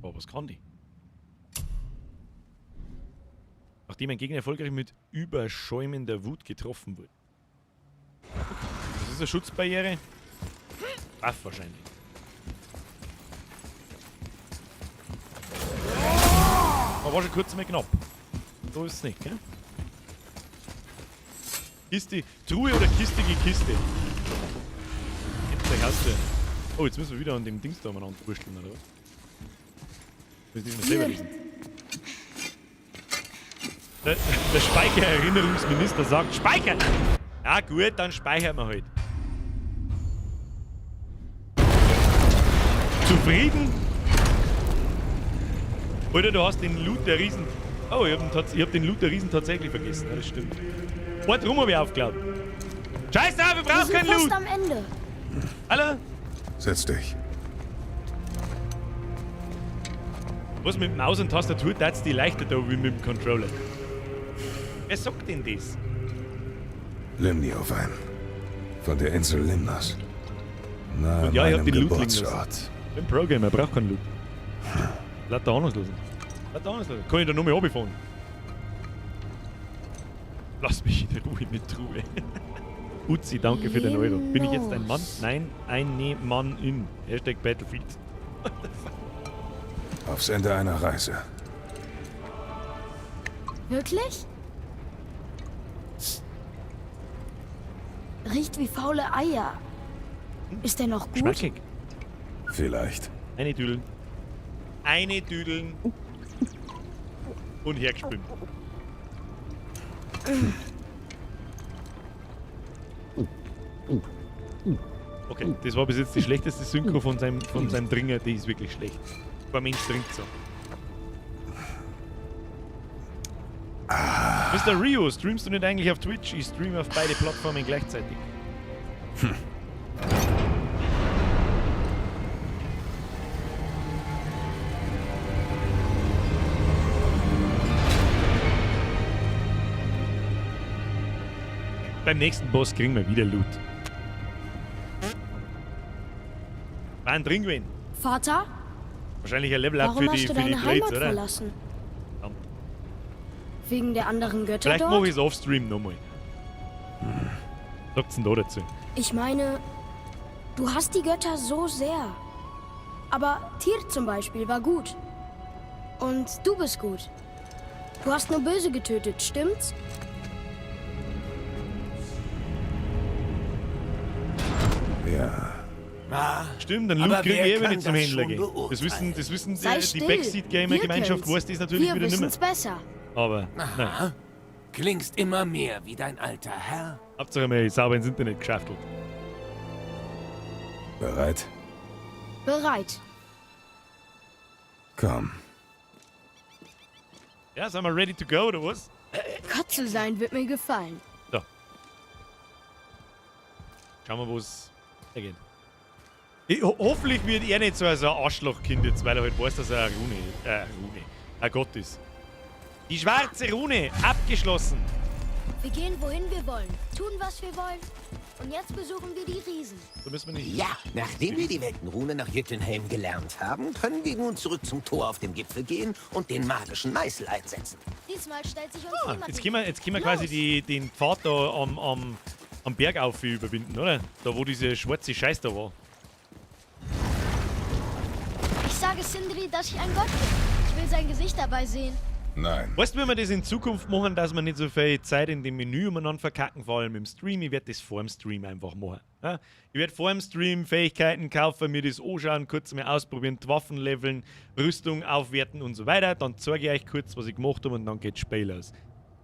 S1: Oh, was kann die? Nachdem ein Gegner erfolgreich mit überschäumender Wut getroffen wurde. Das ist eine Schutzbarriere. Waff wahrscheinlich. Aber war schon kurz mal knapp. So ist es nicht, gell? Kiste, Truhe oder kistige Kiste? Jetzt der Haste. Oh, jetzt müssen wir wieder an dem Dings da umeinander wursteln, oder was? Müssen wir selber lesen. Der Speichererinnerungsminister sagt, speichern! Na gut, dann speichern wir halt. Zufrieden? Alter, du hast den Loot der Riesen... Oh, ich hab den Loot der Riesen tatsächlich vergessen. Ja, das stimmt. Ort rum hab ich aufgeladen. Scheiß drauf, wir brauchen keinen Loot!
S5: Fast am Ende.
S1: Hallo?
S7: Setz dich.
S1: Was mit Maus und Tastatur tat's die leichter da wie mit dem Controller? Wer sagt denn das?
S7: Limniowein. Von der Insel Limnos. Nahe
S1: Und ja, ich hab
S7: meinem
S1: den Loot liegen lassen.
S7: Geburtsort.
S1: Ich bin Pro-Gamer, brauch keinen Loot. Lauter Ahnungslosen. Lauter Ahnungslosen. Kann ich da nur mehr runterfahren? Lass mich in Ruhe mit Truhe. Uzi, danke für den Euro. Bin ich jetzt ein Mann? Nein, eine Mann in. Hashtag Battlefield. What the fuck?
S7: Aufs Ende einer Reise.
S5: Wirklich? Riecht wie faule Eier. Ist der noch gut?
S1: Schmackig.
S7: Vielleicht.
S1: Eine Düdeln. Eine Düdeln. Und hergespült. Okay, das war bis jetzt die schlechteste Synchro von seinem Dringer, die ist wirklich schlecht. Kein Mensch trinkt so. Mr. Rio, streamst du nicht eigentlich auf Twitch? Ich streame auf beide Plattformen gleichzeitig. Beim nächsten Boss kriegen wir wieder Loot. War drin gewesen.
S5: Vater,
S1: Wahrscheinlich ein Level Up
S5: warum
S1: für
S5: hast
S1: die,
S5: du
S1: für die
S5: deine
S1: Blades,
S5: Heimat
S1: oder?
S5: verlassen?
S1: Verdammt.
S5: Wegen der anderen Götter
S1: Vielleicht
S5: dort?
S1: mache ich es offstream nochmal. Sagt's denn da dazu?
S5: Ich meine, du hast die Götter so sehr. Aber Tyr zum Beispiel war gut. Und du bist gut. Du hast nur Böse getötet, stimmt's?
S7: Ja.
S1: Stimmt, dann
S6: Aber
S1: Loot kriege ich
S6: wer
S1: eh, wenn
S6: kann
S1: ich zum
S6: das
S1: Händler
S6: schon
S1: gehe. Das wissen
S5: Sei
S1: die
S5: still.
S1: Backseat-Gamer-Gemeinschaft
S5: Wir
S1: weiß das natürlich
S5: Wir
S1: wieder nicht mehr.
S5: wissen's besser.
S1: Aber, nein.
S8: Aha. Klingst immer mehr wie dein alter Herr.
S1: Hauptsache mal sauber ins Internet geschaftelt.
S7: Bereit?
S5: Bereit.
S7: Komm.
S1: Ja, sind wir ready to go, oder was?
S5: Gott zu sein wird mir gefallen.
S1: So. Schauen wir, wo es weitergeht. Hoffentlich wird er nicht so ein Arschlochkind jetzt, weil er halt weiß, dass er eine Rune, ein Gott ist. Die schwarze Rune, abgeschlossen.
S5: Wir gehen, wohin wir wollen, tun, was wir wollen. Und jetzt besuchen wir die Riesen.
S1: Da müssen wir nicht.
S6: Ja, nachdem wir die Weltenrune nach Jötunheim gelernt haben, können wir nun zurück zum Tor auf dem Gipfel gehen und den magischen Meißel einsetzen.
S5: Diesmal stellt sich uns
S1: Ah,
S5: niemand
S1: jetzt können wir
S5: Los.
S1: quasi den Pfad da am Berg auf überwinden, oder? Da, wo diese schwarze Scheiß da war.
S5: Ich sage Sindri, dass ich ein Gott bin. Ich will sein Gesicht dabei sehen.
S7: Nein.
S1: Weißt du, wie wir das in Zukunft machen, dass wir nicht so viel Zeit in dem Menü umeinander verkacken, vor allem im Stream? Ich werde das vor dem Stream einfach machen. Ja? Ich werde vor dem Stream Fähigkeiten kaufen, mir das anschauen, kurz mal ausprobieren, die Waffen leveln, Rüstung aufwerten und so weiter. Dann zeige ich euch kurz, was ich gemacht habe und dann geht das Spiel aus.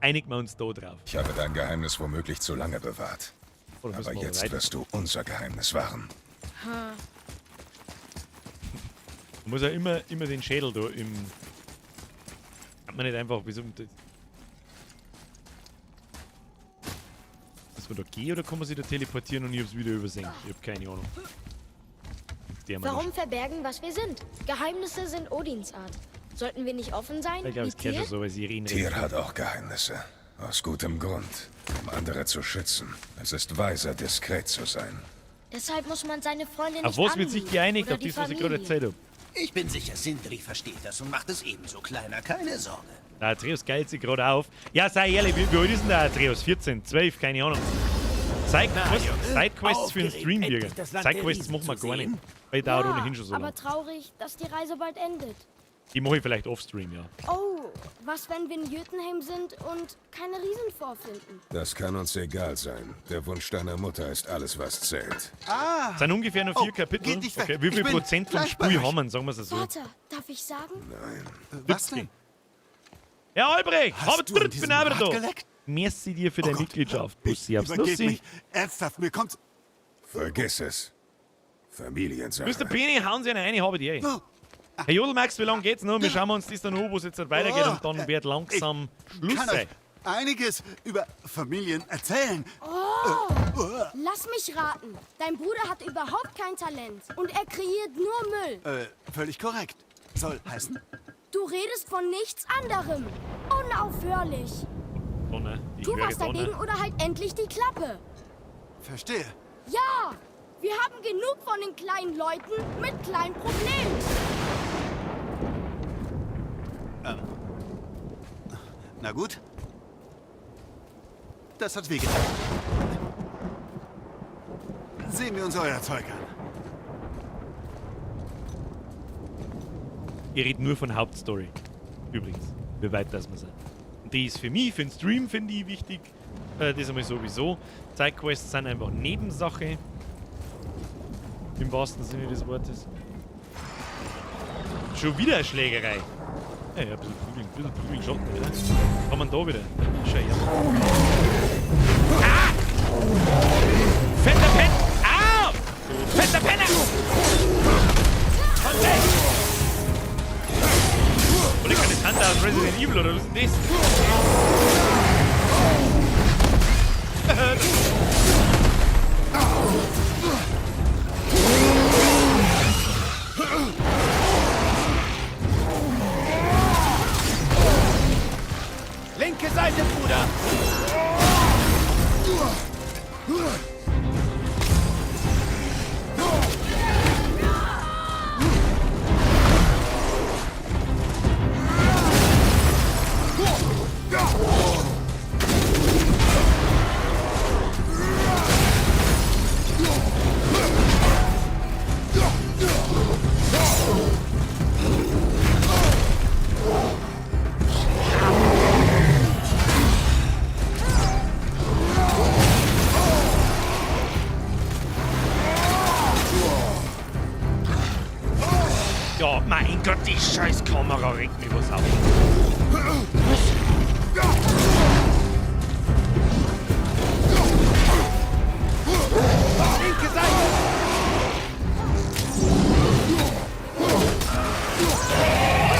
S1: Einigen wir uns da drauf.
S7: Ich habe dein Geheimnis womöglich zu lange bewahrt.
S1: Oder müssen
S7: Aber
S1: wir
S7: jetzt
S1: weiter?
S7: wirst du unser Geheimnis wahren.
S1: Man muss ja immer den Schädel da im... Kann man nicht einfach... Wieso, das... Muss man da gehen oder kann man sich da teleportieren und ich hab's wieder übersehen? Ich hab keine Ahnung.
S5: Warum verbergen, was wir sind? Geheimnisse sind Odins Art. Sollten wir nicht offen sein?
S1: Ich glaube,
S5: wie
S1: es gehört schon
S5: Tyr?
S1: so, weil sie reden.
S7: Tyr hat auch Geheimnisse. Aus gutem Grund. Um andere zu schützen. Es ist weiser, diskret zu sein.
S5: Deshalb muss man seine Freunde
S1: Auf
S5: nicht
S1: was wird sich
S5: anlügen
S1: geeinigt?
S5: oder
S1: Auf
S5: die
S1: das, was ich gerade
S5: Familie.
S1: erzählt habe.
S6: Ich bin sicher, Sindri versteht das und macht es ebenso, Kleiner. Keine Sorge.
S1: Der Atreus geilt sich gerade auf. Ja, sei ehrlich, wie alt ist denn der Atreus? 14, 12, keine Ahnung. Sidequests für den Stream, Birger. Sidequests machen wir gar nicht. Weil dauert
S5: Ja,
S1: ohnehin schon so
S5: aber
S1: lange.
S5: traurig, dass die Reise bald endet.
S1: Die mache ich vielleicht offstream, ja.
S5: Oh, was, wenn wir in Jötunheim sind und keine Riesen vorfinden?
S7: Das kann uns egal sein. Der Wunsch deiner Mutter ist alles, was zählt.
S12: Ah!
S1: Es sind ungefähr noch 4 Kapitel.
S12: geht nicht weg.
S1: Okay, wie viel
S12: Ich bin
S1: Prozent vom
S12: gleich bei
S1: Spiel
S12: euch.
S1: haben wir? Sagen wir es so.
S5: Vater, darf ich sagen?
S7: Nein.
S12: Was denn?
S1: Herr Albrecht,
S12: Hast
S1: hab
S12: du an
S1: bin
S12: diesem
S1: auch wieder
S12: Rad
S1: da.
S12: geleckt?
S1: Merci dir für deine Mitgliedschaft. Bussi aufs
S12: Übergebt
S1: Nussi.
S12: mich. Ernsthaft, mir kommt's.
S7: Vergiss es. Familiensache.
S1: Mr. Penny, hauen Sie eine rein, ich habe die. Herr Jodelmax, wie lange geht's noch? Wir schauen uns das dann an, wo es jetzt weitergeht und dann wird langsam Schluss
S12: Kann
S1: sein.
S12: euch einiges über Familien erzählen.
S5: Oh, lass mich raten. Dein Bruder hat überhaupt kein Talent und er kreiert nur Müll.
S12: Völlig korrekt. Soll heißen?
S5: Du redest von nichts anderem. Unaufhörlich.
S1: Donner. Ich
S5: Tu
S1: höre
S5: was dagegen
S1: Donner.
S5: oder halt endlich die Klappe.
S12: Verstehe.
S5: Ja, wir haben genug von den kleinen Leuten mit kleinen Problemen.
S12: Na gut. Das hat wehgetan. Sehen wir uns euer Zeug an.
S1: Ich rede nur von Hauptstory. Übrigens, wie weit das wir sind. Und die ist für mich, für den Stream finde ich wichtig. Das einmal sowieso. Sidequests sind einfach Nebensache. Im wahrsten Sinne des Wortes. Schon wieder eine Schlägerei. Ja, ja, ein bisschen prügeln, schaut nicht, oder? Kann man da wieder? Schau her. Ah! Fetter Pen! Au! Fetter Penner! Komm weg! Und ich kann das Hunter aus Resident Evil, oder was ist denn das?
S8: Linke Seite, Bruder!
S1: Ja, mein Gott, die scheiß Kamera regt mich was auf.
S6: Linke Seite!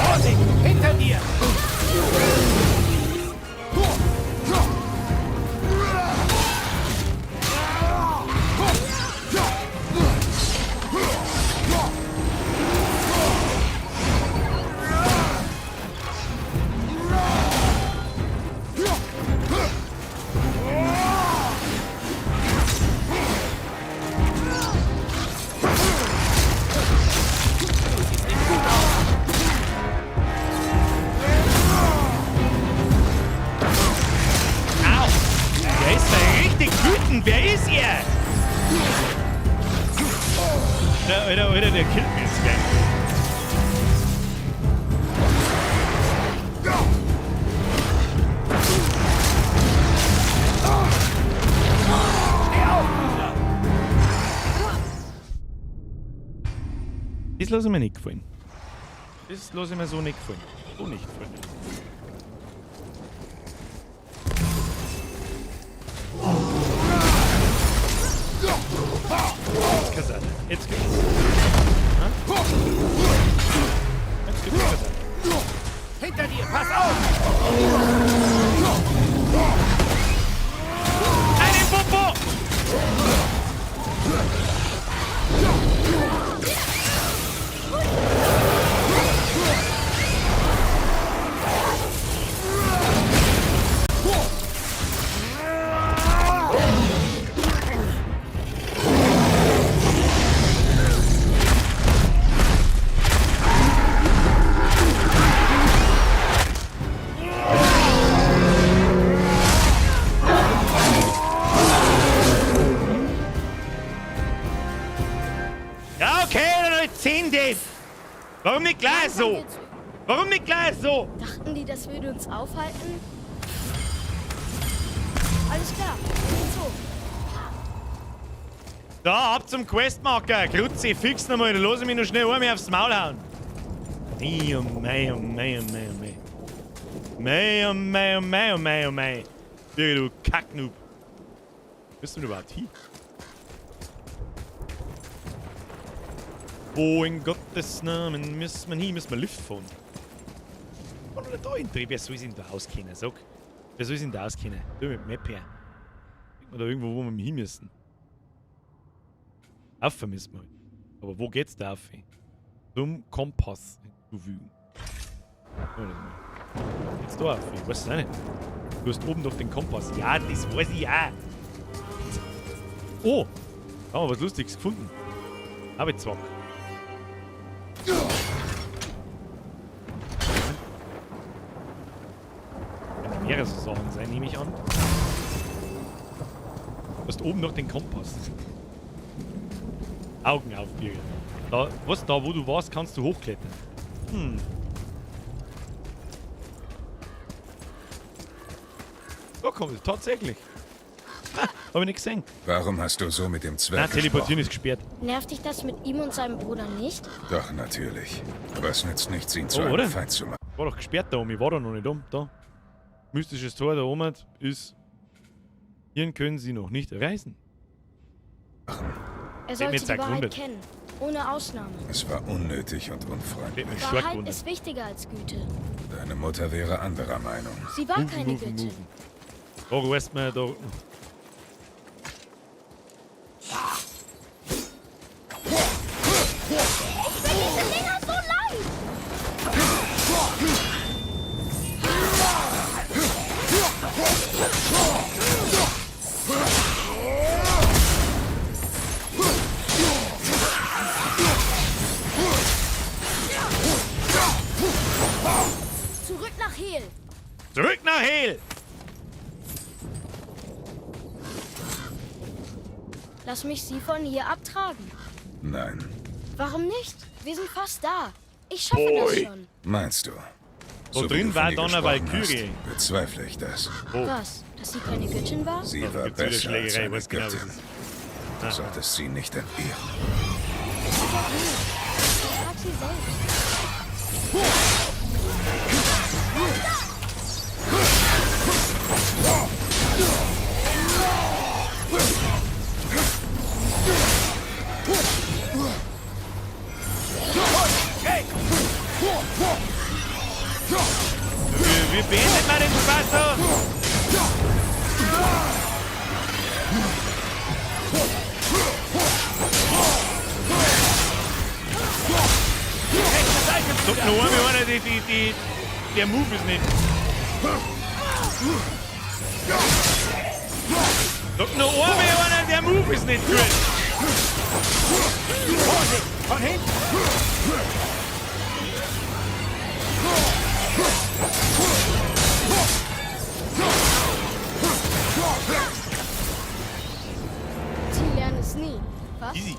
S6: Vorsicht! Hinter dir!
S1: Au! Der ist da richtig wütend. Wer ist er? Alter, Alter, Alter, der killt mich jetzt gleich. Das lasse ich mir nicht gefallen. Das lasse ich mir so nicht gefallen. So nicht gefallen. Jetzt Kaserne. Jetzt gibt's. Jetzt gibt's Kaserne.
S6: Hinter dir! Pass auf!
S1: Einen Popo! Ja, okay, dann hab ich 10 Dates. Warum nicht gleich so? Warum nicht gleich so?
S5: Dachten die, das würde uns aufhalten? Alles klar, wir gehen's hoch.
S1: Da, ab zum Questmarker. Kruzzi, fix nochmal, da lass ich mich noch schnell einmal aufs Maul hauen. Mei, oh mei, oh mei, oh mei, oh mei. Mei, oh mei, oh mei, oh mei, oh mei. Du Kacknoob. Wo bist du denn überhaupt hin? Wo in Gottes Namen müssen wir hin? Müssen wir Lift fahren? Oder da in Dreh, wer soll sich denn da auskennen? Sag. Wer soll sich denn da auskennen? Du mit Map her. Kriegt man da irgendwo, wo wir hin müssen? Auf müssen wir. Aber wo geht's da auf? Zum Kompass hinzufügen. Jetzt da auf? Ich weiß es auch nicht. Du hast oben doch den Kompass. Ja, das weiß ich auch. Oh! Da haben wir was Lustiges gefunden. Arbeitszwack. Können mehrere so Sachen sein, nehme ich an. Du hast oben noch den Kompass. Augen auf, Birgit. Da, was, da wo du warst, kannst du hochklettern. Hm. Da kommt es, tatsächlich. Ah, hab ich nicht gesehen.
S7: Warum hast du so mit dem Zwerg
S1: Nein, teleportieren ist gesperrt.
S5: Nervt dich das mit ihm und seinem Bruder nicht?
S7: Doch, natürlich. Aber es nützt nichts, ihn zu
S1: Oh,
S7: einem
S1: oder?
S7: Feind zu machen.
S1: War doch gesperrt da oben. Ich war da noch nicht um. Da. Mystisches Tor da oben ist. Hierhin können sie noch nicht reisen.
S5: Er sollte die Wahrheit kennen. Ohne Ausnahme.
S7: Es war unnötig und unfreundlich.
S5: Wahrheit ist wichtiger als Güte.
S7: Deine Mutter wäre anderer Meinung.
S5: Sie war keine Göttin.
S1: Da weiß man da.
S5: Ich bin diese Dinger so leid! Lass mich sie von hier abtragen.
S7: Nein.
S5: Warum nicht? Wir sind fast da. Ich schaffe das schon.
S7: Meinst du?
S1: Da
S7: wie
S1: drin
S7: du
S1: war
S7: von ihr
S1: dann eine
S7: gesprochen
S1: Walkürie.
S7: hast, Bezweifle ich das.
S5: Was? Dass sie keine Göttin war?
S7: Sie
S1: Da
S7: war
S1: gibt's wieder
S7: besser als
S1: Schlägerei,
S7: eine
S1: weiß genau, was
S7: Göttin.
S1: es ist.
S7: Du solltest sie nicht entbehren.
S5: Sicher nicht. Frag sie selbst.
S1: Wie beendet man den Spaß da? Sag noch einmal einer, der Move ist nicht. Sag noch einmal einer, der Move ist nicht gut.
S8: Vorsicht! Von hinten!
S5: Sie lernen es nie. Was?
S1: Easy.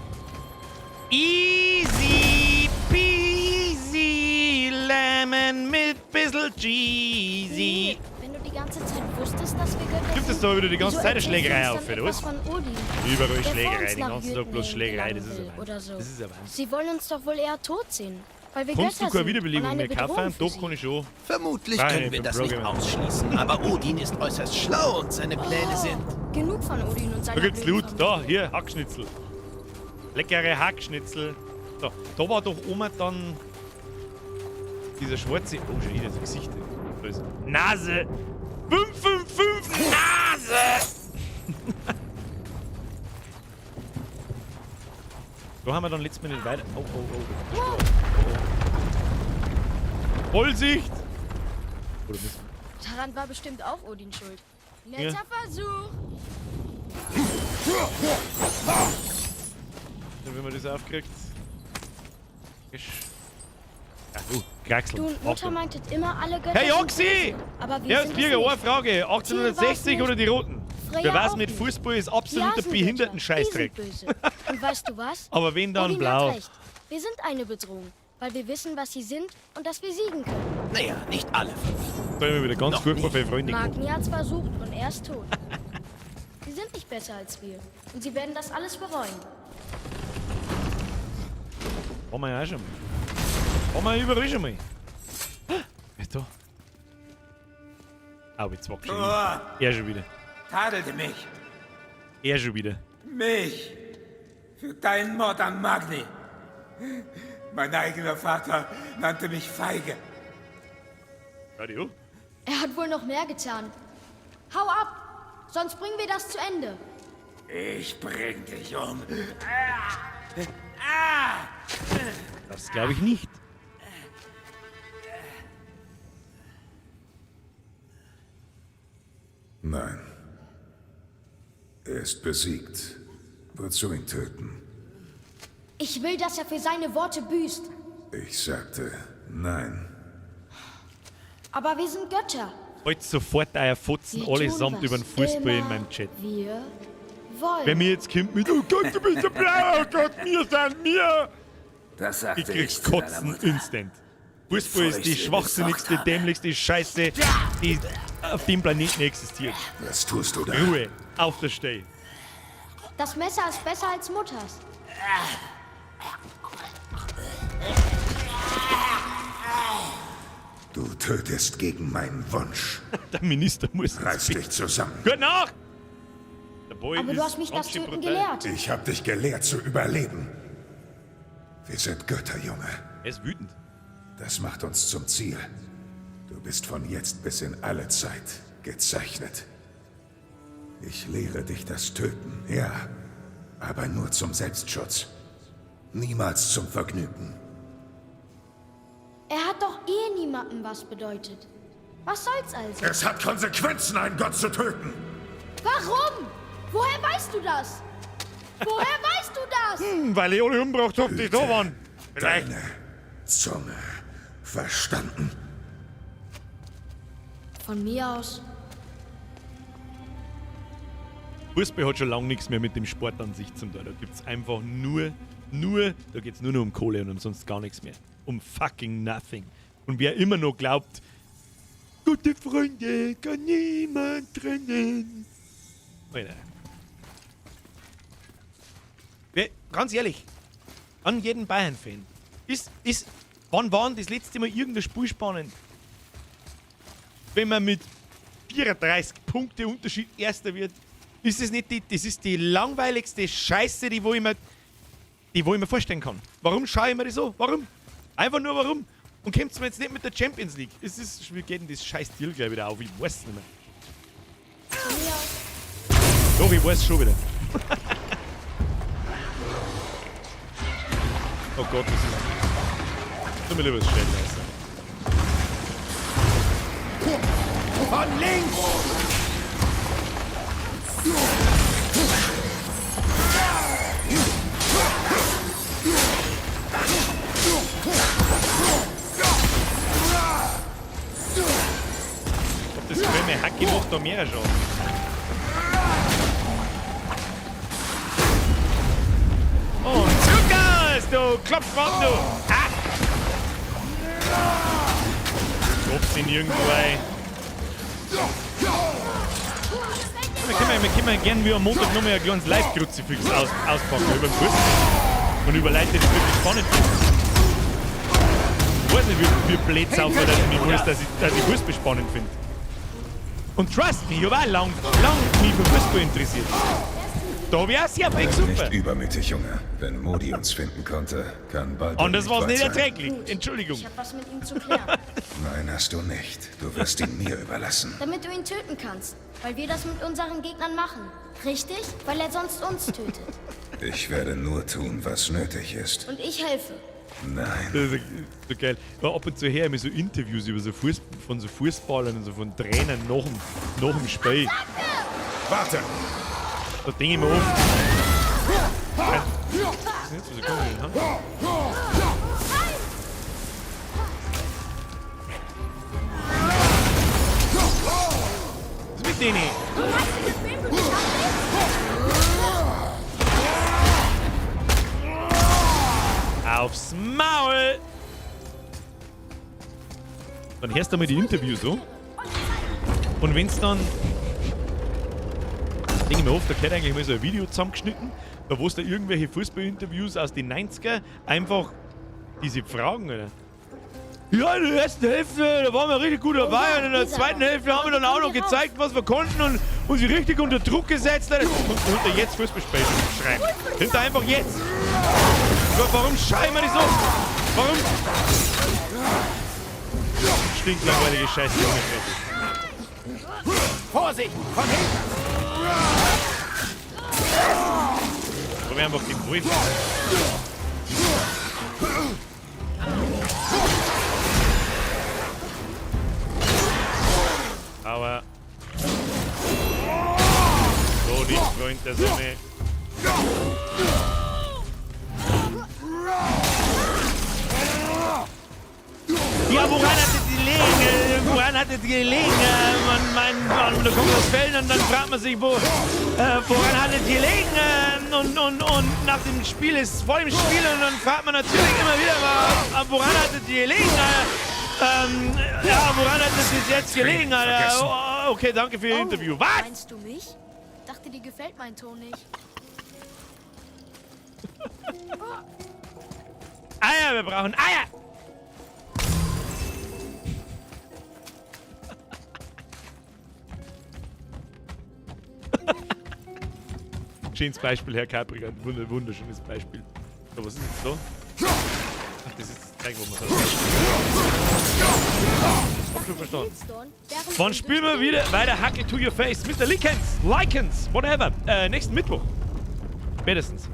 S1: Easy peasy lemon mit bissl cheesy.
S5: Wenn du die ganze Zeit wusstest, dass wir Götter
S1: Gibt es
S5: sind,
S1: da wieder die ganze
S5: wieso
S1: Zeit eine
S5: erzählst du
S1: Schlägerei
S5: uns
S1: auf,
S5: dann
S1: oder
S5: etwas
S1: was?
S5: Von Odin,
S1: Überall
S5: der vor
S1: Schlägerei,
S5: uns
S1: den
S5: nach
S1: ganzen Tag bloß
S5: Jötunheim
S1: Schlägerei, das ist
S5: gelangen
S1: ein
S5: will
S1: Wahnsinn.
S5: Oder so.
S1: Das ist ein Wahnsinn.
S5: Sie wollen uns doch wohl eher tot sehen, weil wir
S1: Kannst du
S5: Götter
S1: keine
S5: sind und
S1: Wiederbelebung
S5: eine
S1: mehr kaufen?
S5: Bedrohung für
S1: Doch,
S5: sie.
S1: kann ich schon.
S6: Vermutlich
S1: Nein,
S6: können wir
S1: beim
S6: das nicht
S1: Programming.
S6: ausschließen, aber Odin ist äußerst schlau und seine Pläne sind.
S5: Genug von Odin und seiner
S1: Da gibt's
S5: blöden
S1: Loot. Da, hier, Hackschnitzel. Leckere Hackschnitzel. So, da war doch oma dann dieser schwarze. Oh, schon wieder so Gesicht. Da ist Nase! 555 Nase! Da haben wir dann letztes Mal nicht weiter. Oh, oh, oh. Oh, oh. Vollsicht! Oder müssen
S5: Daran war bestimmt auch Odin schuld. Netter
S1: Ja.
S5: Versuch.
S1: Dann, wenn man das aufkriegt. Ja, Kraxel.
S5: Du und Mutter
S1: Achtung.
S5: meintet immer, alle Götter
S1: Hey
S5: sind
S1: Oxy!
S5: böse. Aber wir
S1: Ja,
S5: sind es
S1: Birger,
S5: nicht.
S1: eine Frage.
S5: Tier war's
S1: 1860 oder die Roten?
S5: Freya
S1: Wer weiß
S5: auch
S1: mit
S5: nicht.
S1: Fußball ist
S5: Die
S1: absoluter
S5: Asengötter,
S1: Behinderten-Scheißdreck.
S5: die sind böse. Und weißt du was?
S1: Aber wen dann
S5: Odin
S1: blau?
S5: Hat recht. Wir sind eine Bedrohung, weil wir wissen, was sie sind und dass wir siegen können.
S6: Naja, nicht alle von ihnen.
S1: Da haben wir wieder ganz
S6: Noch
S1: furchtbar
S6: nicht.
S1: viele Freunde gemacht.
S5: Magni hat's versucht und er ist tot. Sie sind nicht besser als wir. Und sie werden das alles bereuen.
S1: Haben wir ja auch schon mal. Haben wir überall schon mal. Wer ist da? Au, jetzt wack schon wieder. Er schon wieder.
S8: Tadelte mich.
S1: Er schon wieder.
S8: Mich. Für deinen Mord an Magni. Mein eigener Vater nannte mich feige.
S1: Radio?
S5: Er hat wohl noch mehr getan. Hau ab! Sonst bringen wir das zu Ende.
S8: Ich bring dich um.
S1: Das glaube ich nicht.
S7: Nein. Er ist besiegt. Wozu ihn töten?
S5: Ich will, dass er für seine Worte büßt.
S7: Ich sagte nein.
S5: Aber wir sind Götter.
S1: Halt sofort euer Fotzen
S5: Wir tun,
S1: allesamt
S5: was
S1: über den Fußball in
S5: immer
S1: meinem Chat.
S5: Wir wollen.
S1: Wenn mir jetzt kommt mit, oh Gott, du bist so blau, oh Gott, wir sind mir.
S8: Das sagte
S1: Ich krieg's
S8: ich zu deiner
S1: Kotzen
S8: Mutter.
S1: instant. Fußball ist
S8: Bevor
S1: die
S8: ich sie
S1: schwachsinnigste,
S8: besorgt habe.
S1: dämlichste Scheiße, die auf dem Planeten existiert.
S7: Was tust du da?
S1: Ruhe, auf der Stelle.
S5: Das Messer ist besser als Mutters.
S7: Du tötest gegen meinen Wunsch.
S1: Der Minister muss ins
S7: Reiß
S1: Bett.
S7: dich zusammen.
S1: Gute Nacht! Der Boy
S5: Aber
S1: ist
S5: du hast mich
S1: ganz
S5: das
S1: schön
S5: Töten
S1: brutal.
S5: gelehrt.
S7: Ich hab dich gelehrt zu überleben. Wir sind Götter, Junge.
S1: Er ist wütend.
S7: Das macht uns zum Ziel. Du bist von jetzt bis in alle Zeit gezeichnet. Ich lehre dich das Töten, ja. Aber nur zum Selbstschutz. Niemals zum Vergnügen.
S5: Er hat doch eh niemandem was bedeutet. Was soll's also?
S7: Es hat Konsequenzen, einen Gott zu töten.
S5: Warum? Woher weißt du das? Woher weißt du das?
S1: Weil ich alle umgebracht hab, die da waren. Vielleicht.
S7: Deine Zunge. Verstanden?
S5: Von mir aus.
S1: Fußball hat schon lange nichts mehr mit dem Sport an sich zu tun. Da gibt's einfach nur, da geht's nur noch um Kohle und um sonst gar nichts mehr. Um fucking nothing. Und wer immer noch glaubt, gute Freunde kann niemand trennen. Alter. Ganz ehrlich, an jeden Bayern-Fan, wann war denn das letzte Mal irgendein Spiel spannend? Wenn man mit 34 Punkte Unterschied Erster wird, ist es nicht die, das ist die langweiligste Scheiße, die wo ich mir vorstellen kann. Warum schaue ich mir das so? Warum? Einfach nur warum? Und kommt's mir jetzt nicht mit der Champions League? Es ist, wie geht denn das scheiß Deal gleich wieder auf? Ich weiß nicht mehr. Doch, ich weiß schon wieder. Oh Gott, das ist... Tu mir lieber das schnell lassen.
S6: Von links!
S1: Ob das gefällt mir, Hacke macht da mehr schon. Und Zuckers, du Klopfmann, du! Ah! Klopft ihn irgendwo ein. Wir können gerne wie am Montag nochmal ein kleines Live-Kruzifix auspacken über den Fußball. Und über Leute, die das wirklich spannend finden. Ich weiß nicht, wie blöd es aussieht, dass ich mich weiß, dass ich Fußball spannend finde. Und trust me, ich habe auch lang mich für Fußball interessiert. Da habe ich auch sehr viel gesucht.
S7: Nicht übermütig, Junge. Wenn Modi uns finden konnte, kann bald.
S1: Und das war's nicht erträglich. Entschuldigung.
S5: Ich hab was mit ihm zu klären.
S7: Nein, hast du nicht. Du wirst ihn mir überlassen.
S5: Damit du ihn töten kannst. Weil wir das mit unseren Gegnern machen. Richtig? Weil er sonst uns tötet.
S7: Ich werde nur tun, was nötig ist.
S5: Und ich helfe.
S7: Nein.
S1: Das ist so geil. Aber ab und zu her immer so Interviews über so von so Fußballern und so von Trainern nach dem Spiel.
S7: Warte!
S1: Da denke ich mir oft. Das ist nicht so komisch, ne? Was ist mit denen? Aufs Maul! Dann hörst du mal die Interviews so. Und wenn's dann. Denke ich mir oft, da gehört eigentlich mal so ein Video zusammengeschnitten, da wo es da irgendwelche Fußballinterviews aus den 90er einfach diese Fragen, oder? Ja, in der ersten Hälfte, da waren wir richtig gut dabei und in der zweiten Hälfte haben wir dann auch noch gezeigt, was wir konnten und sie richtig unter Druck gesetzt. Und unter jetzt Fußballspiel schreiben. Hinter einfach jetzt. Warum schreiben wir das so? Warum? Stinklangweilige Scheiße, Junge.
S6: Vorsicht! Von hinten!
S1: Da wir einfach den Wolf. Aber. So nicht, Freund der Sonne. Ja, woran hat es gelegen? Woran hat es gelegen? Man, da kommt das Feld und dann fragt man sich, woran hat es gelegen? Und nach dem Spiel ist vor dem Spiel und dann fragt man natürlich immer wieder, woran hat es gelegen? Ja, woran hat es jetzt gelegen? Okay, danke für Ihr Interview. Was?
S5: Meinst du mich? Dachte, dir gefällt mein Ton nicht.
S1: Eier, wir brauchen Eier! Schönes Beispiel, Herr Caprica. Ein wunderschönes Beispiel. So, was ist jetzt da? Ach, das ist das Zeug, wo man es hat. Hab schon verstanden. Wann spielen wir wieder weiter Hacke to your face? Mr. Likens, whatever. Nächsten Mittwoch. Spätestens.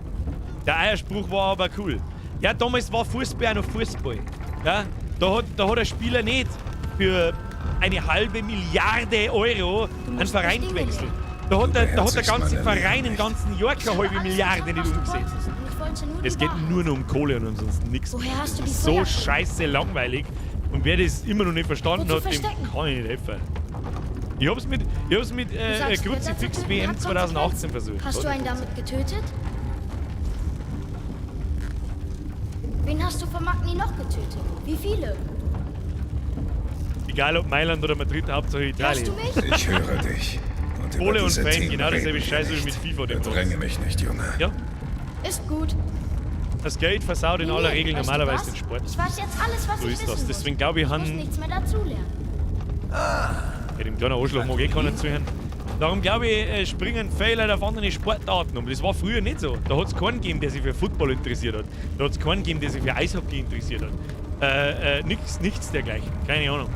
S1: Der Eierspruch war aber cool. Ja, damals war Fußball auch noch Fußball. Ja, da hat der Spieler nicht für eine halbe Milliarde Euro einen Verein gewechselt. Da hat der ganze Verein im ganzen Jahr keine halbe Milliarde nicht umgesetzt. Es geht nur noch um Kohle und ansonsten nichts. Das ist so scheiße langweilig. Und wer das immer noch nicht verstanden hat, dem kann ich nicht helfen. Ich hab's mit,
S5: Du sagst,
S1: Kruzifix
S5: Götter zu töten
S1: WM
S5: hat
S1: 2018
S5: Konsequenzen.
S1: versucht.
S5: Hast du einen damit getötet? Wen hast du von Magni noch getötet? Wie viele?
S1: Egal ob Mailand oder Madrid, Hauptsache Italien.
S5: Hörst du mich?
S7: Ich höre dich. Und über
S1: Kohle und
S7: diese
S1: Fame,
S7: Themen
S1: genau dasselbe
S7: reden wir
S1: Scheiße wie
S7: nicht.
S1: mit FIFA. Dem
S7: Bedränge mich nicht, Junge.
S1: Ja.
S5: Ist gut.
S1: Das Geld versaut in aller
S5: Nee,
S1: Regel
S5: weißt du
S1: normalerweise
S5: was?
S1: den Sport.
S5: Ich weiß jetzt alles, was
S1: So
S5: ich
S1: ist
S5: wissen
S1: das.
S5: muss.
S1: Deswegen glaube ich,
S5: Ich muss
S1: han
S5: nichts mehr dazulernen.
S1: Ja, dem kleinen Arschloch mag eh keiner zuhören. Darum glaube ich, springen viele Leute auf andere Sportarten um. Das war früher nicht so. Da hat es keinen gegeben, der sich für Football interessiert hat. Da hat es keinen gegeben, der sich für Eishockey interessiert hat. Nichts dergleichen. Keine Ahnung.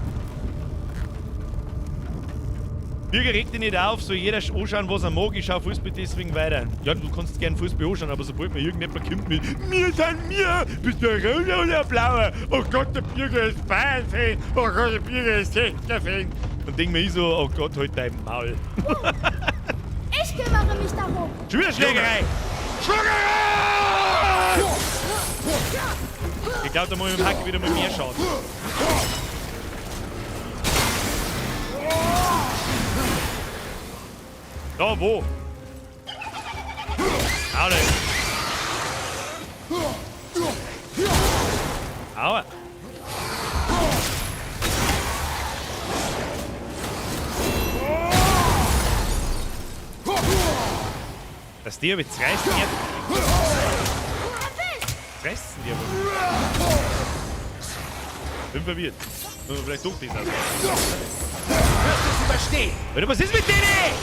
S1: Bürger, reg dich nicht auf, soll jeder anschauen, was er mag. Ich schau Fußball deswegen weiter. Ja, du kannst gern Fußball anschauen, aber sobald mir irgendjemand kommt mit mir sind mir, bist du ein Roter oder ein Blauer? Oh Gott, der Bürger ist Bayern-Fan. Oh Gott, der Bürger ist 60er-Fan. Dann denk mir ich so, oh Gott, halt dein Maul.
S5: Ich kümmere mich darum.
S1: Schon wieder Schlägerei! Schlägerei! Ich glaube, da muss ich mit dem Hacke wieder mal mehr schauen. Da, wo? Aua. Aua. Das der jetzt reißt der. Reißt denn der wohl? Bin verwirrt. Müssen wir vielleicht doch das aus.
S6: Wirst du es überstehen?
S1: Alter, was ist mit denen?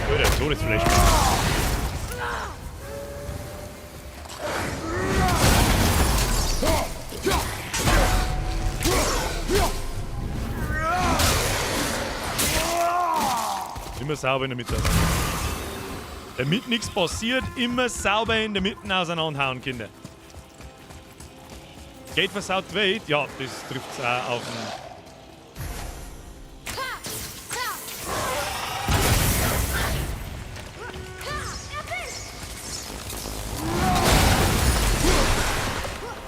S1: Alter, Todesfleisch. Immer sauber in der Mitte. Damit nichts passiert, immer sauber in der Mitte auseinanderhauen, Kinder. Geld versaut die Welt? Ja, das trifft's auch auf den.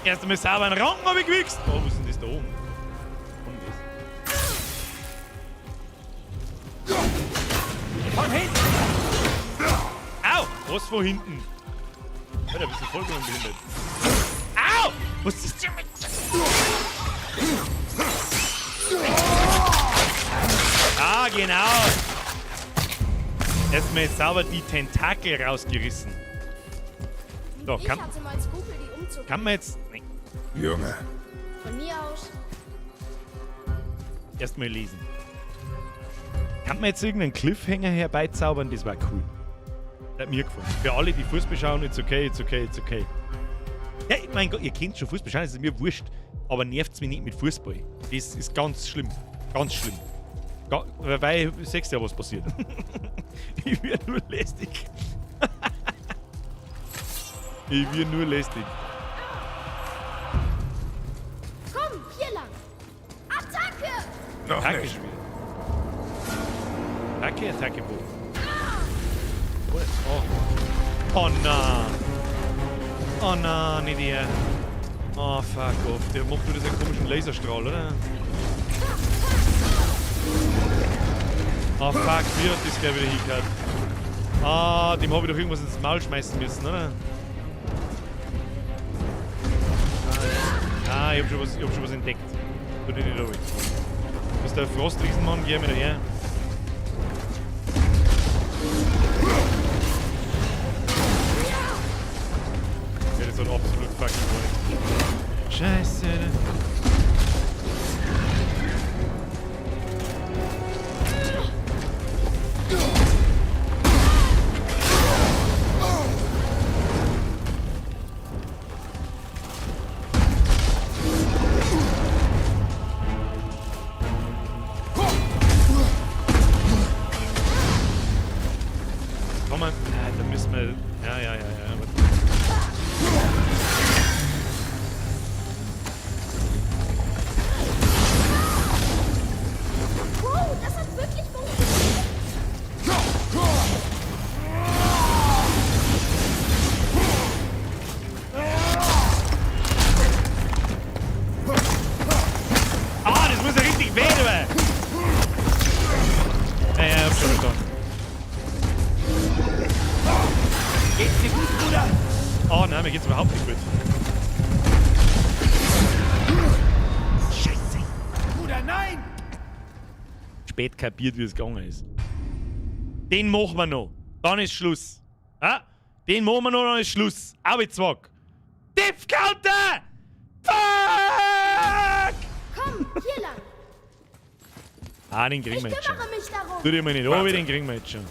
S1: Erst einmal sauber einen Ranken hab ich gewichst. Oh, was ist denn das da oben? Und das?
S6: Von hinten!
S1: Au! Was von hinten? Alter, bist du vollkommen behindert. Au! Was ist denn mit... Ah, genau! Erstmal jetzt sauber die Tentakel rausgerissen. So,
S5: Ich
S1: kann,
S5: hatte mal Skrupel, die umzubringen.
S1: kann man jetzt... Nein.
S7: Junge,
S5: Von mir aus.
S1: Erstmal lesen. Kann man jetzt irgendeinen Cliffhanger herbeizaubern? Das war cool. Das hat mir gefallen. Für alle, die Fußball schauen, it's okay, it's okay, it's okay. Ja, ich mein Gott, ihr kennt schon Fußball schauen, das ist mir wurscht. Aber nervt's mich nicht mit Fußball. Das ist ganz schlimm. Ganz schlimm. Weil ich seh's ja, was passiert. Ich werde nur lästig. Ich werde nur lästig.
S5: Komm, hier lang. Attacke!
S7: noch
S1: Attacke
S7: nicht.
S1: schon wieder. Attacke, Attacke, wo? Oh. Oh na. Oh na, nicht der. Oh fuck off. Der macht wieder seinen komischen Laserstrahl, oder? Oh fuck, wie hat das gleich wieder hingehört? Ah, dem habe ich doch irgendwas ins Maul schmeißen müssen, oder? Ah, ich hab schon was entdeckt. Tu dich nicht ruhig. Du bist der Frostriesenmann, geh mir daher. Ja, das hat absolut fucking gar nichts. Scheiße. Komm mal. Ja, da müssen wir. Ja, ja, ja, ja. Nein, mir geht's überhaupt nicht gut. Scheiße!
S4: Bruder, nein!
S1: Spät kapiert, wie es gegangen ist. Den machen wir noch. Dann ist Schluss. Ah? Den machen wir noch, dann ist Schluss. Arbeitszwack. Death Counter! Fuck!
S5: Komm, hier lang.
S1: Ah, den kriegen
S5: Ich
S1: wir jetzt schon.
S5: kümmere mich darum.
S1: Tu dir mal nicht an, den kriegen wir jetzt schon.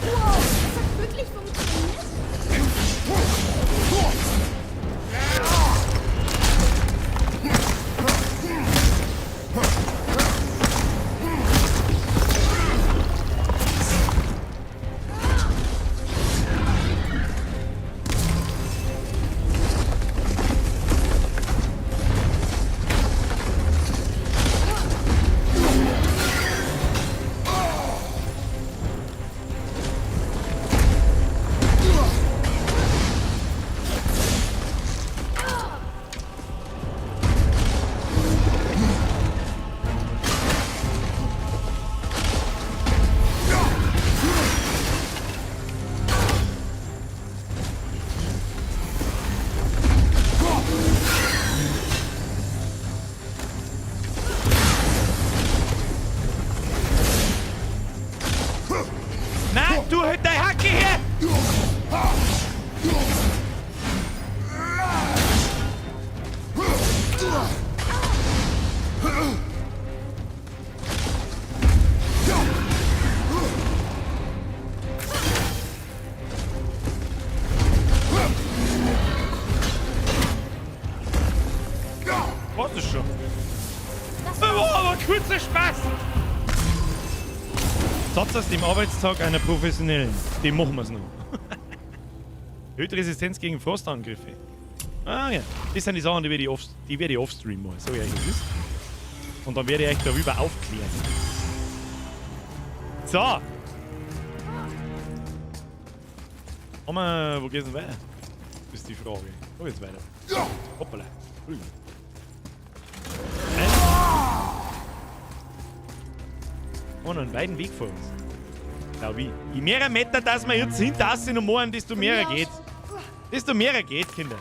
S5: Wow, das hat wirklich funktioniert?
S1: Nein, du halt deine Hacke her! Was ist schon? Das war aber kurzer Spaß! Satz aus dem Arbeitstag einer Professionellen. Dem machen wir's noch. Erhöht Resistenz gegen Frostangriffe. Ah ja, das sind die Sachen, die werde ich, off, die werde ich offstream machen. So ja, das ist. Und dann werde ich euch darüber aufklären. So. Haben wir, wo geht's denn weiter? Ist die Frage. Wo geht's weiter? Hoppala. Entschuldigung. Und einen weiten Weg vor uns. Glaub ich. Je mehr Meter, dass wir jetzt hinter sind und morgen, desto mehr geht. Desto mehr geht, Kinder.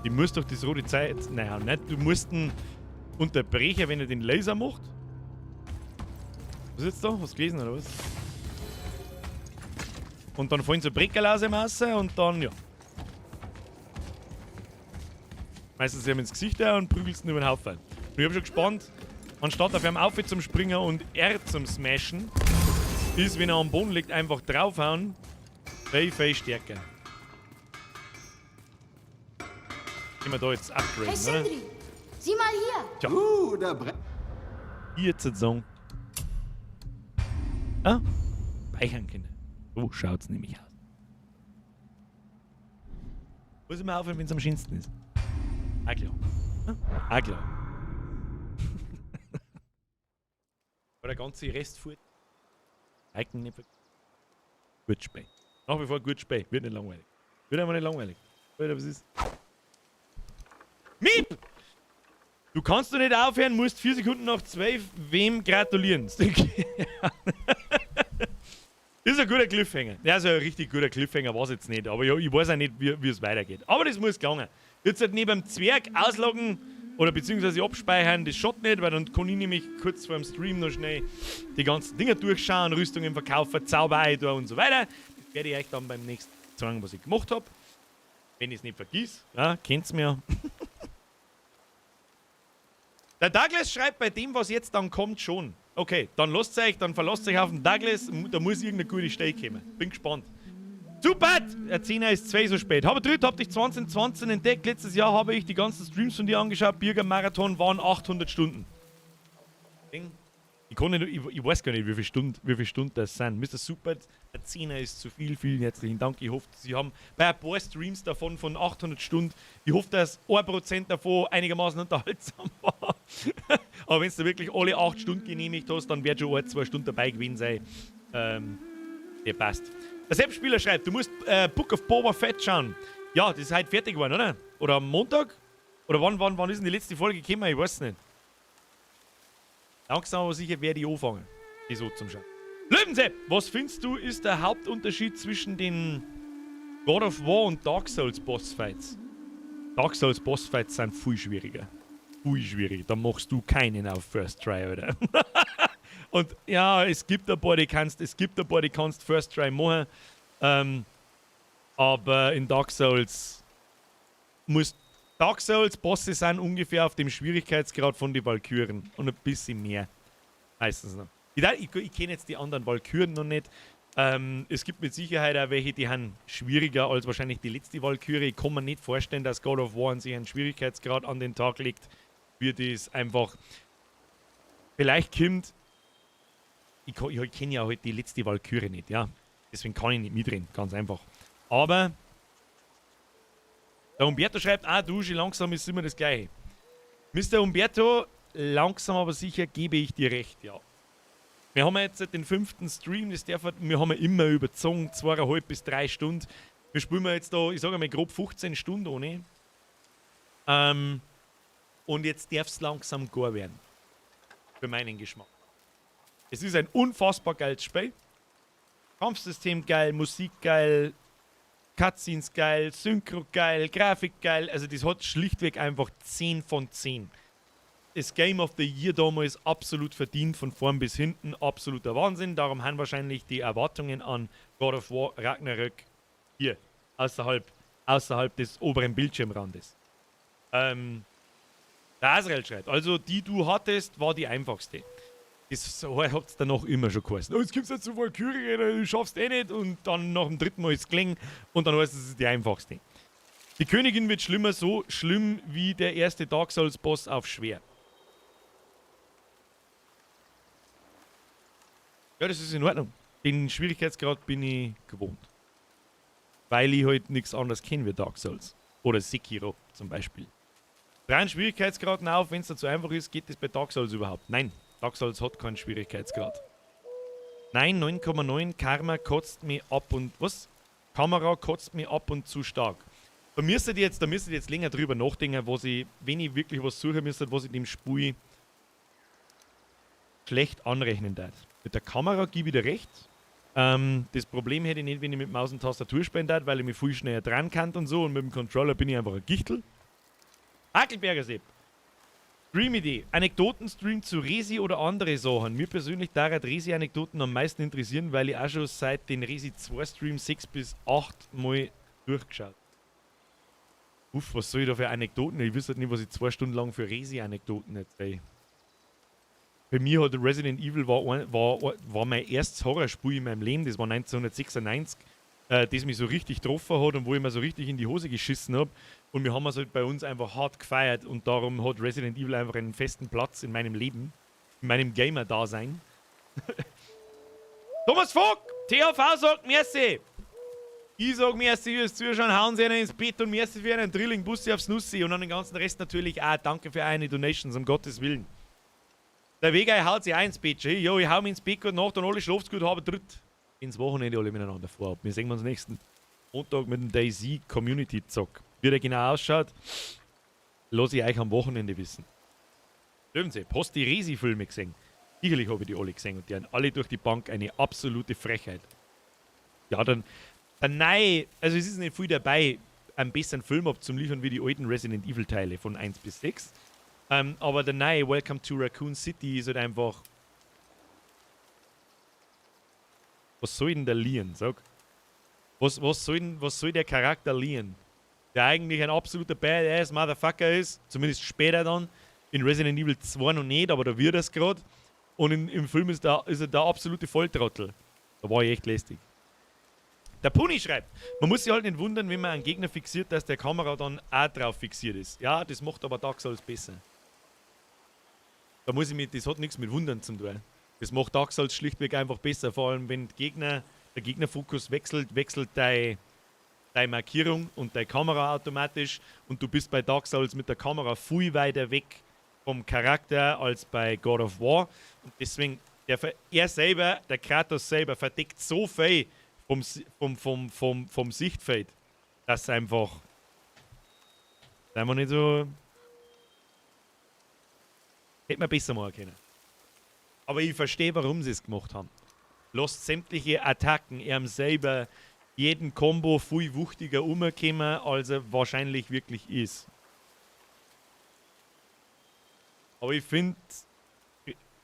S1: Die muss doch das rote Zeit. Naja, nicht. Du musst ihn unterbrechen, wenn er den Laser macht. Was ist jetzt da? Hast du gelesen oder was? Und dann fallen so Breckerlase und dann, ja. Meistens ihm ins Gesicht und prügelst ihn über den Haufen. Und ich hab schon gespannt, anstatt auf ihm auf zum Springen und R zum Smashen, ist, wenn er am Boden liegt, einfach draufhauen, viel, viel stärker. Können wir da jetzt upgraden,
S5: Hey
S1: oder?
S5: Sindri, sieh mal hier.
S1: Tja.
S12: Da brennt.
S1: Jetzt sagen. Ah, Speichern, Kinder. So schaut's nämlich aus. Muss ich mal aufhören, wenn's am schönsten ist. Ah, klar. Ah, klar. Aber der ganze Rest fort. Eigen nicht Gut Spiel. Nach wie vor gut Spiel. Wird nicht langweilig. Wird einfach nicht langweilig. Alter, was ist? Miep! Du kannst doch nicht aufhören, musst 4 Sekunden nach 12 wem gratulieren. Ist ein guter Cliffhanger. Ja, also ein richtig guter Cliffhanger war es jetzt nicht, aber ja, ich weiß auch nicht, wie es weitergeht. Aber das muss gelangen. Jetzt halt neben dem Zwerg ausloggen oder beziehungsweise abspeichern, das schaut nicht, weil dann kann ich nämlich kurz vor dem Stream noch schnell die ganzen Dinger durchschauen, Rüstungen verkaufen, Zauber und so weiter. Das werde ich euch dann beim nächsten zeigen, was ich gemacht habe. Wenn ich es nicht vergiss, ja, kennt's mir. Der Douglas schreibt bei dem, was jetzt dann kommt, schon. Okay, dann lasst euch, dann verlasst euch auf den Douglas, da muss irgendeine gute Stelle kommen. Bin gespannt. Super! Der 10er ist 2 so spät. Habe dritt, hab dich 2020 entdeckt. Letztes Jahr habe ich die ganzen Streams von dir angeschaut. Birger Marathon waren 800 Stunden. Ding. Ich, kann nicht, ich weiß gar nicht, wie viele Stunden das sind. Mr. Super, der 10er ist zu viel. Vielen herzlichen Dank. Ich hoffe, Sie haben bei ein paar Streams davon von 800 Stunden, ich hoffe, dass 1% davon einigermaßen unterhaltsam war. Aber wenn du wirklich alle 8 Stunden genehmigt hast, dann wird schon 1, 2 Stunden dabei gewesen sein. Der passt. Der Selbstspieler schreibt, du musst Book of Boba Fett schauen. Ja, das ist heute fertig geworden, oder? Oder am Montag? Oder wann ist denn die letzte Folge gekommen? Ich weiß nicht. Langsam aber sicher werde ich anfangen, die so zum Schauen. Löwensepp, was findest du, ist der Hauptunterschied zwischen den God of War und Dark Souls Bossfights? Dark Souls Bossfights sind viel schwieriger. Viel schwieriger. Da machst du keinen auf First Try, oder? Und ja, es gibt ein paar, die kannst, es gibt ein paar, die kannst First Try machen. Aber in Dark Souls muss Dark Souls Bosse sind ungefähr auf dem Schwierigkeitsgrad von den Walküren und ein bisschen mehr. Meistens noch. Ich kenne jetzt die anderen Walküren noch nicht. Es gibt mit Sicherheit auch welche, die haben schwieriger als wahrscheinlich die letzte Walküre. Ich kann mir nicht vorstellen, dass God of War an sich einen Schwierigkeitsgrad an den Tag legt, wie das einfach. Vielleicht kommt. Ich kenne ja halt die letzte Walküre nicht, ja. Deswegen kann ich nicht mitreden, ganz einfach. Aber der Umberto schreibt, ah, du, schon langsam ist immer das Gleiche. Mr. Umberto, langsam aber sicher gebe ich dir recht, ja. Wir haben jetzt den fünften Stream, das darf, wir haben ja immer überzogen, 2,5 bis 3 Stunden. Wir spielen jetzt da, ich sage mal grob 15 Stunden ohne. Und jetzt darf es langsam gar werden. Für meinen Geschmack. Es ist ein unfassbar geiles Spiel. Kampfsystem geil, Musik geil, Cutscenes geil, Synchro geil, Grafik geil. Also das hat schlichtweg einfach 10 von 10. Das Game of the Year damals absolut verdient, von vorn bis hinten, absoluter Wahnsinn. Darum haben wahrscheinlich die Erwartungen an God of War Ragnarök hier außerhalb des oberen Bildschirmrandes. Der Azrael schreibt, also die du hattest, war die einfachste. Das hat es danach immer schon geheißen. Oh, jetzt kommst du zu Valkyrie, du schaffst eh nicht. Und dann nach dem dritten Mal ist es gelingen und dann heißt es, es ist die einfachste. Die Königin wird schlimmer, so schlimm wie der erste Dark Souls Boss auf schwer. Ja, das ist in Ordnung. Den Schwierigkeitsgrad bin ich gewohnt. Weil ich halt nichts anderes kenne wie Dark Souls. Oder Sekiro zum Beispiel. Drei Schwierigkeitsgraden auf, wenn es dazu einfach ist, geht das bei Dark Souls überhaupt? Nein, Dark Souls hat keinen Schwierigkeitsgrad. Nein, 9,9, Karma kotzt mir ab und... Was? Kamera kotzt mir ab und zu stark. Da müsstet ihr jetzt, da müsstet ihr jetzt länger drüber nachdenken, was ich, wenn ich wirklich was suchen müsste, was ich dem Spiel schlecht anrechnen darf. Mit der Kamera gebe ich dir recht. Das Problem hätte ich nicht, wenn ich mit Maus und Tastatur spielen darf, weil ich mich viel schneller dran kann und so. Und mit dem Controller bin ich einfach ein Gichtel. Hakelberger Sepp. Stream-Idee. Anekdoten-Stream zu Resi oder andere Sachen. Mir persönlich da Resi-Anekdoten am meisten interessieren, weil ich auch schon seit den Resi 2 Stream 6 bis 8 Mal durchgeschaut. Uff, was soll ich da für Anekdoten? Ich wüsste halt nicht, was ich 2 Stunden lang für Resi-Anekdoten erzähle. Bei mir hat Resident Evil war mein erstes Horrorspiel in meinem Leben, das war 1996, das mich so richtig getroffen hat und wo ich mir so richtig in die Hose geschissen hab. Und wir haben es halt bei uns einfach hart gefeiert und darum hat Resident Evil einfach einen festen Platz in meinem Leben, in meinem Gamer-Dasein. Thomas Vogt, THV sagt merci. Ich sag merci fürs Zuschauen, hauen Sie einen ins Bett und merci für einen Drilling, Bussi aufs Nussi und an den ganzen Rest natürlich auch. Danke für eine Donations, um Gottes Willen. Der Vega haut sich auch ins Bett. Jo, ich hau mich ins Bett, gute Nacht und alle schlaft's gut, haben dritt. Ins Wochenende alle miteinander vorab. Wir sehen uns nächsten Montag mit dem DayZ Community Zock. Wie der genau ausschaut, lass ich euch am Wochenende wissen. Löwensepp, hast du die Resi-Filme gesehen? Sicherlich habe ich die alle gesehen und die haben alle durch die Bank eine absolute Frechheit. Ja, dann. Nein, also es ist nicht viel dabei, einen besseren Film abzuliefern wie die alten Resident Evil Teile von 1 bis 6. Aber der neue Welcome to Raccoon City ist halt einfach. Was soll denn der Leon, sag? Was soll der Charakter Leon? Der eigentlich ein absoluter Badass Motherfucker ist, zumindest später dann. In Resident Evil 2 noch nicht, aber da wird er's grad. Und im Film ist er der absolute Volltrottel. Da war ich echt lästig. Der Puni schreibt, man muss sich halt nicht wundern, wenn man einen Gegner fixiert, dass der Kamera dann auch drauf fixiert ist. Ja, das macht aber Dark Souls besser. Da muss ich mich, das hat nichts mit Wundern zu tun. Das macht Dark Souls schlichtweg einfach besser. Vor allem, wenn der Gegnerfokus wechselt, wechselt deine Markierung und deine Kamera automatisch. Und du bist bei Dark Souls mit der Kamera viel weiter weg vom Charakter als bei God of War. Und deswegen, er selber, der Kratos selber, verdeckt so viel Vom Sichtfeld. Das ist einfach nicht so. Hätte man besser machen können. Aber ich verstehe, warum sie es gemacht haben. Lasst sämtliche Attacken ihm selber jeden Combo viel wuchtiger umkommen, als er wahrscheinlich wirklich ist. Aber ich finde,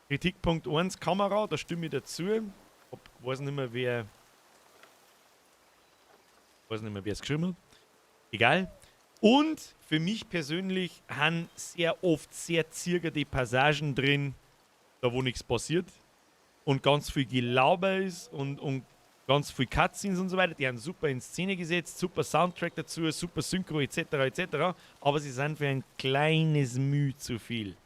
S1: Kritikpunkt 1, Kamera, da stimme ich dazu. Ich weiß nicht mehr, wer. Weiß nicht mehr, wer es geschrieben hat. Egal. Und für mich persönlich haben sehr oft sehr zirkerte Passagen drin, da wo nichts passiert. Und ganz viel Gelaber ist und ganz viel Cutscenes und so weiter. Die haben super in Szene gesetzt, super Soundtrack dazu, super Synchro etc. etc. Aber sie sind für ein kleines Mühe zu viel.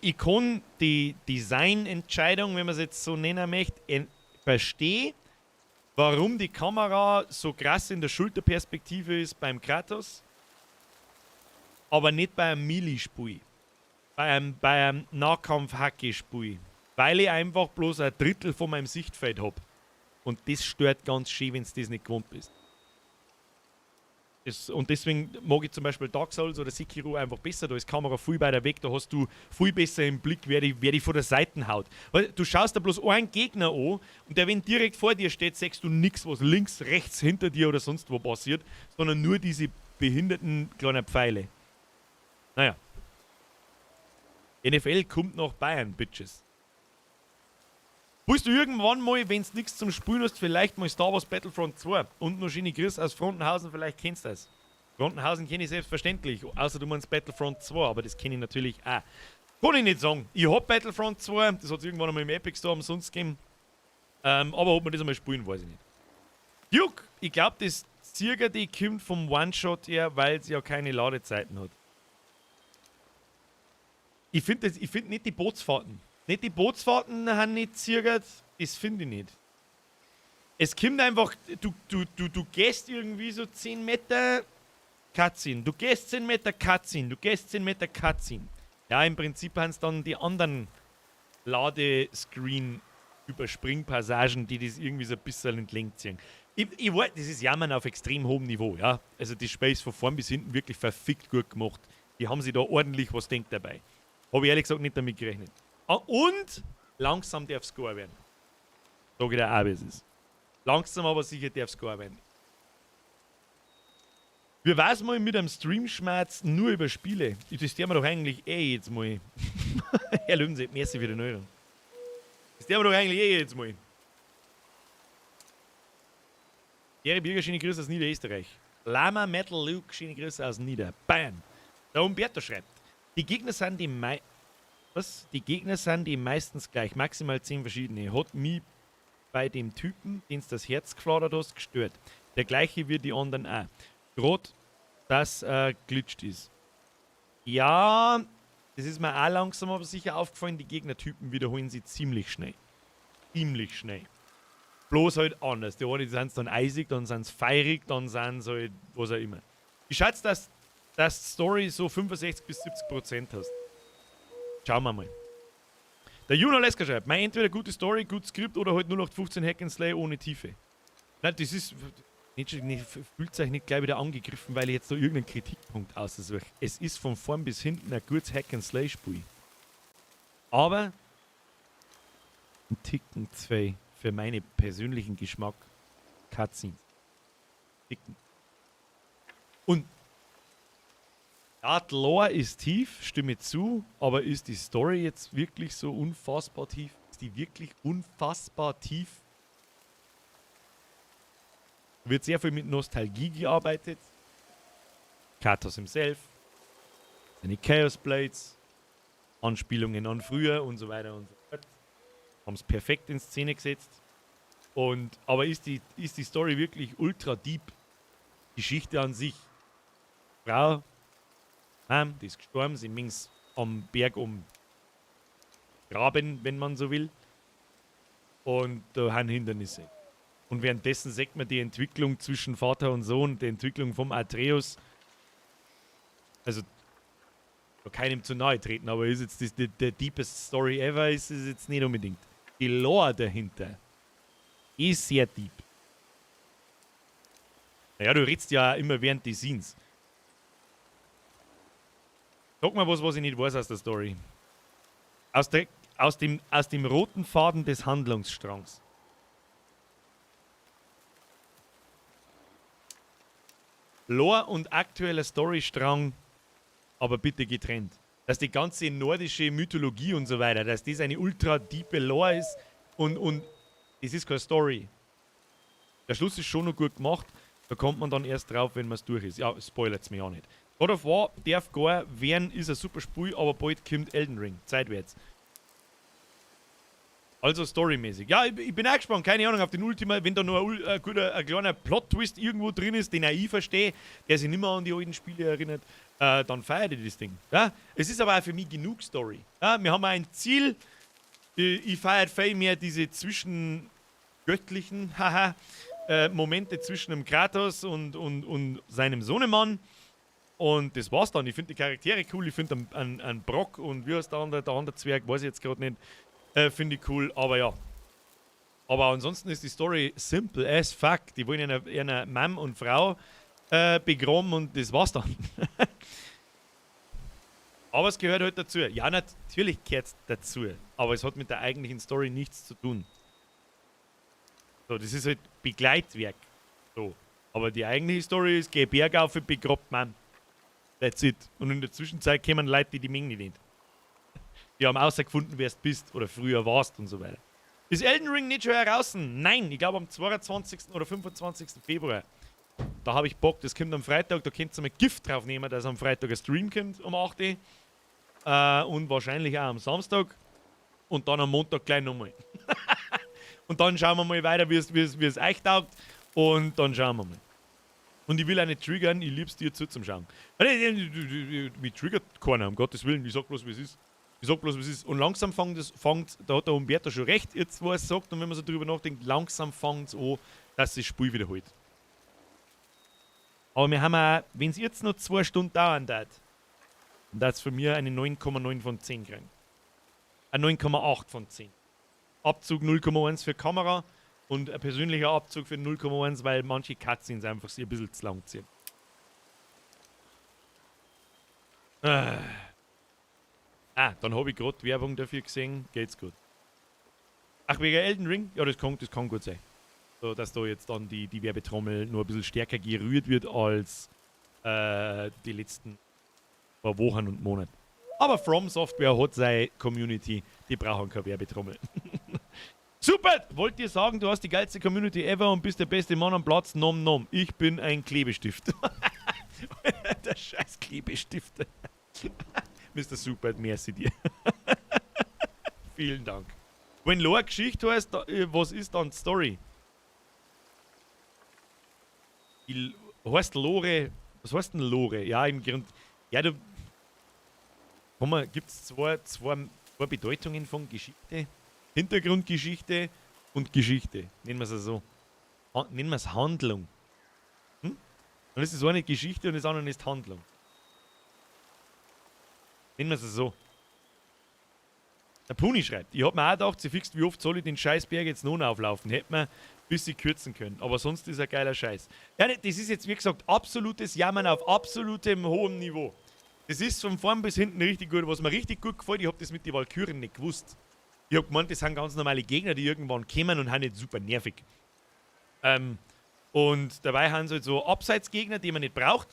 S1: Ich kann die Designentscheidung, wenn man es jetzt so nennen möchte, verstehe, warum die Kamera so krass in der Schulterperspektive ist beim Kratos, aber nicht bei einem Melee-Spiel. Bei einem Nahkampf-Hacke-Spiel. Weil ich einfach bloß ein Drittel von meinem Sichtfeld habe. Und das stört ganz schön, wenn du das nicht gewohnt bist. Und deswegen mag ich zum Beispiel Dark Souls oder Sekiro einfach besser. Da ist die Kamera viel weiter weg, da hast du viel besser im Blick, wer die von der Seite haut. Weil du schaust da bloß einen Gegner an und der, wenn direkt vor dir steht, siehst du nichts, was links, rechts, hinter dir oder sonst wo passiert, sondern nur diese behinderten kleinen Pfeile. Naja. NFL kommt nach Bayern, Bitches. Willst du irgendwann mal, wenn du nichts zum Spielen hast, vielleicht mal Star Wars Battlefront 2 und noch schöne Grüße aus Frontenhausen, vielleicht kennst du das. Frontenhausen kenne ich selbstverständlich, außer du meinst Battlefront 2, aber das kenne ich natürlich auch. Kann ich nicht sagen. Ich hab Battlefront 2, das hat es irgendwann einmal im Epic Store umsonst gegeben. Aber ob man das einmal spielen, weiß ich nicht. Duke, ich glaube, das circa die kommt vom One-Shot her, weil sie ja keine Ladezeiten hat. Ich finde nicht die Bootsfahrten. Nicht die Bootsfahrten haben nicht zirkert, das finde ich nicht. Es kommt einfach, du gehst irgendwie so 10 Meter Cutscene, du gehst 10 Meter Cutscene, du gehst 10 Meter Cutscene. Ja, im Prinzip haben es dann die anderen Ladescreen-Überspringpassagen, die das irgendwie so ein bisschen entlenkt ziehen. Ich weiß, das ist Jammern auf extrem hohem Niveau, ja. Also das Spiel ist von vorn bis hinten wirklich verfickt gut gemacht. Die haben sich da ordentlich was denkt dabei. Habe ich ehrlich gesagt nicht damit gerechnet. Und langsam darf es gar werden. Sag ich dir auch, wie es ist. Langsam aber sicher darf es gar werden. Wie war's mal mit einem Stream-Schmerz nur über Spiele? Das tun wir doch eigentlich eh jetzt mal. Herr Löwensepp, merci für die Neuerung. Das tun wir doch eigentlich eh jetzt mal. Jerry Birger, schöne Grüße aus Niederösterreich. Lama Metal Luke, schöne Grüße aus Niederbayern. Der Umberto schreibt, die Gegner sind die Was? Die Gegner sind die meistens gleich, maximal 10 verschiedene. Hat mich bei dem Typen, den's das Herz gefladert hast, gestört. Der gleiche wie die anderen auch. Gerade, dass glitscht ist. Ja, das ist mir auch langsam aber sicher aufgefallen, die Gegnertypen wiederholen sie ziemlich schnell. Ziemlich schnell. Bloß halt anders. Die einen sind dann eisig, dann sind sie feurig, dann sind sie halt was auch immer. Ich schätze, dass die Story so 65 bis 70% hast. Schauen wir mal. Der Juno Lesker schreibt, mei, entweder gute Story, gut Skript oder halt nur noch 15 Hack and Slay ohne Tiefe. Nein, das ist... Nicht, fühlt euch nicht gleich wieder angegriffen, weil ich jetzt da irgendeinen Kritikpunkt aussuche. Es ist von vorn bis hinten ein gutes Hack and Slay Spiel. Aber ein Ticken zwei für meinen persönlichen Geschmack Cutscenes. Ticken. Und ja, die Lore ist tief, stimme zu, aber ist die Story jetzt wirklich so unfassbar tief? Ist die wirklich unfassbar tief? Wird sehr viel mit Nostalgie gearbeitet. Kratos himself, seine Chaos Blades, Anspielungen an früher und so weiter und so fort. Haben es perfekt in Szene gesetzt. Und, aber ist die Story wirklich ultra deep? Geschichte an sich. Frau, Mom, die ist gestorben, sie mings am Berg um Graben, wenn man so will. Und da haben Hindernisse. Und währenddessen sieht man die Entwicklung zwischen Vater und Sohn, die Entwicklung vom Atreus. Also, Keinem zu nahe treten, aber ist jetzt das, die deepest Story ever, ist es jetzt nicht unbedingt. Die Lore dahinter ist sehr deep. Naja, du redest ja immer während des Scenes. Sag mal was, was ich nicht weiß aus der Story. Aus dem roten Faden des Handlungsstrangs. Lore und aktueller Storystrang, aber bitte getrennt. Dass die ganze nordische Mythologie und so weiter, dass das eine ultra deepe Lore ist und das ist keine Story. Der Schluss ist schon noch gut gemacht, da kommt man dann erst drauf, wenn man es durch ist. Ja, spoilert's mir auch nicht. God of War darf gar werden, ist ein super Spiel, aber bald kommt Elden Ring. Zeit wird's. Also storymäßig. Ja, ich bin auch gespannt. Keine Ahnung, auf den Ultima, wenn da noch ein kleiner Plot-Twist irgendwo drin ist, den auch ich verstehe, der sich nicht mehr an die alten Spiele erinnert, dann feiert ich das Ding. Ja? Es ist aber auch für mich genug Story. Ja? Wir haben ein Ziel. Ich feiere viel mehr diese zwischengöttlichen, haha, Momente zwischen dem Kratos und seinem Sohnemann. Und das war's dann. Ich finde die Charaktere cool. Ich finde einen Brok und wie heißt der andere Zwerg, weiß ich jetzt gerade nicht. Finde ich cool, aber ja. Aber ansonsten ist die Story simple as fuck. Die wollen einer Mann und Frau begraben und das war's dann. Aber es gehört halt dazu. Ja, natürlich gehört es dazu. Aber es hat mit der eigentlichen Story nichts zu tun. So, das ist halt Begleitwerk. So. Aber die eigentliche Story ist, geh bergauf und begrabt Mann. That's it. Und in der Zwischenzeit kommen Leute, die die Menge nicht. Die haben außergefunden, wer du bist oder früher warst und so weiter. Ist Elden Ring nicht schon heraus? Nein, ich glaube am 22. oder 25. Februar. Da habe ich Bock, das kommt am Freitag, da könnt ihr mal Gift drauf nehmen, dass am Freitag ein Stream kommt um 8 Uhr. Und wahrscheinlich auch am Samstag. Und dann am Montag gleich nochmal. Und dann schauen wir mal weiter, wie es euch taugt. Und dann schauen wir mal. Und ich will auch nicht triggern, ich lieb's dir zuzuschauen. Mich triggert keiner, um Gottes Willen. Ich sag bloß, wie es ist. Ich sag bloß, wie es ist. Und langsam fängt, da hat der Umberto schon recht, jetzt wo er es sagt, und wenn man so drüber nachdenkt, langsam fängt es an, dass sich das Spiel wiederholt. Aber wir haben auch, wenn es jetzt noch 2 Stunden dauern darf, dann darf es von mir eine 9,9 von 10 kriegen. Eine 9,8 von 10. Abzug 0,1 für Kamera und ein persönlicher Abzug für 0,1, weil manche Cutscenes einfach sich ein bisschen zu lang ziehen. Ah, dann habe ich gerade Werbung dafür gesehen. Geht's gut. Ach, wegen Elden Ring? Ja, das kann gut sein. So, dass da jetzt dann die Werbetrommel nur ein bisschen stärker gerührt wird als die letzten paar Wochen und Monate. Aber From Software hat seine Community, die brauchen keine Werbetrommel. Super! Wollt ihr sagen, du hast die geilste Community ever und bist der beste Mann am Platz? Nom nom. Ich bin ein Klebestift. Der scheiß Klebestift. Mr. Super, merci dir. Vielen Dank. Wenn Lore Geschichte heißt, was ist dann Story? Die heißt Lore. Was heißt denn Lore? Ja, im Grund. Ja, du. Gibt es zwei Bedeutungen von Geschichte? Hintergrundgeschichte und Geschichte. Nennen wir es so. Ha nennen wir es Handlung. Und das ist eine Geschichte und das andere ist Handlung. Nennen wir es so. Der Puni schreibt, ich hab mir auch gedacht, zefix, wie oft soll ich den Scheißberg jetzt noch auflaufen? Hätte man ein bisschen kürzen können. Aber sonst ist er geiler Scheiß. Ja, ne, das ist jetzt, wie gesagt, absolutes Jammern auf absolutem hohem Niveau. Das ist von vorn bis hinten richtig gut. Was mir richtig gut gefällt, ich hab das mit den Walküren nicht gewusst. Ich hab gemeint, das sind ganz normale Gegner, die irgendwann kommen und sind nicht super nervig. Und dabei haben sie halt so Abseitsgegner, die man nicht braucht,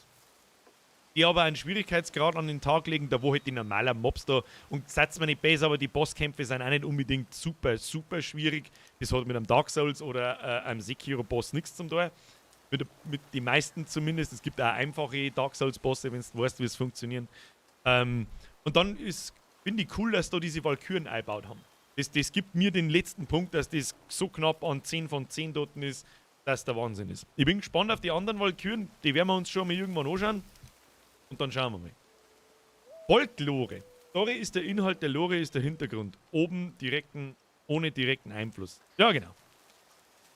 S1: die aber einen Schwierigkeitsgrad an den Tag legen, da wo halt die normalen Mobs da, und seid's mir nicht besser, aber die Bosskämpfe sind auch nicht unbedingt super, super schwierig. Das hat mit einem Dark Souls oder einem Sekiro-Boss nichts zum tun. Mit die meisten zumindest. Es gibt auch einfache Dark Souls-Bosse, wenn du weißt, wie es funktioniert. Und dann ist, finde ich cool, dass da diese Walküren eingebaut haben. Das gibt mir den letzten Punkt, dass das so knapp an 10 von 10 dort ist, dass der Wahnsinn ist. Ich bin gespannt auf die anderen Walküren, die werden wir uns schon mal irgendwann anschauen. Und dann schauen wir mal. Folklore. Story ist der Inhalt, der Lore ist der Hintergrund. Oben direkten, ohne direkten Einfluss. Ja, genau.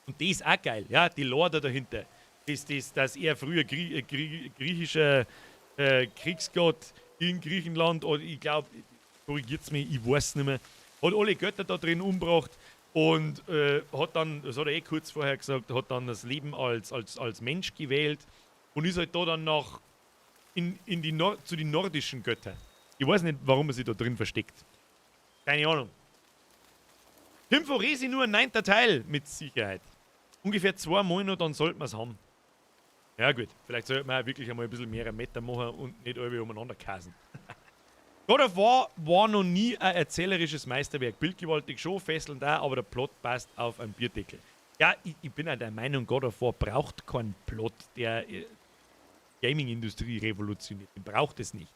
S1: Und das ist auch geil, ja, die Lore da dahinter. Das, dass er früher griechischer Kriegsgott In Griechenland, oder ich glaube, korrigiert's mich, ich weiß nicht mehr. Hat alle Götter da drin umgebracht und hat dann, das hat er eh kurz vorher gesagt, hat dann das Leben als Mensch gewählt und ist halt da dann nach in, in die Nor zu den nordischen Göttern. Ich weiß nicht, warum er sich da drin versteckt. Keine Ahnung. Kim Foresi nur ein 9. Teil, mit Sicherheit. Ungefähr 2 Monate, dann sollten wir's haben. Ja gut, vielleicht sollte man auch wirklich einmal ein bisschen mehr Meter machen und nicht alle umeinander kasen. God of War war noch nie ein erzählerisches Meisterwerk. Bildgewaltig schon, fesselnd auch, aber der Plot passt auf einen Bierdeckel. Ja, ich bin auch der Meinung, God of War braucht keinen Plot, der Gaming-Industrie revolutioniert. Den braucht es nicht.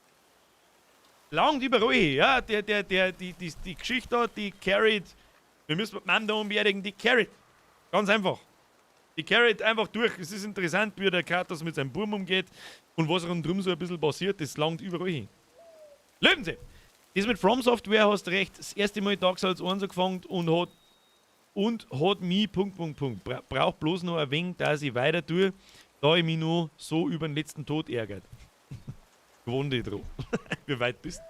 S1: Langt überall, ja, die Geschichte da, die carried, wir müssen mit Mann da umbeerdigen, die carried. Ganz einfach. Die carried einfach durch. Es ist interessant, wie der Kratos mit seinem Burm umgeht und was rundherum so ein bisschen passiert, das langt überall hin. Löwen Sie! Das mit From Software hast recht. Das erste Mal Dark Souls 1 angefangen und hat mich, Punkt, Punkt, Punkt. Braucht bloß noch ein wenig, dass ich weiter tue, da ich mich nur so über den letzten Tod ärgert. Gewohnt dich dran. Wie weit bist du?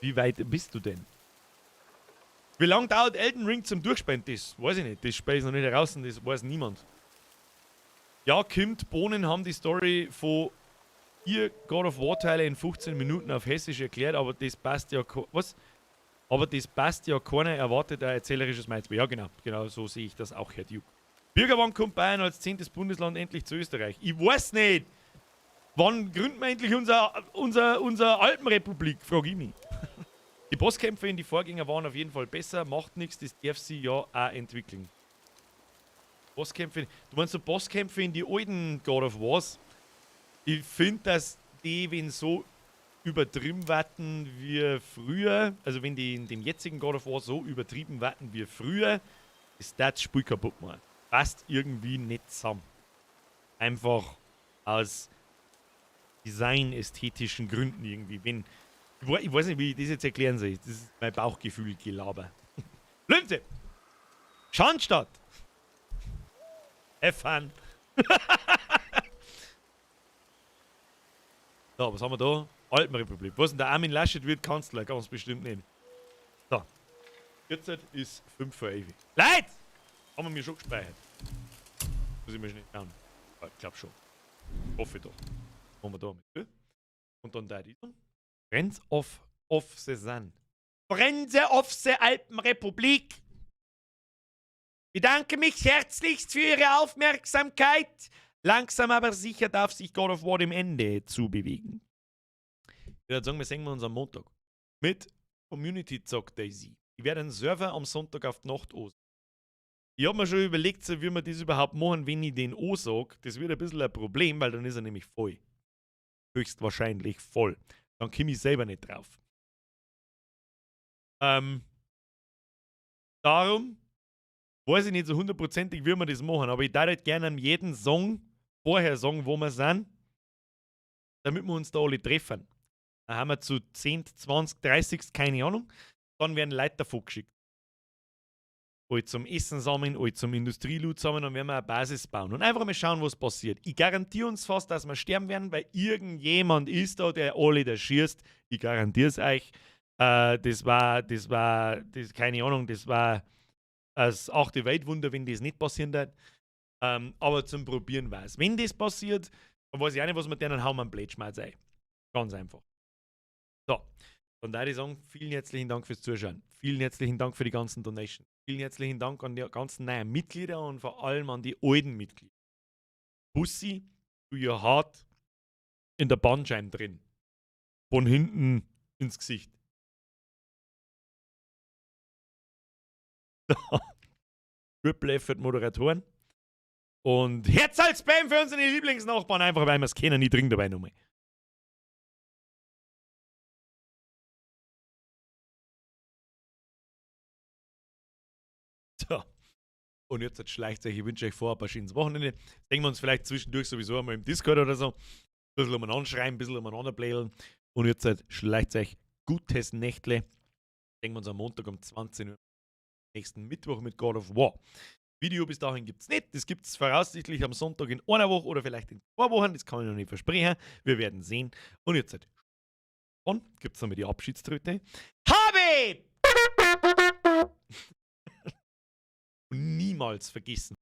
S1: Wie weit bist du denn? Wie lange dauert Elden Ring zum Durchspielen? Das weiß ich nicht. Das Spiel ist noch nicht heraus und das weiß niemand. Ja, kommt, Bohnen haben die Story von 4 God of War Teile in 15 Minuten auf Hessisch erklärt, aber das passt ja was? Aber das passt ja, keiner erwartet ein erzählerisches Meisterwerk. Ja, genau, genau so sehe ich das auch, Herr Duke. Bürger, wann kommt Bayern als 10. Bundesland endlich zu Österreich? Ich weiß nicht! Wann gründen wir endlich unser Alpenrepublik, frag ich mich. Die Bosskämpfe in die Vorgänger waren auf jeden Fall besser, macht nichts, das darf sie ja auch entwickeln. Bosskämpfe, du meinst so Bosskämpfe in die alten God of Wars? Ich find, dass die, wenn so übertrieben warten wie früher, also wenn die in dem jetzigen God of War so übertrieben warten wie früher, ist das Spiel kaputt gemacht. Passt irgendwie nicht zusammen. Einfach aus designästhetischen Gründen irgendwie. Wenn, ich ich weiß nicht, wie ich das jetzt erklären soll. Das ist mein Bauchgefühl gelaber. Löwense! Schandstadt! Have fun! So, was haben wir da? Alpenrepublik. Was denn der Armin Laschet wird Kanzler? Ganz bestimmt nicht. So. Jetzt ist 5 vor 11. Leute! Haben wir mir schon gespeichert. Muss ich mir schnell schauen. Ja, ich glaub schon. Hoffe doch. Machen wir da mit. Und dann da die. Friends of the Sun. Friends of the Alpenrepublik. Bedanke mich herzlichst für Ihre Aufmerksamkeit. Langsam aber sicher darf sich God of War dem Ende zubewegen. Ich würde sagen, wir sehen uns am Montag mit Community Zock DayZ. Ich werde einen Server am Sonntag auf die Nacht ansagen. Ich hab mir schon überlegt, so, wie wir das überhaupt machen, wenn ich den ansag. Das wird ein bisschen ein Problem, weil dann ist er nämlich voll. Höchstwahrscheinlich voll. Dann komme ich selber nicht drauf. Darum weiß ich nicht so hundertprozentig, wie wir das machen, aber ich darf halt gerne an jedem Song vorher sagen, wo wir sind, damit wir uns da alle treffen. Dann haben wir zu 10, 20, 30, keine Ahnung. Dann werden Leute davon geschickt. Alle zum Essen sammeln, alle zum Industrieloot sammeln, dann werden wir eine Basis bauen. Und einfach mal schauen, was passiert. Ich garantiere uns fast, dass wir sterben werden, weil irgendjemand ist da, der alle da schießt. Ich garantiere es euch. Das war, das war, das, keine Ahnung, das war das 8. Weltwunder, wenn das nicht passieren wird. Aber zum Probieren war's. Wenn das passiert, dann weiß ich auch nicht, was wir denen hauen, wir einen Blödschmerz ein. Ganz einfach. So, dann würde ich sagen, vielen herzlichen Dank fürs Zuschauen. Vielen herzlichen Dank für die ganzen Donations. Vielen herzlichen Dank an die ganzen neuen Mitglieder und vor allem an die alten Mitglieder. Bussi, du ihr hart in der Bandscheibe drin. Von hinten ins Gesicht. Triple F für die Moderatoren. Und Herz als Spam für unsere Lieblingsnachbarn, einfach weil wir's kennen, ich trinke dabei nochmal. So. Und jetzt schleicht euch, ich wünsche euch vorab ein schönes Wochenende. Sehen wir uns vielleicht zwischendurch sowieso einmal im Discord oder so. Ein bisschen umeinander schreiben, ein bisschen umeinander blädeln. Und jetzt schleicht euch gutes Nächtle. Sehen wir uns am Montag um 20 Uhr. Nächsten Mittwoch mit God of War. Video bis dahin gibt es nicht. Das gibt es voraussichtlich am Sonntag in einer Woche oder vielleicht in 2 Wochen. Das kann ich noch nicht versprechen. Wir werden sehen. Und jetzt halt. Gibt es nochmal die Abschiedströte. Habe! Und niemals vergessen.